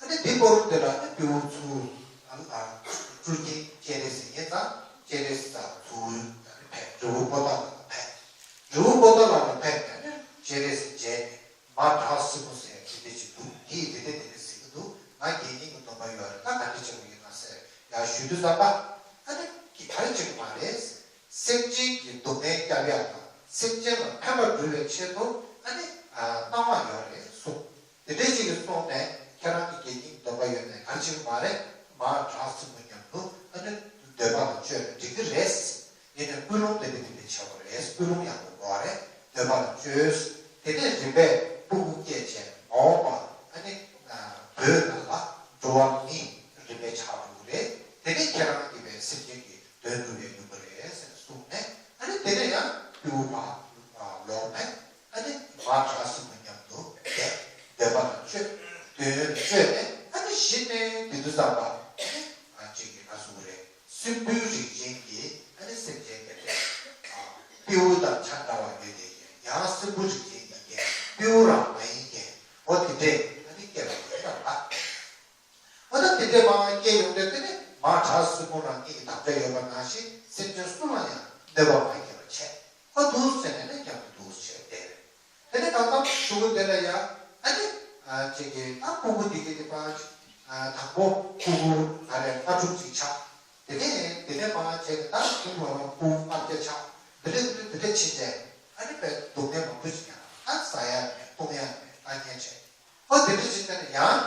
ཨ་ནི་འདི་སྐོར་དེ་ལ་ཨ་ནི་སྤྲེའུ་ཚུར་ཨ་ནི་སྤྲུལ་སྐྱེས་སྤྱན་རས་གཟིགས་ཡིན་ཙང་སྤྱན་རས་གཟིགས་ཚུར་ཨ་ནི་ཕེབས། རི་བོ་པོ་ཏ་ལ་ལ་ཕེབས། རི་བོ་པོ་ཏ་ལ་ལ་ཕེབས་ནས་ཨ་ནི་སྤྱན་རས་གཟིགས་མཇལ་ནས། མ་བྲག་སྲིན་མོ་ཟེར་དེ་འདྲ་ཅིག་འདུག་དེས་དེ་འདྲ་དེ་འདྲ་ཟེར་གྱི་འདུག་ང་དགེ་བསྙེན་གྱི་སྡོམ་པ་ཡོད་རེད། ད་ག་འདྲ་བྱེད་དགོས་ཡིན་ན་ཟེར་ཡར་ཞུས་དུས་ཙམ་པ། ཨ་ནི་གིས་ག་རེ་བྱེད་ཀྱི་མ་རེད། སེམས་ཅན་གྱི་སྡུག་བསྔལ་སྐྱོབ་ཡག་དང་སེམས་ཅན་ལ་ཕན་པ་སྒྲུབ་པའི་ཆེད་དུ་ཨ་ནི་སྣང་བ་ཡོད་རེད་གསུངས། དེ་འདྲ་ཅིག་གིས་གསུངས་ནས་ཁྱེད་རང་གི་དགེ་བསྙེན་གྱི་སྡོམ་པ་ཡོད་ནའི་ག་རེ་བྱེད་ཀྱི་མ་རེད། མ་བྲག་སྲིན་མོ་མཉམ་དུ་ཨ་ནི་འདོད་པ་ལ་སྤྱོད་ན་འགྲིག་གི་རེད། ཡིན་ནའི་ཀུན་སློང་དེ་འདྲ་དེ་འདྲ་བྱེད་དགོས་རེད། ཀུན་སློང་ཡག་པོ་དགོས་རེད། འདོད་པ་ལ་སྤྱོད། དེ་ནས་རིམ་པས་སྤུ་གུ་སྐྱེས་བྱས་མ་འོངས་པ་ཨ་ནི་བོད་ནང་ལ་འགྲོ་བ་མི་རིམ་པས་ཆགས་འགྲོ་གི་རེད། དེ་ནས་ཁྱེད་རང་གིས་བས་སེམས་ཅན་གྱི་དོན་སྒྲུབ་པའི་ལུང་པ་རེད་ཟེར་གསུངས་ནས། ཨ་ནི་དེ་ནས་ཡང་སྤྲེའུ་ཕར་ལོག་ནས་ཨ་ནི་མ་བྲག་སྲིན་མོ་མཉམ་དུ་བསྡད། འདོད་པ་ལ་སྤྱོད། འདོད་ཡོན་ལ་སྤྱོད་ནས་ཨ་ནི་གཞི་ནས་དེ་དུས་ཙམ་པ་ཨ་ནི་ཅིག་གིས་ང་གསུངས་རེད། སྲིན་པོའི་རིགས་ཅན་གྱི་ཨ་ནི་སེམས་ཅན་དེ་འདྲ། སྤྲེའུ་དང་ཆ་འདྲ་བ་ཡོད་དེ། ཡང་སྲིན་པོ་རིགས་ཅན་གྱི་སྐད། སྤྲེའུ་རང་མ་ཡིན་མཁན། འོ་དེ་འདྲས་ཨ་ནི་སྐྱེ་བ་ཡིན་ལ། འོ་ད་དེ་འདྲས་མར་སྐྱེ་ཡོང་དུས་དེ་ནི་མ་བྲག་སྲིན་མོ་རང་ཉིད་ཀྱི་དམ་བཅའ་ཡོད་པ་ནང་བཞིན་སེམས་ཅན་སུ་ལ་ཡང་གནོད་པ་མ་སྐྱེལ་བ་བྱས། ཨ་འདུག་ཟེར་ནས་ནི་མཉམ་དུ་འདུག་བྱས་བསྡད། དེ་ནས་ད་ལྟ་ཕྲུ་གུ་དེ་ལ་ཡ་ཨ་ནི་ཅིག་གིས་ད་སྤུ་གུ་དེ་གི་དེ་པ་དང་པོ་སྤུ་གུ་ག་རེ་ལྔ་དྲུག་ཅིག་ཆགས། དེ་ནས་དེ་ནས་མར་བྱས་ནས་ད་སྤུ་གུ་ལ་སྤུ་གུ་ལྔ་བརྒྱ་ཆགས། དེ་འདྲ་དེ་འདྲ་དེ་འདྲ་ཕྱིན་བྱས་ཨ་ནི་དཔེ་སྡུག་བསྔལ་མང་པོ་ཞིག་མྱངས། ད་ཟ་ཡ་མེད། འཐུང་ཡ་མེད། ལྟ་ཉན་བྱས། ཨོ་དེ་འདྲ་ཞིག་བྱས་ནས་ཡང་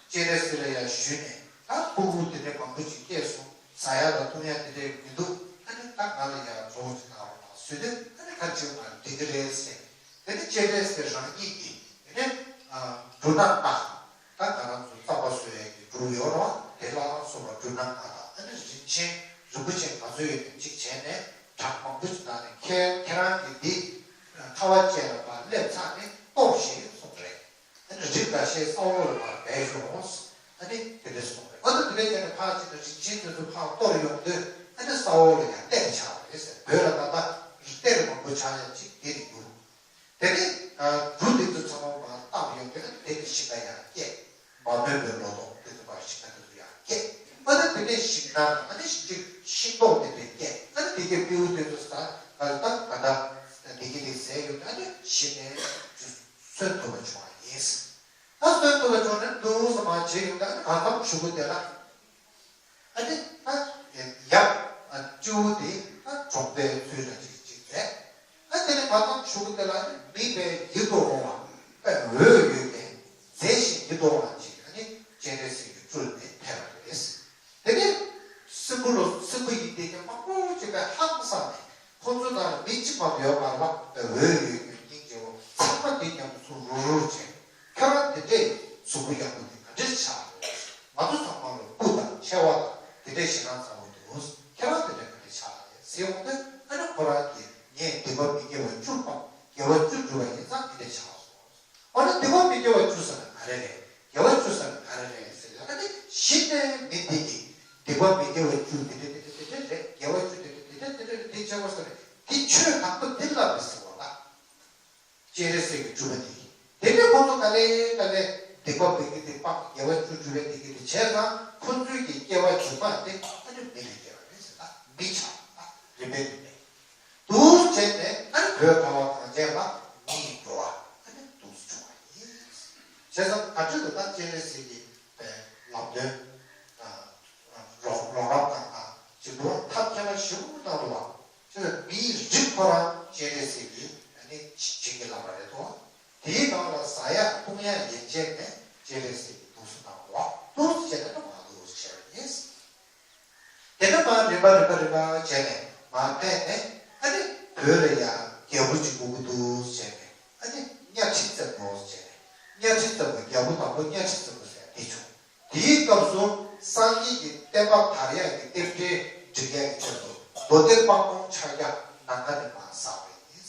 སྤྱན་རས་གཟིགས་ལ་ཡང་ཞུས་ནས། ད་སྤུ་གུ་དེ་འདྲ་མང་པོ་ཞིག་སྐྱེས་སོང་། ཟ་ཡ་དང་འཐུང་ཡ་དེ་འདྲ་མི་འདུག་ཨ་ནི་ད་ང་ལ་ཡང་གྲོགས་ཅིག་གནང་རོགས་གནང་ཟེར་དུས། ཨ་ནི་ག་རེ་བྱེད་དགོས་ན་འགྲིག་གི་རེད་ཟེར། དེ་ནི་སྤྱན་རས་གཟིགས་རང་ཉིད་ཀྱིས་དེ་ནས་འབྲུ་སྣ་ལྔ། ད་ང་རང་ཚོ་རྩམ་པ་བཟོ་ཡས་ཀྱི་འབྲུ་ཡོད་རེད་བ། དེ་ལ་སོགས་པ་འབྲུ་སྣ་ལྔ་དང་། ཨ་ནི་རིན་ཆེན་རིན་པོ་ཆེ་ག་ཚོད་ཡོད་ན་གཅིག་བྱས་ནས་བྲག་མང་པོ་ཞིག་བཏང་ནས། ཁྱེད་ཁྱེད་རང་གིས་འདི་ཁ་བ་ཅན་ལ་ཕར་སླེབས་ཚར་ནས་གཏོར་ཞེས་གསུངས་རེད། ཨ་ནི་རི་འགའ་ཤས་ས་འོག་ལ་ཕར་སྦས་ཤོག་ཨ་ནི་དེ་འདྲ་གསུངས་རེད། ཨ་ནི་དེ་འདྲ་བྱས་ནས་ཕར་ཕྱིན་ནས་རིན་ཆེན་དེ་ཚོ་ཕར་གཏོར་ཡོང་དུས། ཨ་ནི་ས་འོག་ལ་ཡར་གཏད་ཆགས་པ་རེད་ཟེར། བོད་ལ་ད་ལྟ་རི་གཏེར་མང་པོ་ཆགས་ཡ་གཅིག་དེ་རེད་འདུག་དེ་ནས་འབྲུ་དེ་ཚོ་ཚང་མ་མར་བཏབ་ཡོང་དུས། ཨ་ནི་དེ་ནས་ཞིང་ཁ་ཡར་སྐྱེས། མ་རྨོས་པའི་ལོ་ཏོག་དེ་ཚོ་ཕར་ཞིང་ཁ་དེ་ཚོ་ཡར་སྐྱེས། ཨ་ནི་དེ་ནས་ཞིང་ནང་ཨ་ནི་ཤིང་ཤིང་ཏོག་དེ་འདྲ་སྐྱེས། ཨ་ནི་དེ་གའི་སྤྲེའུ་དེ་ཚོ་ཟ། ད་ད་ད་ད་དེ་གི་དེ་ཟས་ཡོང་དུས། ཨ་ནི་གཞི་ནས་གསོན་ཐུབ་པ་བྱུང་བ་ཡིན། ད་གསོན་ཐུབ་པ་བྱུང་ནས་འདུག་སེ་མར་བྱས་ཡོང་དུས། ཨ་ནི་གང་ལྟར་ཕྲུ་གུ་དེ་ལ། ཨ་ནི་ད་ཡབ་སྤྲེའུ་དེ་ད་གྲོངས་པའི་ཚུལ་འདྲ་ཅིག་ཅིག་མཛད། ཨ་དེ་ནས་ང་ཚོ་ཕྲུ་གུ་དེ་ལ་ནི་མི་དཔེ་ཡིད་དུ་འོང་བ། དཔེ་འོད་ཡོད་པའི་མཛེས་ཤིང་ཡིད་དུ་འོང་བ་ཅིག་ཨ་ནི་སྤྱན་རས་གཟིགས་ཀྱིས་སྤྲུལ་ནས་ཕེབས་པ་རེད། དེ་ནས་སྲིན་པོ་ལ། སྲིན་པོ་ཡིན་དེ་ཀྱང་མང་པོ་ཅིག་དཔེ་ཧང་སངས་ནས། ཁོ་ཚོ་ནང་ལ་མི་གཅིག་མ་གཏོགས་ཡོད་མ་རེད་པ། དཔེ་འོད་ཡོད་པའི་སྙིང་རྗེ་བོ་ཚང་མ་དེ་མཉམ་དུ་ཚུར་རུབ་རུབ་བྱས། ཁྱོད་རང་དེ་འདྲའི་གཟུགས་པོ་ཡག་པོ་དེ་ག་འདྲས་ཆགས་རེད། ང་ཚོ་ཚང་མ་ལ་སྤུ་དང་མཆེ་བ་དང་དེ་འདྲས་ཞེ་དྲག་ཚ་པོ་འདུག་ཁྱེད་རང་དེ་འདྲས་ག་འདྲས་ཆགས་རེད་ཟེར་ཡོང་དུས། ཨ་ནི་ཁོ་རང་གིས་ངས་སྡིག་པ་མི་དགེ་བ་བཅུ་སྤངས། དགེ་བ་བཅུ་བསྒྲུབས་པ་ཡིན་ཙང་དེ་འདྲས་ཆགས་སོང་། འོ་ན་སྡིག་པ་མི་དགེ་བ་བཅུ་ཟེར་ན་ག་རེ་རེད། དགེ་བ་བཅུ་ཟེར་ན་ག་རེ་རེད་ཟེར་ཡ། ཨ་ནི་གཞི་ནས་མི་འདི་གིས་སྡིག་པ་མི་དགེ་བ་བཅུ་དེ་འདྲས་དེ་འདྲས་དེ་འདྲས་རེད། དགེ་བ་བཅུ་དེ་འདྲས་དེ་འདྲས་དེ་འདྲས་རེད། དེ་བྱས་པ་ཟེར་ནས་དེ་ཆོས་དང་པོ་འདི་ལ་མི་ཟེར་བ་ལ། སྤྱན་རས་གཟིགས་ཀྱི་སྤྲུལ་པ་དེ་གིས། དེ་ནས་ཁོ་ཚོ་ག་ལེ་ག་ལེ་སྡིག་པ་མི་དགེ་དེ་སྤངས། དགེ་བ་བཅུ་སྒྲུབ་པའི་དེ་གིས་དེ་བྱས་ཙང་། ཁོ་ཚོའི་གི་སྐྱེ་བ་རྗེས་མ་དེ་ཨ་ནི་མི་ལ་སྐྱེ་བ་རེད་ཟེར། ད་མི་ཆགས་ད་རིམ་པས་རིམ་པས། འདུག་བྱས་ནས་ཨ་ནི་བོད་ཁ་བ་གངས་ཅན་ལ་མིའི་འགྲོ་བ་ཨ་ནི་འདུག་བྱུང་བ་ཡིན། བྱས་ཙང་ག་ཚོད་དུ་ད་སྤྱན་རས་གཟིགས་ཀྱི་ལམ་སྟོན་དང་རོགས་རོགས་རམ་དང་དང་ཅིག་འདུག་ཐབས་མཁས་པ་ཞིག་གནང་འདུག་བ། ཅེས་མིའི་རིགས་ཁོ་རང་སྤྱན་རས་གཟིགས་ཀྱིས་ཨ་ནི་བྱིན་གྱིས་བརླབས་པ་རེད་དོ། དེའི་ནང་ལ་ཟ་ཡག་འཐུང་ཡག་ཡན་ཆད་ནས་སྤྱན་རས་གཟིགས་ཀྱིས་འདུག་སེ་གནང་བ། འདུག་སེ་བྱས་ནས་མར་འདུག་སེ་བྱས་པ་ཡིན། དེ་ནས་མར་རིམ་པ་རིམ་པ་རིམ་པ་བྱས་ནས་མར་ཕེབས་ནས། ཨ་ནི་བོད་ལ་ཡང་རྒྱལ་པོ་གཅིག་དགོས་ཀྱི་འདུག་ཟེར་ནས། ཨ་ནི་གཉའ་ཁྲི་བཙན་པོ་ཟེར་ནས། གཉའ་ཁྲི་བཙན་པོ། རྒྱལ་པོ་དང་པོ་གཉའ་ཁྲི་བཙན་པོ་ཟེར་དེ་བྱུང་། དེའི་སྐབས་སུ་སངས་རྒྱས་ཀྱི་བསྟན་པ་དར་ཡག་གི་རྟེན་འབྲེལ་སྒྲིག་ཡག་གི་ཆེད་དུ་མདོ་སྡེ་དཔལ་མོའི་ཕྱག་རྒྱ་ནམ་མཁའ་ནས་མར་ཟགས་པ་ཡིན།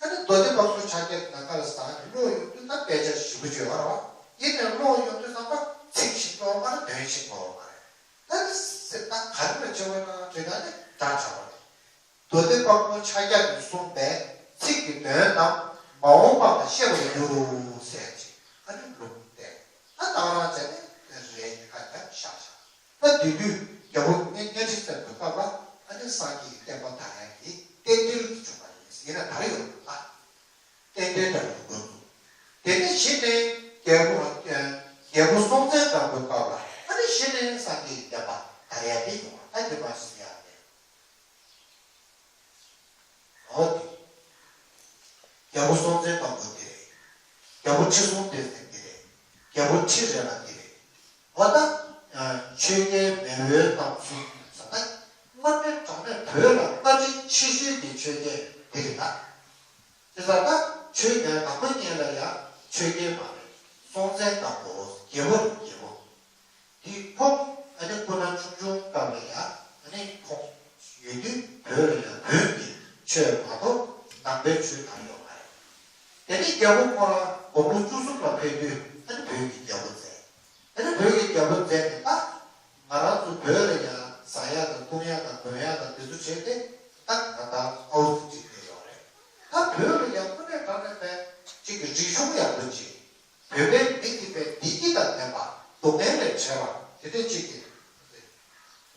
ཨ་ནི་མདོ་སྡེ་དཔལ་མོའི་ཕྱག་རྒྱ་ནམ་མཁའ་ལ་ཟགས་ནས་ལོག་ཡོང་དུས་ད་དཔེ་ཆ་ཞིབ་པོ་བརྗོད་པ་རེད་བ། ཡིན་ནའི་ལོག་ཡོང་དུས་ཙམ་པ་ཚིག་ཤེས་ཀྱི་ཡོད་མ་རེད། དོན་ཤེས་ཀྱི་ཡོད་མ་རེད། ད་ནི་སེ་ད་ག་རེ་ལ་བྱེད་པ་ན་དྲན་ན་ནི་སྒྲ་གྲགས་པ་རེད། མདོ་སྡེ་དཔལ་མོའི་ཕྱག་རྒྱ་ནས་གསུངས་པའི་ཚིག་གི་དོན་རྣམས་མ་འོངས་པ་ལ་ཤེས་པར་འགྱུར་རོ་ཟེར་གྱི། ཨ་ནི་ལུང་བསྟན། ད་ང་རང་བྱས་ནས་རེད་ཁ་བརྒྱབ་བཞག་བཞག་ད་དེ་དུས་རྒྱལ་པོ་གཉའ་ཁྲི་བཙན་པོའི་སྐབས་ལ་ཨ་ནི་སངས་རྒྱས་ཀྱི་བསྟན་པ་དར་ཡག་གི་རྟེན་འབྲེལ་དུ་བྱུང་བ་ཡིན། ཡིན་ན་ད་རེས་ཡོད་ལ། རྟེན་འབྲེལ་འདྲ་བོ་འགོད་འདུག་དེ་ནས་གཞི་ནས་རྒྱལ་པོ། རྒྱལ་པོ་སྲོང་བཙན་སྒམ་པོའི་སྐབས་ལ་ཨ་ནི་གཞི་ནས་སངས་རྒྱས་ཀྱི་བསྟན་པ་དར་ཡག་དེ་ཡོང་བ། ད་དེ་མ་ཞིག་ཡག་རེད། འོ་དེ། རྒྱལ་པོ་སྲོང་བཙན་སྒམ་པོ་དེ་རེད། རྒྱལ་པོ་ཁྲི་སྲོང་ལྡེ་བཙན་དེ་རེད། རྒྱལ་པོ་ཁྲི་རལ་པ་དེ་རེད། འོ་ད། ཆོས་རྒྱལ་མེས་དབོན་རྣམ་གསུམ་ཟེར་ད། དངོས་གནས་དྲང་གནས་བོད་ལ་བཀའ་དྲིན་ཆེ་ཤོས་ཀྱི་ཆོས་རྒྱལ་དེ་རེད་ད། དེ་ལ་ད་ཆོས་རྒྱལ་དང་པོ་ཉིད་ལ་ཡང་ཆོས་རྒྱལ་མ་རེད། སྲོང་བཙན་སྒམ་པོ་རྒྱལ་པོ་རེད། རྒྱལ་པོ། དེ་ཁོང་ཨ་ནི་སྐུ་ན་ཆུང་ཆུང་སྐབས་ལ་ཡང་ཨ་ནི་ཁོང་ཡོད་དུས་བོད་ལ་ཡང་བོན་གྱི་ཆོས་མ་གཏོགས་ནང་པའི་ཆོས་དར་ཡོད་མ་རེད། དེ་ནས་རྒྱལ་པོ་ཁོང་རང་དགུང་ལོ་བཅུ་གསུམ་ལ་ཕེབས་དུས་ཨ་ནི་བོད་ཀྱི་རྒྱལ་པོ་མཛད། ཨ་ནི་བོད་ཀྱི་རྒྱལ་པོ་མཛད་དེ་ད། ང་རང་ཚོ་བོད་ལ་ཡང་ཟ་ཡག་དང་འཐུང་ཡག་དང་གོན་ཡག་དང་དེ་ཚོ་བྱས་ཏེ་ད་ད་ལྟ་ཨའུ་ཙི་ཅིག་བསྡད་ཡོད་རེད། ད་བོད་ལ་ཡང་དངོས་གནས་དྲང་གནས་པའི་ཅིག་གི་རིག་གཞུང་ཡག་པོ་ཅིག་བོད་པའི་མི་གཅིག་པའི་བདེ་སྐྱིད་དང་ལྡན་པ། སྡུག་བསྔལ་ལས་བྲལ་བ་དེ་འདྲ་ཅིག་གི་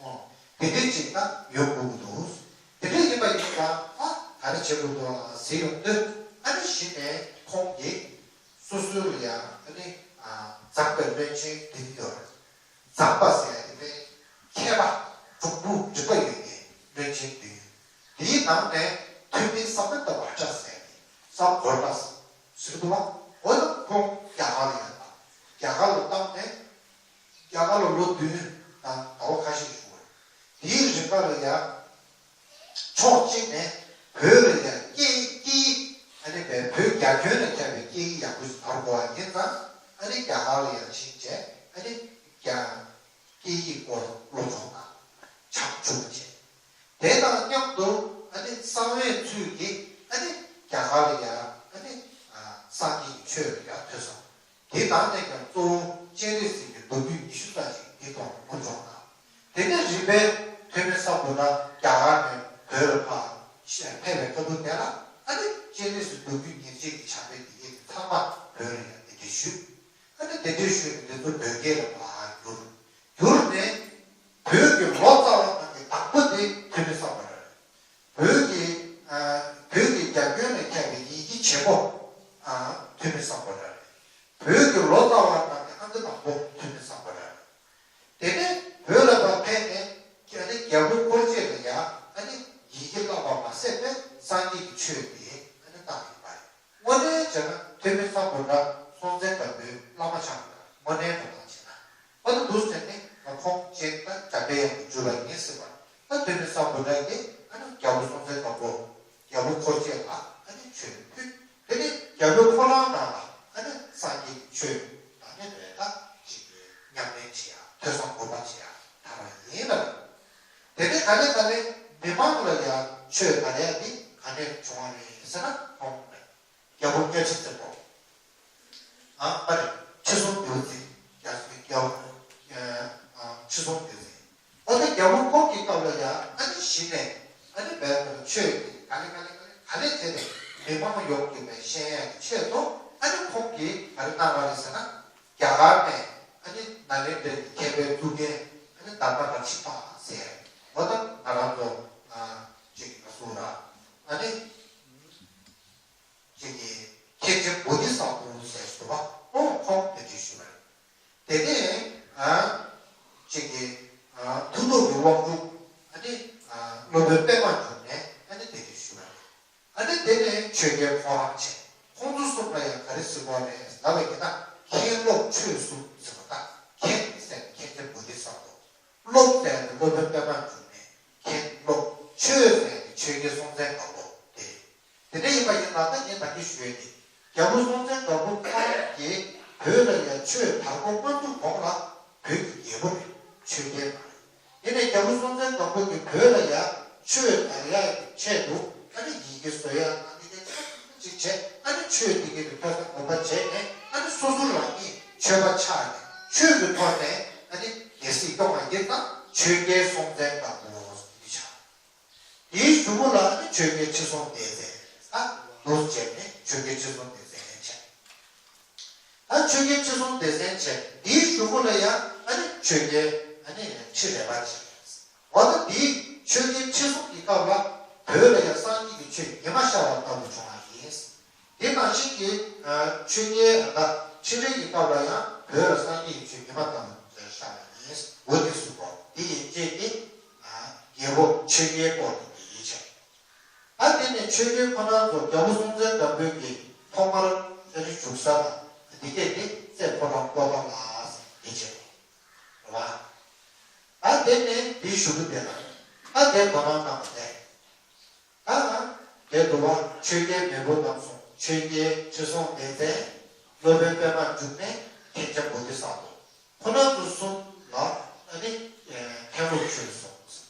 ཨོ། དེ་འདྲ་ཅིག་ད་ཡོང་དགོས་ཀྱི་འདུག་དེ་འདྲ་ཡིན་པ་ཡིན་ཙང་ད་ག་རེ་བྱེད་དགོས་འདུག་ཟེར་ཡོང་དུས་ཨ་ནི་གཞི་ནས་ཁོང་གིས་སོ་སོའི་ལ་ཡང་ཨ་ནི་འཛེགས་པའི་བློན་ཆེན་བདུན་ཡོད་རེད། འཛེགས་པ་ཟེར་ཡ་དེ་མཁས་པ། གྲུང་པོ་རིག་པ་ཡོད་མཁན་བློན་ཆེན་བདུན། དེའི་ནང་ནས་ཐོན་མི་ས་མེ་ཏ་བྷ་ཏྲ་ཟེར་ཡ་དེ་ས་གོ་ཏ་ཟེར་གི་འདུག་བ། འོ་ན་ཁོང་རྒྱ་གར་ལ་ཡང་བཏང་། རྒྱ་གར་ལ་བཏང་ནས་རྒྱ་གར་ལ་ལོ་བདུན་དང་ཟླ་བ་ཁ་ཤས་བཞུགས་པ་རེད། དེའི་རིང་ག་ལ་ཡང་ཕྱོགས་གཅིག་ནས་བོད་ལ་ཡང་སྐད་སྐད་ཡིག་ཨ་ནི་བོད་བོད་རྒྱ་ཁྱོན་ལ་ཁྱབ་པའི་སྐད་ཡིག་ཡག་པོ་ཞིག་དར་དགོས་པ་ཡིན་ཙང་ཨ་ནི་རྒྱ་གར་ལ་ཡང་ཕྱིན་བྱས་ཨ་ནི་རྒྱ་སྐད་ཡིག་སྐོར་སློབ་སྦྱོང་དང་ཕྱག་ཕྱུག་བྱས། དེ་དང་མཉམ་དུ་ཨ་ནི་གསང་བའི་ཚུལ་གྱིས་ཨ་ནི་རྒྱ་གར་ལ་ཡང་ཨ་ནི་སངས་རྒྱས་ཀྱི་ཆོས་ལ་ཡང་ཐོས་བསམ། དེ་ནང་ནས་ཀྱང་གཙོ་བོ་སྤྱན་རས་གཟིགས་ཀྱི་མདོ་རྒྱུད་ཉི་ཤུ་རྩ་གཅིག་འདི་ཐོག་ནས་སློབ་སྦྱོང་དང་། དེ་ནས་རིམ་པས་ཐོན་མི་ས་བོ་ཊ་རྒྱ་གར་ནས་བོད་ལ་ཕར་ཕེབས་པའི་སྐབས་དུས་དེ་ལ་ཨ་ནི་སྤྱན་རས་གཟིགས་མདོ་རྒྱུད་ཉེར་གཅིག་གི་ཕྱག་དཔེ་འདི་གས་དེ་ཚང་མ་བོད་ལ་ཡང་འདི་འདྲ་ཞུས། ཨ་ནི་འདི་འདྲ་ཞུས་ནས་འདི་ཚོ་བོད་སྐད་ལ་ཕར་བསྒྱུར། བསྒྱུར་ནས་བོད་ཀྱི་ལོ་ཙཱ་བ་རྣམས་ཀྱི་བདག་པོ་དེ་ཐོན་མི་ས་བོ་ཊ་རེད། བོད་ཀྱི་ཨ་བོད་ཀྱི་རྒྱ་ཁྱོན་ནས་ཁྱབ་པའི་ཡི་གེ་བྱེད་པོ་ཨ་ཐོན་མི་ས་བོ་ཊ་རེད། བོད་ཀྱི་ལོ་ཙཱ་བ་རྣམས་ཀྱི་ཨང་ཀི་དང་པོ་ཐོན་མི་ས་བོ་ཊ་རེད། དེ་ནས་བོད་ལ་ཕར་ཕེབས་ནས་ཨ་ནི་རྒྱལ་པོ་འཁོར་བཅས་ལ་ཡང་ཨ་ནི་ཡི་གེ་བསླབ་པ་མ་ཟད་པའི་སངས་རྒྱས་ཀྱི་ཆོས་དེ་ཨ་ནི་བཏང་ཡོད་པ་རེད། དངོས་གནས་བྱས་ན་ཐོན་མི་ས་བོ་ཊ་སྲོང་བཙན་སྒམ་པོའི་བླ་མ་ཆགས་པ་རེད། དངོས་གནས་འགྲོ་སྟངས་བྱས་ན། ཨ་ནི་འདུག་ཟེར་ནས་ང་ཁོང་ཅན་ད་དྲ་འབྲེལ་ཡང་མི་འཇུ་བ་ཡིན་ཟེར་བ། ཨ་ཐོན་མི་ས་བོ་ཊ་གིས་ཨ་ནི་རྒྱལ་པོ་སྲོང་བཙན་སྒམ་པོ་རྒྱལ་པོ་འཁོར་བཅས་ལ་ཨ་ནི་ཆོས་ཕུལ། དེ་ནས་རྒྱལ་པོ་ཁོ་རང་ནང་ལ་ཨ་ནི་སངས་རྒྱས་ཀྱི་ཆོས་ད་ནི་རེད་ད་ཅིག་ཉམས་ལེན་བྱེད་ཡ་ཐོས་བསམ་སྒོམ་པ་བྱེད་ཡ་དར་བ་ཡིན་ལ། དེ་ནས་ག་ལེ་ག་ལེ་མི་མང་ལ་ཡང་ཆོས་དར་ཡ་འདི་ག་ནས་བྱུང་བ་རེད་ཟེར་ན་ཁོང་རེད། རྒྱལ་པོ་གཉའ་ཁྲི་བཙན་པོ། ཨ་ཨ་རེད། ཁྲི་སྲོང་ལྡེའུ་བཙན། རྒྱལ་རྒྱལ་ཨ་ཨ་ཁྲི་སྲོང་ལྡེའུ་བཙན། འོ་ན་རྒྱལ་པོ་ཁོང་གི་སྐབས་ལ་ཡང་ཨ་ནི་གཞི་ནས་ཨ་ནི་བལ་བོད་ཆོས་ཀྱི་ག་ལེ་ག་ལེ་ག་ལེ་ག་ལེ་བྱས་ནས་མི་མང་ཡོངས་ཀྱི་བས་ཤེས་ཡ་གི་ཆེད་དུ་ཨ་ནི་ཁོང་གིས་ག་རེ་གནང་བ་རེད་ཟེར་ན། རྒྱ་གར་ནས་ཨ་ནི་ནཱ་ལེནྡྲའི་མཁས་པའི་གཙུག་རྒྱན་ཨ་ནི་དྷརྨ་རཀྵི་ཏ་ཟེར། འོ་ད་ང་རང་ཚོ་ཨ་ཅིག་ལ་སོགས་ར་ཨ་ནི། ཅིག་གིས་མཁན་ཆེན་བོ་དྷི་ས་ཏྭ་ཟེར་ཞུ་བ་ཨོ་ཁོང་དེ་འདྲ་ཞུ་བ་རེད། དེ་ནས་ཨ་ཅིག་གིས་ཨ་མཐུ་སྟོབས་ཀྱི་དབང་ཕྱུག་ཨ་ནི་ཨ་སློབ་དཔོན་པདྨ་འབྱུང་གནས་ཨ་ནི་དེ་འདྲ་ཞུ་བ་རེད། ཨ་ནི་དེ་ནས་ཆོས་རྒྱལ་ཁོ་རང་བྱས། ཁོང་ཚོ་གསུམ་ལ་ཡང་ ག་རེ་ཟེར་དགོས་རེད་ལབ་པ་ཡིན་ན། མཁན་སློབ་ཆོས་གསུམ་ཟེར་བ་དང་། མཁན་ཟེར་ནས་མཁན་ཆེན་བོ་དྷི་ས་ཏྭ། སློབ་ཟེར་ནས་སློབ་དཔོན་པད་མ་འབྱུང་གནས། མཁན་སློབ། ཆོས་ཟེར་ནས་ཆོས་རྒྱལ་སྲོང་བཙན་སྒམ་པོ་དེ་རེད། དེ་འདྲ་ཡིན་པ་ཡིན་ན། ད་ངས་ད་གིན་ཞུས་ཏེ། རྒྱལ་པོ་སྲོང་བཙན་སྒམ་པོ་ཁོ་རང་གིས་བོད་ལ་ཡང་ཆོས་དར་གོ་མ་ཐུབ་གོང་ལ་བོད་ཀྱི་རྒྱལ་པོ་རེད། ཆོས་རྒྱལ་མ་རེད། དེ་ནས་རྒྱལ་པོ་སྲོང་བཙན་སྒམ་པོ་གིས་བོད་ལ་ཡང་ཆོས་དར་ཡག་གི་ཆེད་དུ། ཨ་ནི་ཡི་གེ་བཟོ་ཡག་དང་དེ་འདྲ་ཅིག་བྱས། ཨ་ནི་ཆོས་དེ་གའི་ཐོས་བསམ་སྒོམ་པ་བྱས་ནས། ཨ་ནི་སོ་སོ་རང་ཉིད་ཆོས་པ་ཆགས་ནས། ཆོས་ཀྱི་ཐོག་ནས་ཨ་ནི་རྒྱལ་སྲིད་སྐྱོང་བ་ཡིན་ཙང་ཆོས་རྒྱལ་སྲོང་བཙན་སྒམ་པོ་ཟེར་གྱི་ཆགས། དེའི་གཞུག་གུ་ལ་ཨ་ནི་ཆོས་རྒྱལ་ཁྲི་སྲོང་ལྡེ་བཙན། ཨ། ལོ་བྱས་ནས་ཆོས་རྒྱལ་ཁྲི་སྲོང་ལྡེ་བཙན་བྱས། ད་ཆོས་རྒྱལ་ཁྲི་སྲོང་ལྡེ་བཙན་བྱས། དེའི་གཞུག་གུ་ལ་ཡང་ཨ་ནི་ཆོས་རྒྱལ་ཨ་ནི་ཁྲི་རལ་པ་བྱས། འོ་ད་དེའི་ཆོས་རྒྱལ་ཁྲི་སྲོང་གི་སྐབས་ལ་བོད་ལ་ཡང་སངས་རྒྱས་ཀྱི་ཆོས་ཉི་མ་ཤར་བ་ལྟ་བུ་བྱུང་བ་ཡིན། དེ་ནང་བཞིན་གྱི། ཨ། ཆོས་རྒྱལ། ཨ། ད་ཁྲི་རལ་གྱི་སྐབས་ལ་ཡང་བོད་ལ་སངས་རྒྱས་ཀྱི་ཆོས་ཉི་མ་ལྟ་བུ་ཤར་བ་ཡིན། འོ་དེ་གསུངས་པ་དེ་ཡན་ཆད་དེ། ཨ། རྒྱལ་པོ་ཆོས་རྒྱལ་སྐོར་དུ་དེ་ཡིན་བྱས། ཨ། དེ་ནས་ཆོས་རྒྱལ་ཁོ་རང་ཚོ་རྒྱལ་པོ་སྲོང་བཙན་སྒམ་པོའི་གི་ཐོག་མར་ཨ་ནི་བཞུགས་ས་དང་། འདི་གས་དེ་རྩེ་ཕོ་བྲང་པོ་ཏ་ལ་ཟེར་དེ་བྱས་རེད་བ། ཨ། དེ་ནས་དེའི་གཞུག་གུ་དེ་ལ། ཨ། དེ་དོ་སྣང་གནང་བ་དེ། ཨ། དེ་འདུག་བ། ཆོས་རྒྱལ་མེས་པོ་རྣམ་གསུམ། ཆོས་རྒྱལ་ཁྲི་སྲོང་ལྡེ་བཙན། སློབ་དཔོན་པད་མ་འབྱུང་གནས། མཁན་ཆེན་བོ་དྷི་ས་ཏྭ། ཁོ་རང་ཚོ་གསུམ་ལ་ཨ་ནི་མཁན་སློབ་ཆོས་གསུམ།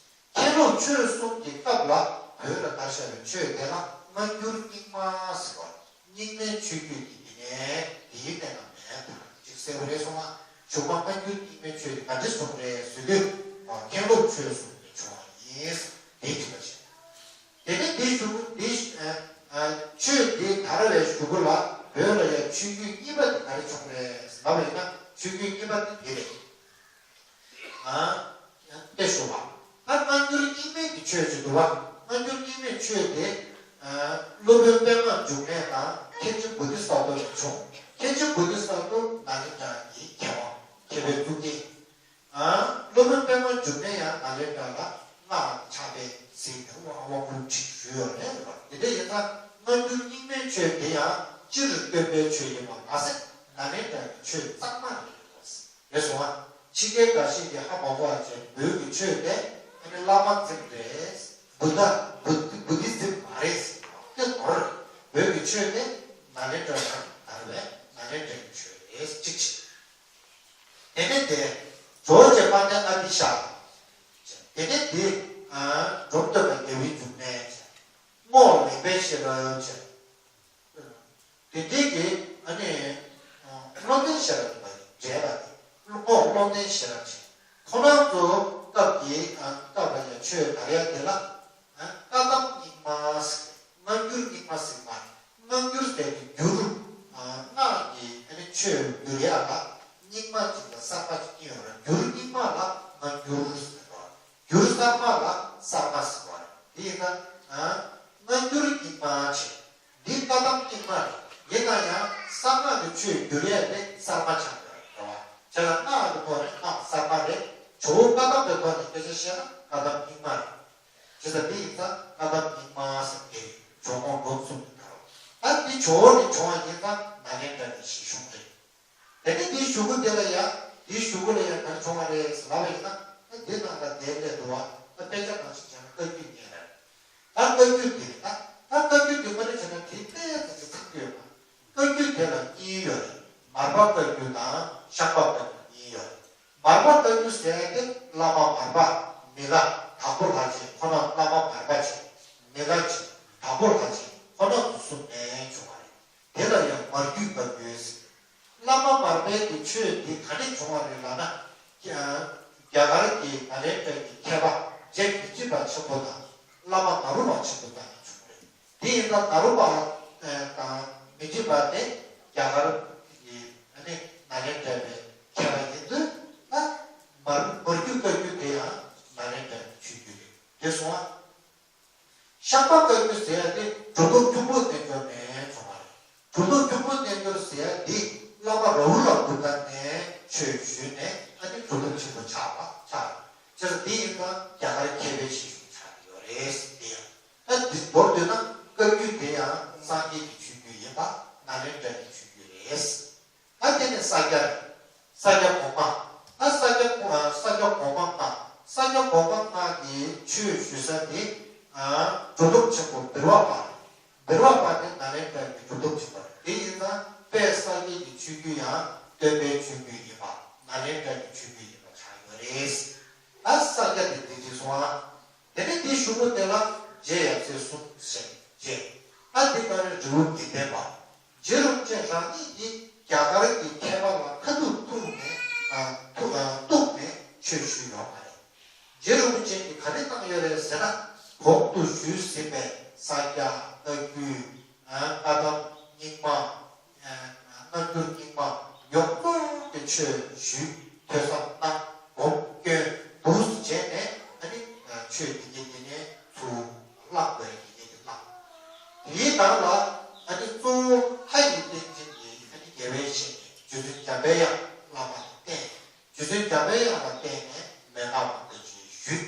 མཁན་སློབ་ཆོས་གསུམ་གྱི་སྐབས་ལ་བོད་ལ་དར་ཤར་བའི་ཆོས་དེ་ལ་སྔ་འགྱུར་རྙིང་མ་ཟེར་བ། རྙིང་མའི་ཆོས་བརྒྱུད་ཀྱི་དེ་ནས་དེའི་སྟེང་ན་མེད་དང་གཅིག་གསལ་པོ་རེད་སོང་ང་། གཞུག་མ་སྔ་འགྱུར་རྙིང་མའི་ཆོས་དེ་ག་འདྲ་བྱུང་རེད་ཟེར་དུས། མཁན་སློབ་ཆོས་གསུམ་ནས་བྱུང་བ་ཡིན། དེ་གཅིག་པ་བྱས། དེ་ནས་དེའི་གཞུག་གུ་དེ། ཨ། ཨ། ཆོས་དེ་དར་བའི་གཞུག་གུ་ལ་བོད་ལ་ཡང་ཆོས་བརྒྱུད་གཉིས་པ་དེ་ག་རེ་བྱུང་རེད་ལབ་པ་ཡིན་ན། ཆོས་བརྒྱུད་གཉིས་པ་དེ་འདི་རེད། ཨ། དེ་ཞུ་བ། ད་སྔ་འགྱུར་རྙིང་མའི་གི་ཆོས་ཅིག་འདུག་བ། སྔ་འགྱུར་རྙིང་མའི་ཆོས་དེ། ཨ། སློབ་དཔོན་པད་མ་འབྱུང་གནས་དང་མཁན་ཆེན་བོ་དྷི་ས་ཏྭ་ལ་བྱུང་། མཁན་ཆེན་བོ་དྷི་ས་ཏྭ་ནཱ་ལེནྡྲ་གི་མཁས་དབང་མཁས་པའི་གཙུག་རྒྱན། ཨ། སློབ་དཔོན་པད་མ་འབྱུང་གནས་ཡང་ནཱ་ལེནྡྲ་ལ་སྔགས་ཀྱི་ཕྱག་དཔེ་གཟིགས་ནས་དབང་དབང་བསྐུར་ཅིག་ཞུས་ཡོད་རེད་བ། དེ་འདྲ་ཡིན་ཙང་སྔ་འགྱུར་རྙིང་མའི་ཆོས་དེ་ཡང་སྤྱིར་སྟོན་པའི་ཆོས་ཡིན་པ་མ་ཟད། ནཱ་ལེནྡྲ་གི་ཆོས་གཙང་མ་རེད་བ། རེད་སོང་ང་། ཕྱི་རྒྱལ་འགའ་ཤས་ཀྱིས་ཧ་མ་གོ་བ་བྱས། བོད་ཀྱི་ཆོས་དེ་ཨ་ནི་བླ་མ་འཛིན་རེད། བུདྡྷ། བུ། བུདྡྷི་ཛིམ་མ་རེད། དེ་དོར་རེད། བོད་ཀྱི་ཆོས་དེ་ནཱ་ལེནྡྲ་ནང་དར་བའི་ནཱ་ལེནྡྲ་གི་ཆོས་རེད། གཅིག་བྱས། དེ་ནས་དེ་ཇོ་བོ་རྗེ་དཔལ་ལྡན་ཨ་ཏི་ཤ། དེ་ནས་དེ། ཨ། འབྲོམ་སྟོན་པ་རྒྱལ་བའི་འབྱུང་གནས་བྱས། རྨོག་ལེགས་པའི་ཤེས་རབ་བྱས། དེ་འདྲའི་གི་ཨ་ནི། ཨ། བློ་ལྡན་ཤེས་རབ་པ་རེད་བ། དེ་རྨོག་བློ་ལྡན་ཤེས་རབ་བྱས། ཁོ་རང་ཚོ་སྐབས་ཀྱི། ཨ། སྐབས་ལ་ཡང་ཆོས་དར་ཡག་དེ་ལ། ཨ། བཀའ་གདམས་རྙིང་མ་ཟེར། སྔ་འགྱུར་རྙིང་མ་ཟེར་མ་རེད། སྔ་འགྱུར་ཟེར་དེ་འགྱུར། ཨ། སྔགས་ཀྱི་ཨ་ནི་ཆོས་འགྱུར་ཡག་ལ་རྙིང་མ་གཅིག་དང་གསར་པ་གཅིག་གཉིས་ཡོད་རེད། འགྱུར་རྙིང་མ་ལ་སྔ་འགྱུར་ཟེར་བ། འགྱུར་གསར་པ་ལ་གསར་པ་ཟེར་བ་རེད། དེ་ཡིན་ཙང་། ཨ། སྔ་འགྱུར་རྙིང་མ་བྱས། འདི་བཀའ་གདམས་རྙིང་མ་རེད། ཡིན་ན་ཡང་གསང་སྔགས་ཀྱི་ཆོས་འགྱུར་ཡག་དེ་གསར་པ་ཆགས་ཡོད་རེད་བ། བྱས་ཙང་སྔགས་ཀྱི་ཐོག་ནས་སྔགས་གསར་པ་རེད། ཇོ་བོ་བཀའ་གདམས་ཀྱི་ཐོག་ནས་སྐད་ཆ་བཤད་ན་བཀའ་གདམས་རྙིང་མ་རེད། བྱས་ཙང་འདི་ཡིན་ཙང་བཀའ་གདམས་རྙིང་མ་ཟེར་དེ་ཇོ་མོ་འབྲོམ་གསུམ་དུ་དར་བ། ད་འདི་ཇོ་བོ་ནས་བྱུང་བ་ཡིན་ཙང་ནཱ་ལེནྡྲ་ནས་གཞི་བྱུང་རེད། དེ་ནས་འདིའི་གཞུག་གུ་དེ་ལ་ཡང་། འདིའི་གཞུག་གུ་ལ་ཡང་ག་རེ་བྱུང་བ་རེད་ཟེར་ལབ་པ་ཡིན་ན། ད་འདི་ནང་ལ་དེ་སླེབས་འདུག་བ། ད་དཔེ་ཆ་ནང་བཞིན་བྱས་ན་བཀའ་བརྒྱུད་གཉིས་རེད། ད་བཀའ་བརྒྱུད་དེ་རེད། ད་ད་བཀའ་བརྒྱུད་དེ་མ་རེད་བྱས་ན་དེ་དཔེ་ཙམ་ཅིག་ཚང་གི་ཡོད་མ། བཀའ་བརྒྱུད་དེ་ལ་གཉིས་ཡོད་རེད། མར་པ་བཀའ་བརྒྱུད་དང་ཤངས་པ་བཀའ་བརྒྱུད་གཉིས་ཡོད་རེད། མར་པ་བཀའ་བརྒྱུད་ཟེར་ཡ་དེ་བླ་མ་མར་པ། མི་ལ་དྭགས་པོ་ལྷ་ཆེན། ཁོ་རང་བླ་མ་མར་པ་ཆེན། མི་ལ་ཆེན། དྭགས་པོ་ལྷ་ཆེན། ཁོ་རང་ཚོ་གསུམ་ནས་བྱུང་བ་རེད། དེ་ལ་ཡང་མར་བརྒྱུད་བཀའ་བརྒྱུད་ཟེར། བླ་མ་མར་པའི་གི་ཆོས་འདི་ག་ནས་བྱུང་བ་རེད་ལབ་ན། རྒྱ་རྒྱ་གར་གྱི་ནཱ་ལེནྡྲ་གི་མཁས་པ་རྗེ་མི་འཇིགས་པ་ཆེན་པོ་དང་བླ་མ་ནཱ་རོ་པ་ཆེན་པོ་དང་ནས་བྱུང་བ་རེད། དེ་ཡིན་ཙང་ནཱ་རོ་པ་དང་མི་འཇིགས་པ་དེ་རྒྱ་གར་གྱི་ཨ་ནི་ནཱ་ལེནྡྲ་པའི་མཁས་པ་ཡིན་དུས། ད་མར་མར་བརྒྱུད་བཀའ་བརྒྱུད་དེ་ཡང་ནཱ་ལེནྡྲ་གི་ཆོས་བརྒྱུད་རེད། དེ་སོང་ང་། ཤངས་པ་བཀའ་བརྒྱུད་ཟེར་ཡ་དེ་གྲུབ་ཐོབ་ཁྱུང་པོ་རྣལ་འབྱོར་ནས་བྱུང་བ་རེད། གྲུབ་ཐོབ་ཁྱུང་པོ་རྣལ་འབྱོར་ཟེར་ཡ་དེ་བླ་མ་རཱ་ཧུ་ལ་གུན་ཐ་ནས་ཆོས་ཞུས་ནས་ཨ་ནི་གྲུབ་ཐོབ་ཆེན་པོ་ཆགས་པ་ཆགས་རེད། བྱས་ཙང་དེ་ཡིན་ཙང་རྒྱ་གར་མཁས་པའི་ཆེ་ཆུང་ཆགས་ཀྱི་ཡོད་རེད་ཟེར། དེ་ཡང་ད་འདི་མདོར་བསྡུས་ན་བཀའ་བརྒྱུད་དེ་ཡང་སངས་རྒྱས་ཀྱི་ཆོས་བརྒྱུད་ཡིན་པ། ནཱ་ལེནྡྲ་གི་ཆོས་བརྒྱུད་ ཨ་དེ་ནས་ས་སྐྱ་རེད། ས་སྐྱ་གོང་མ། ཨ་ས་སྐྱ་གོང་ཨ་ས་སྐྱ་གོང་མ་ལྔ། ས་སྐྱ་གོང་མ་ལྔ་གི་ཆོས་ཞུ་ས་དེ་ཨ་གྲུབ་ཐོབ་ཆེན་པོ་བིར་བ་པ་རེད། བིར་བ་པ་དེ་ནཱ་ལེནྡྲ་གི་གྲུབ་ཐོབ་ཆེན་པོ་རེད། དེ་ཡིན་ཙང་དཔལ་ས་སྐྱའི་གི་ཆོས་བརྒྱུད་ཡང་སྟོན་པའི་ཆོས་བརྒྱུད་ཡིན་པ། ནཱ་ལེནྡྲ་གི་ཆོས་བརྒྱུད་ཡིན་པ་ཆགས་ཡོད་རེད། ཨ་ས་སྐྱ་དེ་དེ་རྗེས་སོང་ཨ། དེ་ནས་དེའི་གཞུག་གུ་དེ་ལ་རྗེ་ཡབ་སྲས་གསུམ་ཞེས་བྱས། ཨ་དེ་ག་རེ་རི་བོ་དགེ་ལྡན་པ། རྗེ་རིན་པོ་ཆེ་རང་ཉིད་ཀྱིས་རྒྱ་གར་གྱི་མཁས་པ་ལ་ཁ་ཐུག་གཏུགས་ནས་ཨ་ཐུག་ཨ་གཏུགས་ནས་ཆོས་ཞུས་ཡོད་མ་རེད། རྗེ་རིན་པོ་ཆེ་གིས་ག་རེ་བཏང་ཡོད་རེད་ཟེར་ན། གོང་དུ་ཞུས་ཟིན་པའི་ས་སྐྱ་བཀའ་བརྒྱུད་ཨ་བཀའ་གདམས་རྙིང་མ། སྔ་འགྱུར་རྙིང་མ་ཡོངས་རྫོགས་ཀྱི་ཆོས་ཞུས། ཐོས་བསམ་གནང་། སྒོམ་སྐྱོན་འདུག་སེ་བྱས་ནས་ཨ་ནི་ཆོས་འདི་གའི་འདི་ནས་ཚུར་བླངས་དགོས་ཡ་འདི་གའི་འདི་བླངས། དེའི་ནང་ལ་ཨ་ནི་གཙོ་བོ་ལྷ་ཡི་རྟེན་ཅན་གྱི་ཨ་ནི་དགེ་བའི་བཤེས་གཉེན་རྗེ་བཙུན་འཇམ་པའི་དབྱངས་བླ་མ་ལ་བསྟེན། རྗེ་བཙུན་འཇམ་པའི་དབྱངས་ལ་བསྟེན་ནས་མན་ངག་པོ་འདི་ཅིག་ཞུས།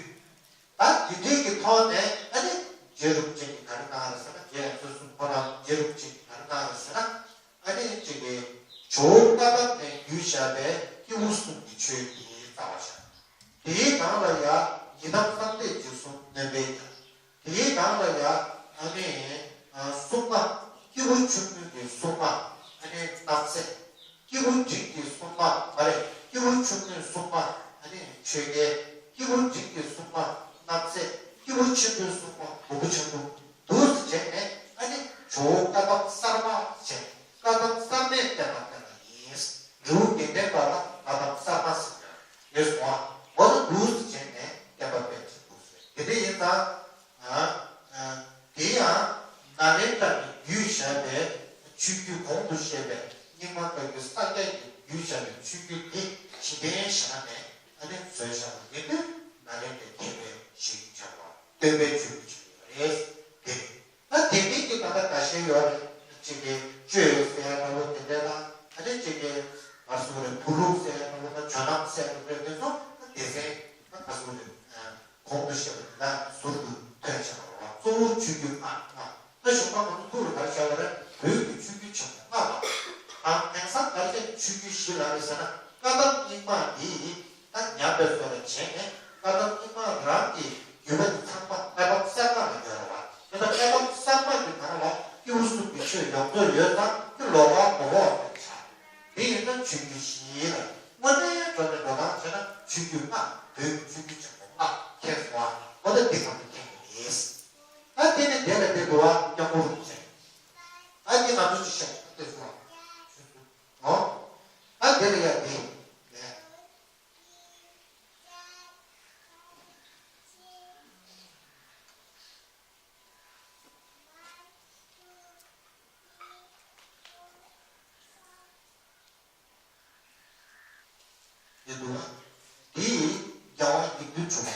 ད་འདི་འདྲའི་གི་ཐོག་ནས་ཨ་ནི་རྗེ་རིན་པོ་ཆེ་གིས་ག་རེ་གནང་རེད་ཟེར་ན། རྗེ་ཡབ་སྲས་གསུམ་ཁོ་རང་རྗེ་རིན་པོ་ཆེ་གིས་ག་རེ་གནང་རེད་ཟེར་ན། ཨ་ནི་གཅིག་གི་ཇོ་བོ་བཀའ་གདམས་ནས་བརྒྱུད་བཞག་པའི་སྐྱེས་བུ་གསུམ་གྱི་ཆོས་འདི་རྩ་བ་བཞག་དེའི་ནང་ལ་ཡང་ཡི་དམ་གསང་བདེ་འཇིགས་གསུམ་སྣོན་པའི་རྒྱན། དེའི་ནང་ལ་ཡང་ཨ་ནི་སྲུང་མ་སྐྱེས་བུ་ཆུང་ངུ་གི་སྲུང་མ་ཨ་ནི་རྣམ་སྲས། སྐྱེས་བུ་འབྲིང་གི་སྲུང་མ་མ་རེད། སྐྱེས་བུ་ཆུང་ངུའི་སྲུང་མ་ཨ་ནི་ཆོས་རྒྱལ། སྐྱེས་བུ་འབྲིང་གི་སྲུང་མ་རྣམ་སྲས། སྐྱེས་བུ་ཆེན་པོའི་སྲུང་མ་མགོན་པོ་ཆེན་པོ། འདུག་སེ་བྱས་ནས་ཨ་ནི་ཇོ་བོ་བཀའ་གདམས་གསར་མ་བྱས། བཀའ་གདམས་གསར་མའི་བསྟན་པ་བསྟན་པ་ཡིན། རི་བོ་དགེ་ལྡན་པ་ལ་བཀའ་གདམས་གསར་མ་ཟེར་ཡོད་སོང་བ། འོ་ན་འདུག་སེ་བྱས་ནས་བསྟན་པ་སྤེལ་གྱི་འདུག་ཟེར། དེ་འདྲ་ཡིན་ཙང་། ཨ། ཨ། དེ་ཡང་ནཱ་ལེནྡྲ་ནས་བརྒྱུད་བཞག་པའི་ཆོས་བརྒྱུད་གོང་དུ་བཤད་པའི་རྙིང་མ་བཀའ་བརྒྱུད་ས་སྐྱ་ཡིས་བརྒྱུད་བཞག་པའི་ཆོས་བརྒྱུད་དེ་གཞི་རྟེན་བཞག་ནས་ཨ་ནི་བཟོས་བཞག་པ་ཡིན་དུས་ནཱ་ལེནྡྲའི་མཁས་པའི་གཞི་ཆགས་པ། སྟོན་པའི་ཆོས་བརྒྱུད་ཆགས་ཡོད་རེད། དེ་ད་དེ་མིན་གྱི་ད་ལྟ་འགའ་ཤས་ཡོད་རེད། གཅིག་གིས་གཅོད་ཡོད་ཟེར་ཡ་འདྲ་བོ་དེ་འདྲ་དང་། ཨ་ནི་གཅིག་གིས་ང་ཚོ་རེད་བུ་ལུག་ཟེར་ཡ་འདྲ་བོ་དང་ཇོ་ནང་ཟེར་ཡ་འདྲ་བོ་དེ་ཚོ་སྡེ་ཚན་ད་ང་ཚོ་རེད། གོང་དུ་བཤད་པ་དེ་དག་ཟུར་དུ་ཐོན་བྱས་པ་རེད་བ། གཙོ་བོ་ཆོས་བརྒྱུད་ལྔ་ལྔ། ད་གཞུག་མ་ང་ཚོ་ཐུགས་ལ་ག་རེ་བཞག་པ་རེད། བོད་ཀྱི་ཆོས་བརྒྱུད་ཆེན་པོ་ལྔ་ལ། དང་དེང་སང་ག་རེ་བྱས་ཆོས་བརྒྱུད་བཞི་ལ་རེད་ཟེར་ན། བཀའ་གདམས་རྙིང་མ་འདི་ད་ཉམས་པའི་བཟོ་འདྲ་བྱས་ནས་བཀའ་གདམས་རྙིང་མ་རང་གི་བརྒྱུད་པ་འདི་ཚང་མ་བཀའ་གདམས་གསར་མ་ལ་ཡོད་རེད་བ། དེ་ལྟར་བཀའ་གདམས་གསར་མ་འདི་ནང་ལ་སྐྱེས་བུ་གསུམ་གྱི་ཆོས་ཡོངས་རྫོགས་ཡོད་ཙང་དེ་ལོགས་ཀ་མ་གོ་བ་ཆགས། དེ་ཡིན་ན་ཆོས་བརྒྱུད་བཞི་ལ་དངོས་གནས་འགྲོ་ནས་འགྲོ་སྟངས་བྱས་ན་ཆོས་བརྒྱུད་ལྔ། བོད་ཀྱི་ཆོས་བརྒྱུད་ཆེན་པོ་ལྔ་མཁྱེན་སོང་བ། འོ་ད་འདི་གང་དུ་མཁྱེན་དགོས་རེད། ཨ་དེ་ནས་དེ་ལ་དེ་འདུག་བ། སྐྱབས་མགོན་རིན་པོ་ཆེ། ཨ་འདི་ང་ཚོ་ཅིག་བཤད་དེ་སོང་བ། ཨོ། ཨ་དེ་ལ་ཡ་དེ་ལས། དེ་འདུག་བ། འདི་རྒྱལ་དབང་དགེ་འདུན་གྲུབ་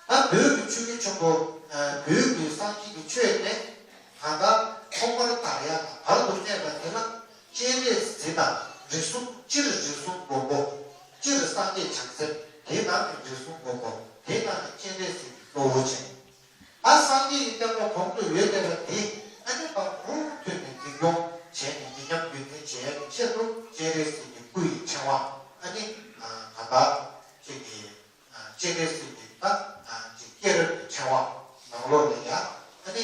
པ། ད་བོད་ཀྱི་ཆོས་བརྒྱུད་ཆེན་པོ། ཨ། བོད་ཀྱི་སངས་རྒྱས་ཀྱི་ཆོས་དེ་གང་ལྟར་ཐོག་མར་དར་ཡག་དང་བར་དུ་གནས་པ་དེ་ལ་སྤྱན་རས་གཟིགས་དང་རིགས་གསུམ། སྤྱིར་རིགས་གསུམ་མགོན་པོ། སྤྱིར་སངས་རྒྱས་བྱང་སེམས། དེའི་ནང་ནས་རིགས་གསུམ་མགོན་པོ། དེའི་ནང་ནས་སྤྱན་རས་གཟིགས་ཀྱི་གཙོ་བོ་བྱས། ད་སངས་རྒྱས་ཀྱི་བསྟན་པ་གོང་དུ་ཡོད་བསྡད་པ་དེ་ཨ་ནི་ད་མུ་མཐུད་ནས་འཛིན་སྐྱོང་བྱས་ནས་ཡིན་ཉམས་རྒྱུན་འཛིན་བྱེད་ཡག་གི་ཆེད་དུ་སྤྱན་རས་གཟིགས་ཀྱི་སྐུ་ཡི་ཕྲེང་བ་ཨ་ནི་ད་ལྟ་ཅིག་གི་སྤྱན་རས་གཟིགས་ཀྱི་ད་ཅིག་སྐྱེས་རབས་ཀྱི་ཕྲེང་བ་ནང་ལོགས་ལ་ཡ་ཨ་ནི་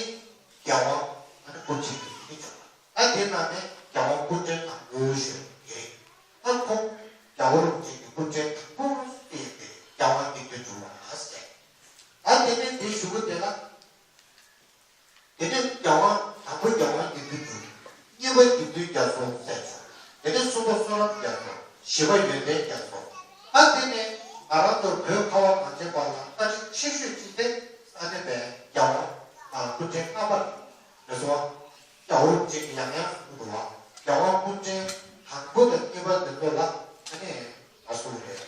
རྒྱལ་དབང་ཨ་ནི་སྐུ་ཕྲེང་གི་ཡིན་བྱུང་། ད་དེ་ནང་ནས་རྒྱལ་དབང་སྐུ་ཕྲེང་དང་པོ་ཞུ་ཡི་རེད། ད་ཁོང་རྒྱལ་བ་རིན་པོ་ཆེ་གི་སྐུ་ཕྲེང་དང་པོ་དེ་ཡིན་པས་རྒྱལ་དབང་དགེ་འདུན་གྲུབ་པ་ཟེར། ད་དེ་ནས་དེའི་གཞུག་གུ་དེ་ལ། དེ་ནས་རྒྱལ་དབང་དང་པོ་རྒྱལ་དབང་དགེ་འདུན་གྲུབ། གཉིས་པ་དགེ་འདུན་རྒྱ་མཚོ་ཟེར་བྱུང་། དེ་ནས་གསུམ་པ་བསོད་ནམས་རྒྱ་མཚོ། བཞི་པ་ཡོན་ཏན་རྒྱ་མཚོ། ད་དེ་ནས་ང་རང་ཚོ་བོད་ཁ་བ་གངས་ཅན་པ་ལ་བཀའ་དྲིན་ཆེ་ཤོས་གཅིག་དེ་ཨ་ནི་བས་རྒྱལ་དབང་སྐུ་ཕྲེང་ལྔ་པ་རེད་སོང་། རྒྱལ་བ་རིན་པོ་ཆེ་གིས་ཡང་ཡང་གསུངས་འདུག་བ། རྒྱལ་དབང་སྐུ་ཕྲེང་དང་པོ་དང་གཉིས་པ་འདི་ཚོ་ལ་ཨ་ནི་ང་གསུངས་རེད།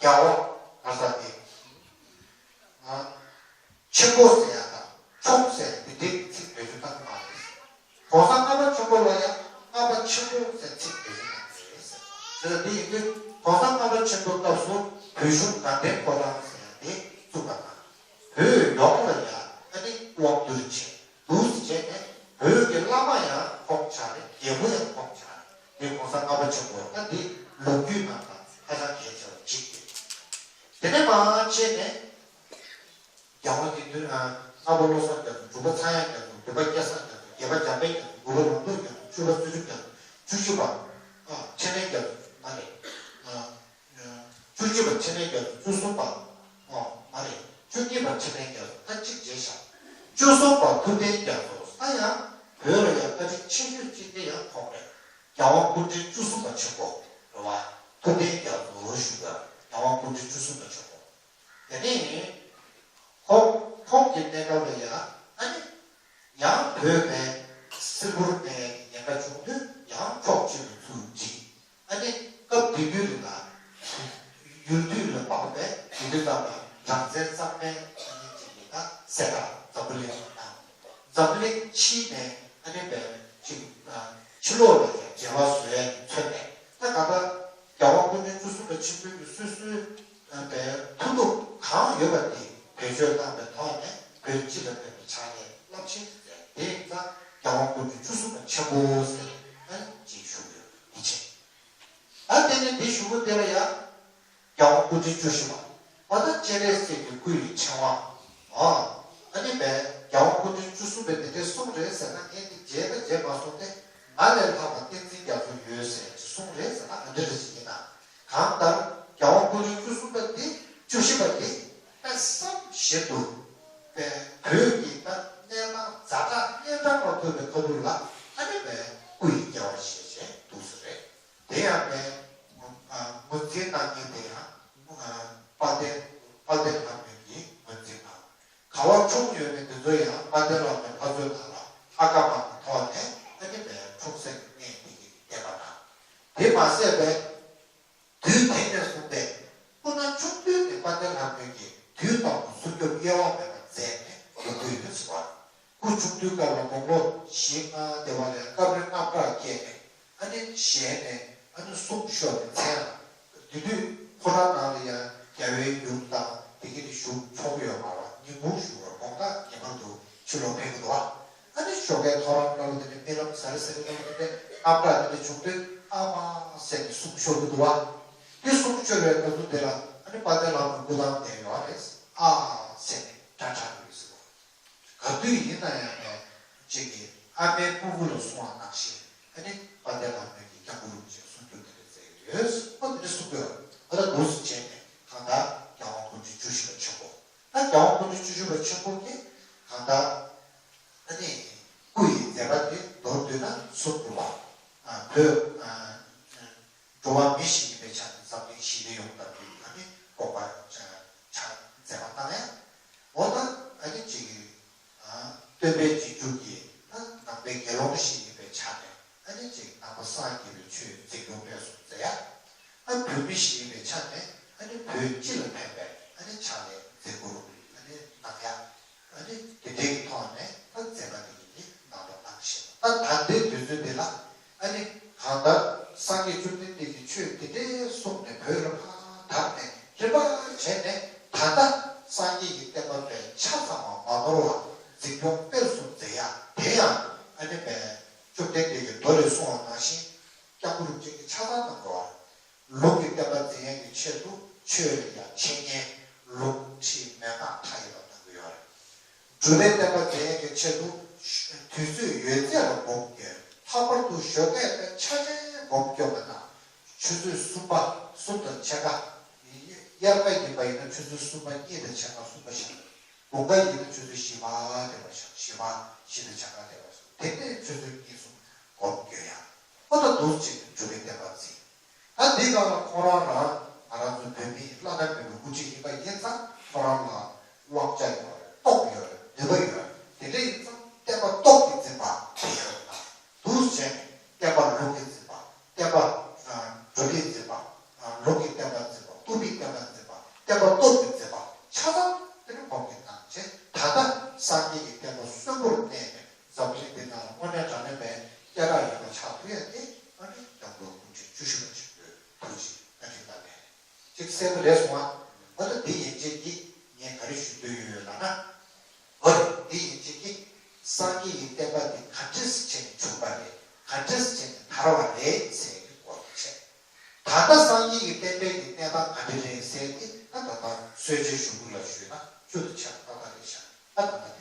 རྒྱལ་བ་ག་ས་དེ། ཆེན་པོ་ཟེར་ཡ་དང་མཆོག་ཟེར་འདི་འདྲའི་ཚིག་བེད་སྤྱོད་བཏང་གི་མ་རེད། གོང་ས་ལྔ་པ་ཆེན་པོ་ལ་ཡང་ལྔ་པ་ཆེན་པོ་ཟེར་ཚིག་བེད་སྤྱོད་བཏང་གི་རེད། དེ་ལ་འདི་ཡིན་དུས་གོང་ས་ལྔ་པ་ཆེན་པོའི་སྐབས་སུ་བོད་གཞུང་དགའ་ལྡན་ཕོ་བྲང་ཟེར་ཡ་དེ་བཙུགས་པ་དང་། བོད་ཡོངས་ལ་ཡང་ཨ་ནི་དབང་བསྡུ་རུ་བྱས། འདུག་སེ་བྱས་ནས་བོད་ཀྱི་བླ་མ་ཡང་ཁོང་ཆགས་རེད། དེ་གོང་ས་ལྔ་པ་ཆེན་པོ་ད་འདི་ལོ་རྒྱུས་ནང་ལ་ཧ་ཅང་གལ་ཆེ་བ་གཅིག་རེད། དེ་ནས་མར་བྱས་ནས་རྒྱལ་དབང་དགེ་འདུན་ཨ་ལྔ་པ་བློ་བཟང་རྒྱ་མཚོ། དྲུག་པ་ཚངས་དབྱངས་རྒྱ་མཚོ། བདུན་པ་སྐལ་བཟང་རྒྱ་མཚོ། བརྒྱད་པ་འཇམ་དཔལ་རྒྱ་མཚོ། དགུ་པ་ལུང་རྟོགས་རྒྱ་མཚོ། བཅུ་པ་བརྩོན་འགྲུས་རྒྱ་མཚོ། བཅུ་བཞི་པ་ཨ་འཕྲིན་ལས་རྒྱ་མཚོ་མ་རེད། ཨ་བཅུ་གཅིག་པ་འཕྲིན་ལས་རྒྱ་མཚོ། བཅུ་གསུམ་པ་ཨོ་མ་རེད། བཅུ་གཉིས་པ་འཕྲིན་ལས་རྒྱ་མཚོ། ད་གཅིག་བརྗེད་བཞག་བཅུ་གསུམ་པ་ཐུབ་བསྟན་རྒྱ་མཚོ། ད་ཡང་བོད་ལ་ཡང་བཀའ་དྲིན་ཆེ་ཤོས་གཅིག་དེ་ཡང་ཁོང་རེད། རྒྱལ་དབང་སྐུ་ཕྲེང་བཅུ་གསུམ་པ་ཆེན་པོ་རེད་བ། ཐུབ་བསྟན་རྒྱ་མཚོ་ཞུ་བ། རྒྱལ་དབང་སྐུ་ཕྲེང་བཅུ་གསུམ་པ་ཆེན་པོ། དེ་ནས་ཁོང་ཁོང་གི་གནས་སྐབས་ལ་ཡང་ཨ་ནི་ཡང་བོད་པའི་སིལ་བུར་ནས་ཉེན་ཁ་བྱུང་དུས་ཡང་ཕྱོགས་གཅིག་ཏུ་ཚུར་བསྒྲིགས། ཨ་ནི་སྐབས་དེ་དུས་ལ་ཡུལ་དུས་ལ་དཔག་པའི་དེ་དུས་ཙམ་ལ་རང་བཙན་གཙང་མའི་ཨ་ནི་ཅིག་ཡིན་ན་གསལ་ཁ་འཛམ་བུ་གླིང་ལ་བཏང་། འཛམ་གླིང་ཕྱི་ནས་ཨ་ནི་བའི་ཅིག་ཕྱི་ལོགས་ལ་ཡང་འབྲེལ་བ་བཟོ་ཡ་མཚོན་པས། ད་ག་ད་རྒྱལ་དབང་སྐུ་ཕྲེང་བཅུ་གསུམ་པ་ཆེན་པོའི་གི་སོ་སོའི་བའི་མཐུ་སྟོབས་གང་ཡོད་པ་དེ་བེད་སྤྱོད་བཏང་བའི་ཐོག་ནས་བོད་སྤྱི་ལ་ཕན་པའི་ཕྱག་ལས་རླབས་ཆེན་མཛད། དེ་ཡིན་ཙང་རྒྱལ་དབང་སྐུ་ཕྲེང་བཅུ་གསུམ་པ་ཆེན་པོ་ཟེར་ཨ་ནི་ཅིག་ཞུ་དགོས་འདི་བྱས། ད་དེ་ནས་འདི་ཞུ་དགོས་དེ་ལ་ཡང་རྒྱལ་དབང་སྐུ་ཕྲེང་བཅུ་བཞི་པ་འོ་ད་སྤྱན་རས་གཟིགས་ཀྱི་སྐུ་ཡི་ཕྲེང་བ། ཨ་ནི་བས་རྒྱལ་དབང་སྐུ་ཕྲེང་བཅུ་གསུམ་པས་འདི་འདྲའི་གསུང་རེད་ཟེར་ན་ངས་འདི་བརྗེད་ད་བརྗེད་མ་སོང་སྟེ། ང་ལས་ལྷག་པ་བསྟན་འཛིན་རྒྱ་མཚོ་ཡོད་ཟེར་གྱི་གསུང་རེད་ཟེར་ན་ཨ་འདྲ་རེ་ཞིག་ཡིན་ན། གང་ལྟར་རྒྱལ་དབང་སྐུ་ཕྲེང་བཅུ་གསུམ་པ་འདི་བཅུ་བཞི་པ་འདི་དཔེ་བསམ་བཞིན་དུ་བས་བོད་ཀྱི་ད་གནས་སྟངས་ཛ་དྲག་གཉན་འཕྲང་ལ་ཐུག་པའི་སྐབས་ལ་ཨ་ནི་བས་སྐུ་ཡི་རྒྱལ་བ་ཞེས་བྱས་འདུག་ས་རེད། དེ་ཡང་ནས་ངོས་འཛིན་གནང་མཁན་དེ་ཡང་དཔལ་ལྡན་དཔལ་ལྡན་ལྷ་མོ་གིས་ངོས་འཛིན་གནང་། ག་བ་འཁྲུངས་ཡོད་མེད་དེ་ཚོ་ཡང་དཔལ་ལྡན་ལྷ་མོའི་ལྷ་གཙོའི་ནང་ལ་ཨ་ཀ་མ་གི་ཐོག་ནས་ཨ་ནི་བའི་འཁྲུངས་ས་གི་གནས་དེ་གི་བསྟན་པ་དང་། དེ་མ་ཟད་པའི་དུས་དེ་ནས་བཟུང་སྟེ་སྐུ་ན་ཆུང་དུས་ནས་དཔལ་ལྡན་ལྷ་མོ་གིས་དུས་དང་པོ་སྲུང་སྐྱོབ་གཡེལ་བ་མེད་པར་མཛད་ནས་ཡོང་གི་ཡོད་ཟེར་བ། སྐུ་ཆུང་དུས་སྐབས་ལ་དགུང་ལོ་བཞི་ལྔ་དེ་བ་ལ་སྐབས་རེ་རྔམ་སྐྲག་སྐྱེས་ནས་ཨ་ནི་ཞལ་ནས་ཨ་ནི་གསུང་ཤོར་བའི་མཚན་ལ། དེ་དུས་ཁོ་རང་ནང་ལ་ཡང་རྒྱལ་བའི་ཡུམ་དང་དེ་གི་དེ་བཞུགས་ཆོག་གི་ཡོད་མ་རེད། ཉིན་གུང་བཞུགས་རོགས་དགོང་དག་ངེས་པར་དུ་ཕྱི་ལོགས་ཕེབས་ཀྱི་འདུག་བ། ཨ་ནི་ཞོགས་ཀའི་ཐོ་རངས་ལ་དེ་ནས་རྨི་ལམ་གཟའ་རི་གཟའ་རི་ལ་དེ་ནས་རྔམ་སྐྲག་དེ་འདྲ་བྱུང་དུས་ཨ་མ་ཟེར་ནས་གསུང་ཤོར་གྱི་འདུག་བ། དེ་གསུང་ཤོར་བའི་སྐབས་སུ་དེ་ལ་ཨ་ནི་དཔལ་ལྡན་ལྷ་མོའི་སྐུ་ཐང་བསྡད་ཡོད་རེད། ཨ་ཟེར་ནས་སྐྲག་སྐྲག་གི་ཡོད་ཟེར་བ། ག་དུས་ཡིན་ན་ཡང་ནས་གཅིག་གིས་ཨ་མའི་སྤུ་གུ་ལ་སྲུང་བ་ནང་བཞིན་ཨ་ནི་དཔལ་ལྡན་ལྷ་མོ་གིས་སྐྱབས་མགོན་རིན་པོ་ཆེ་སྲུང་སྐྱོབ་དེ་འདྲ་མཛད་ཀྱི་ཡོད། ཨོ་དེ་འདྲ་གསུང་གི་ཡོད། ཨ་ད་འདུག་སེ་བྱས་ནས་གང་ལྟར་རྒྱལ་དབང་སྐུ་ཕྲེང་བཅུ་བཞི་པ་ཆེན་པོ། ད་རྒྱལ་དབང་སྐུ་ཕྲེང་བཅུ་བཞི་པ་ཆེན་པོ་གིས་གང་ལྟར་ཨ་ནི་སྐུ་ཡི་མཛད་པ་དེ་མདོར་བསྡུས་ན་གསུམ་འདུག་བ། ཨ་བོད་ཨ་འགྲོ་བ་མི་ཞིག་ཡིན་པའི་ཆ་ནས་འཛམ་གླིང་ཞི་བདེ་ཡོང་ཐབས་ཀྱི་ཨ་ནི་དགོངས་པ་ཕྱག་འཚལ་བ་གནང་ཡ། འོ་ན་ཨ་ནི་ཅིག་སྟོན་པའི་རྗེས་འཇུག་གི་ཨ་ནང་པའི་དགེ་སློང་ཞིག་ཡིན་པའི་ཆ་ནས་ཨ་ནི་ཅིག་ནང་པ་སངས་རྒྱས་པའི་ཆོས་འཛིན་སྐྱོང་སྤེལ་གསུམ་མཛད་ཡ། ཨ་བོད་མི་ཞིག་ཡིན་པའི་ཆ་ནས་ཨ་ནི་བོད་སྤྱི་ལ་ཕན་པའི་ཨ་ནི་ཕྱག་ལས་མཛད་ཁུར་ཨ་ནི་གནང་ཡ། ཨ་ནི་དེ་འདྲའི་གི་ཐོག་ནས་ད་མཛད་པ་དེ་ཡིན་ནི་གནང་བ་གནང་བཞིན་ད་ད་ལྟའི་དུས་ཚོད་འདི་ལ་ཨ་ནི་གང་ལྟར་སངས་རྒྱས་བཅོམ་ལྡན་འདས་ཀྱི་ཆོས་དེ་འདྲའི་གསུངས་ནས་བོད་ལ་ཕར་དར་ནས་རིམ་པ་བྱས་ནས་ད་ལྟ་སངས་རྒྱས་ཀྱི་བསྟན་པ་པའི་ཆ་ཚང་བ་མ་ནོར་བ་འཛིན་སྐྱོང་སྤེལ་གསུམ་མཛད་ཡ་དེ་ཡང་ཨ་ནི་བས་བཅོམ་ལྡན་འདས་ཀྱིས་མདོ་ལས་གསུངས་པ་ནང་བཞིན་སྐྱབས་མགོན་རིན་པོ་ཆེ་གིས་ཆ་ཚང་གནང་དགོས་པ། ལུགས་ཀྱི་བསྟན་པ་འཛིན་ཡག་གི་ཆེད་དུ་ཆོས་ལ་ཡང་འཆད་ཉན་ལུང་ཁྲིད་མན་ངག་མཐའ་ཡས་པ་གནང་གི་ཡོད་རེད། སྒྲུབ་པའི་བསྟན་པ་འཛིན་ཡག་གི་ཆེད་དུ་དུས་ཚོད་ཡོད་ཚད་ལ་སྒོམ་དགོས། ལྷག་པར་དུ་ཞོགས་ཀས་དཔེ་ཆ་ཆེན་སྒོམ་སྐྱོ་བ་དང་ཆུ་ཚོད་གསུམ་པ་གསུམ་དང་ཕྱེད་ཀ་དབྱར་ཁ་ཡིན་པ་ཡིན་ན་ཆུ་ཚོད་གསུམ་པ་གཉིས་དང་ཕྱེད་ཀ་གསུམ་པ་བཞག་དགུན་ཁ་ཡིན་ན་ཆུ་ཚོད་བཞི་པ་དེ་བ་བཞག་བཞི་པ་བཞི་དང་ཕྱེད་ཀ་དེ་བ་བཞག་དེ་ནས་ཆུ་ཚོད་གཉིས་གསུམ་སྒོམ་སྐྱོ་ཡག་ཨོ་ད་འདུག་ཅེས་སྒྲུབ་པའི་བསྟན་པ་འཛིན། ད་འདི་སྒང་ལ་ཁོང་རང་རང་ང་རང་ཚོ་བོད་མིའི་བླ་ན་མེད་པའི་སྐུ་ཕྲེང་ཡིན་པ་ཡིན་ཙང་ཁོང་རང་ལ་དབང་ཆ་ཡོད་རེད། སྟོབས་ཡོད་རེད། ནུས་པ་ཡོད་རེད། དེ་འདྲ་ཡིན་ཙང་བསྟན་པ་སྟོབས་ཀྱིས་འཛིན་པ་དེ་ཡོད་རེད། ད་འདུག་བྱས་ནས་བསྟན་པ་ལུགས་ཀྱིས་འཛིན་པ། བསྟན་པ་སྒྲུབ་པས་འཛིན་པ། ལུགས་ཀྱིས་བསྟན་པ་འཛིན་པ། སྟོབས་པས་བསྟན་པ་འཛིན་པ། བསྟན་པ་སྟོབས་ཀྱིས་འཛིན་པ་ཆ་ཚང་དེ་ནི་ཁོང་གིས་གནང་བྱས་ད་ལྟ་སངས་རྒྱས་ཀྱི་བསྟན་པ་གསོན་པོར་གནས་ནས། འཛམ་གླིང་འདི་ནང་ལ་དངོས་གནས་དྲང་གནས་པའི་སྐད་གྲགས་ཡོད་པ་ཆགས་ཐུབ་ཡ་དེ་ཨ་ནི་སྐྱབས་མགོན་སྐུ་ཕྲེང་བཅུ་བཞི་པ་ཆེན་པོའི་ཐུགས་རྗེ་བཀའ་དྲིན་དང་ལྡན་ཅིག་གསལ་པོ་རེད་སོང་ཨ། ཨ་ད་འདི་ཡན་ཆད་ཀྱིས་ངས་ག་རེ་ཞུ་འདོད་ཡོད་ལབ་ན། འོ་རེད། འདི་ཡན་ཆད་ཀྱིས་སངས་རྒྱས་ཀྱི་བསྟན་པ་འདི་ག་འདྲས་བྱས་ནས་བྱུང་པ་རེད། ག་འདྲས་བྱས་ནས་དར་ དར་བ་རེད་ཟེར་གྱི་སྐོར་དུ་བཤད། ད་ལྟ་སངས་རྒྱས་ཀྱི་བསྟན་པའི་གི་གནས་སྟངས་ག་འདྲ་རེད་ཟེར་ཏེ་ད་ད་ལྟ་སྲོལ་རྒྱུན་གཞུང་ལུགས་ལ་ཞུས་ན་ཆུ་དང་ཆར་ཏག་ཏག་རེད་ཤག་ད་ད་ལྟ་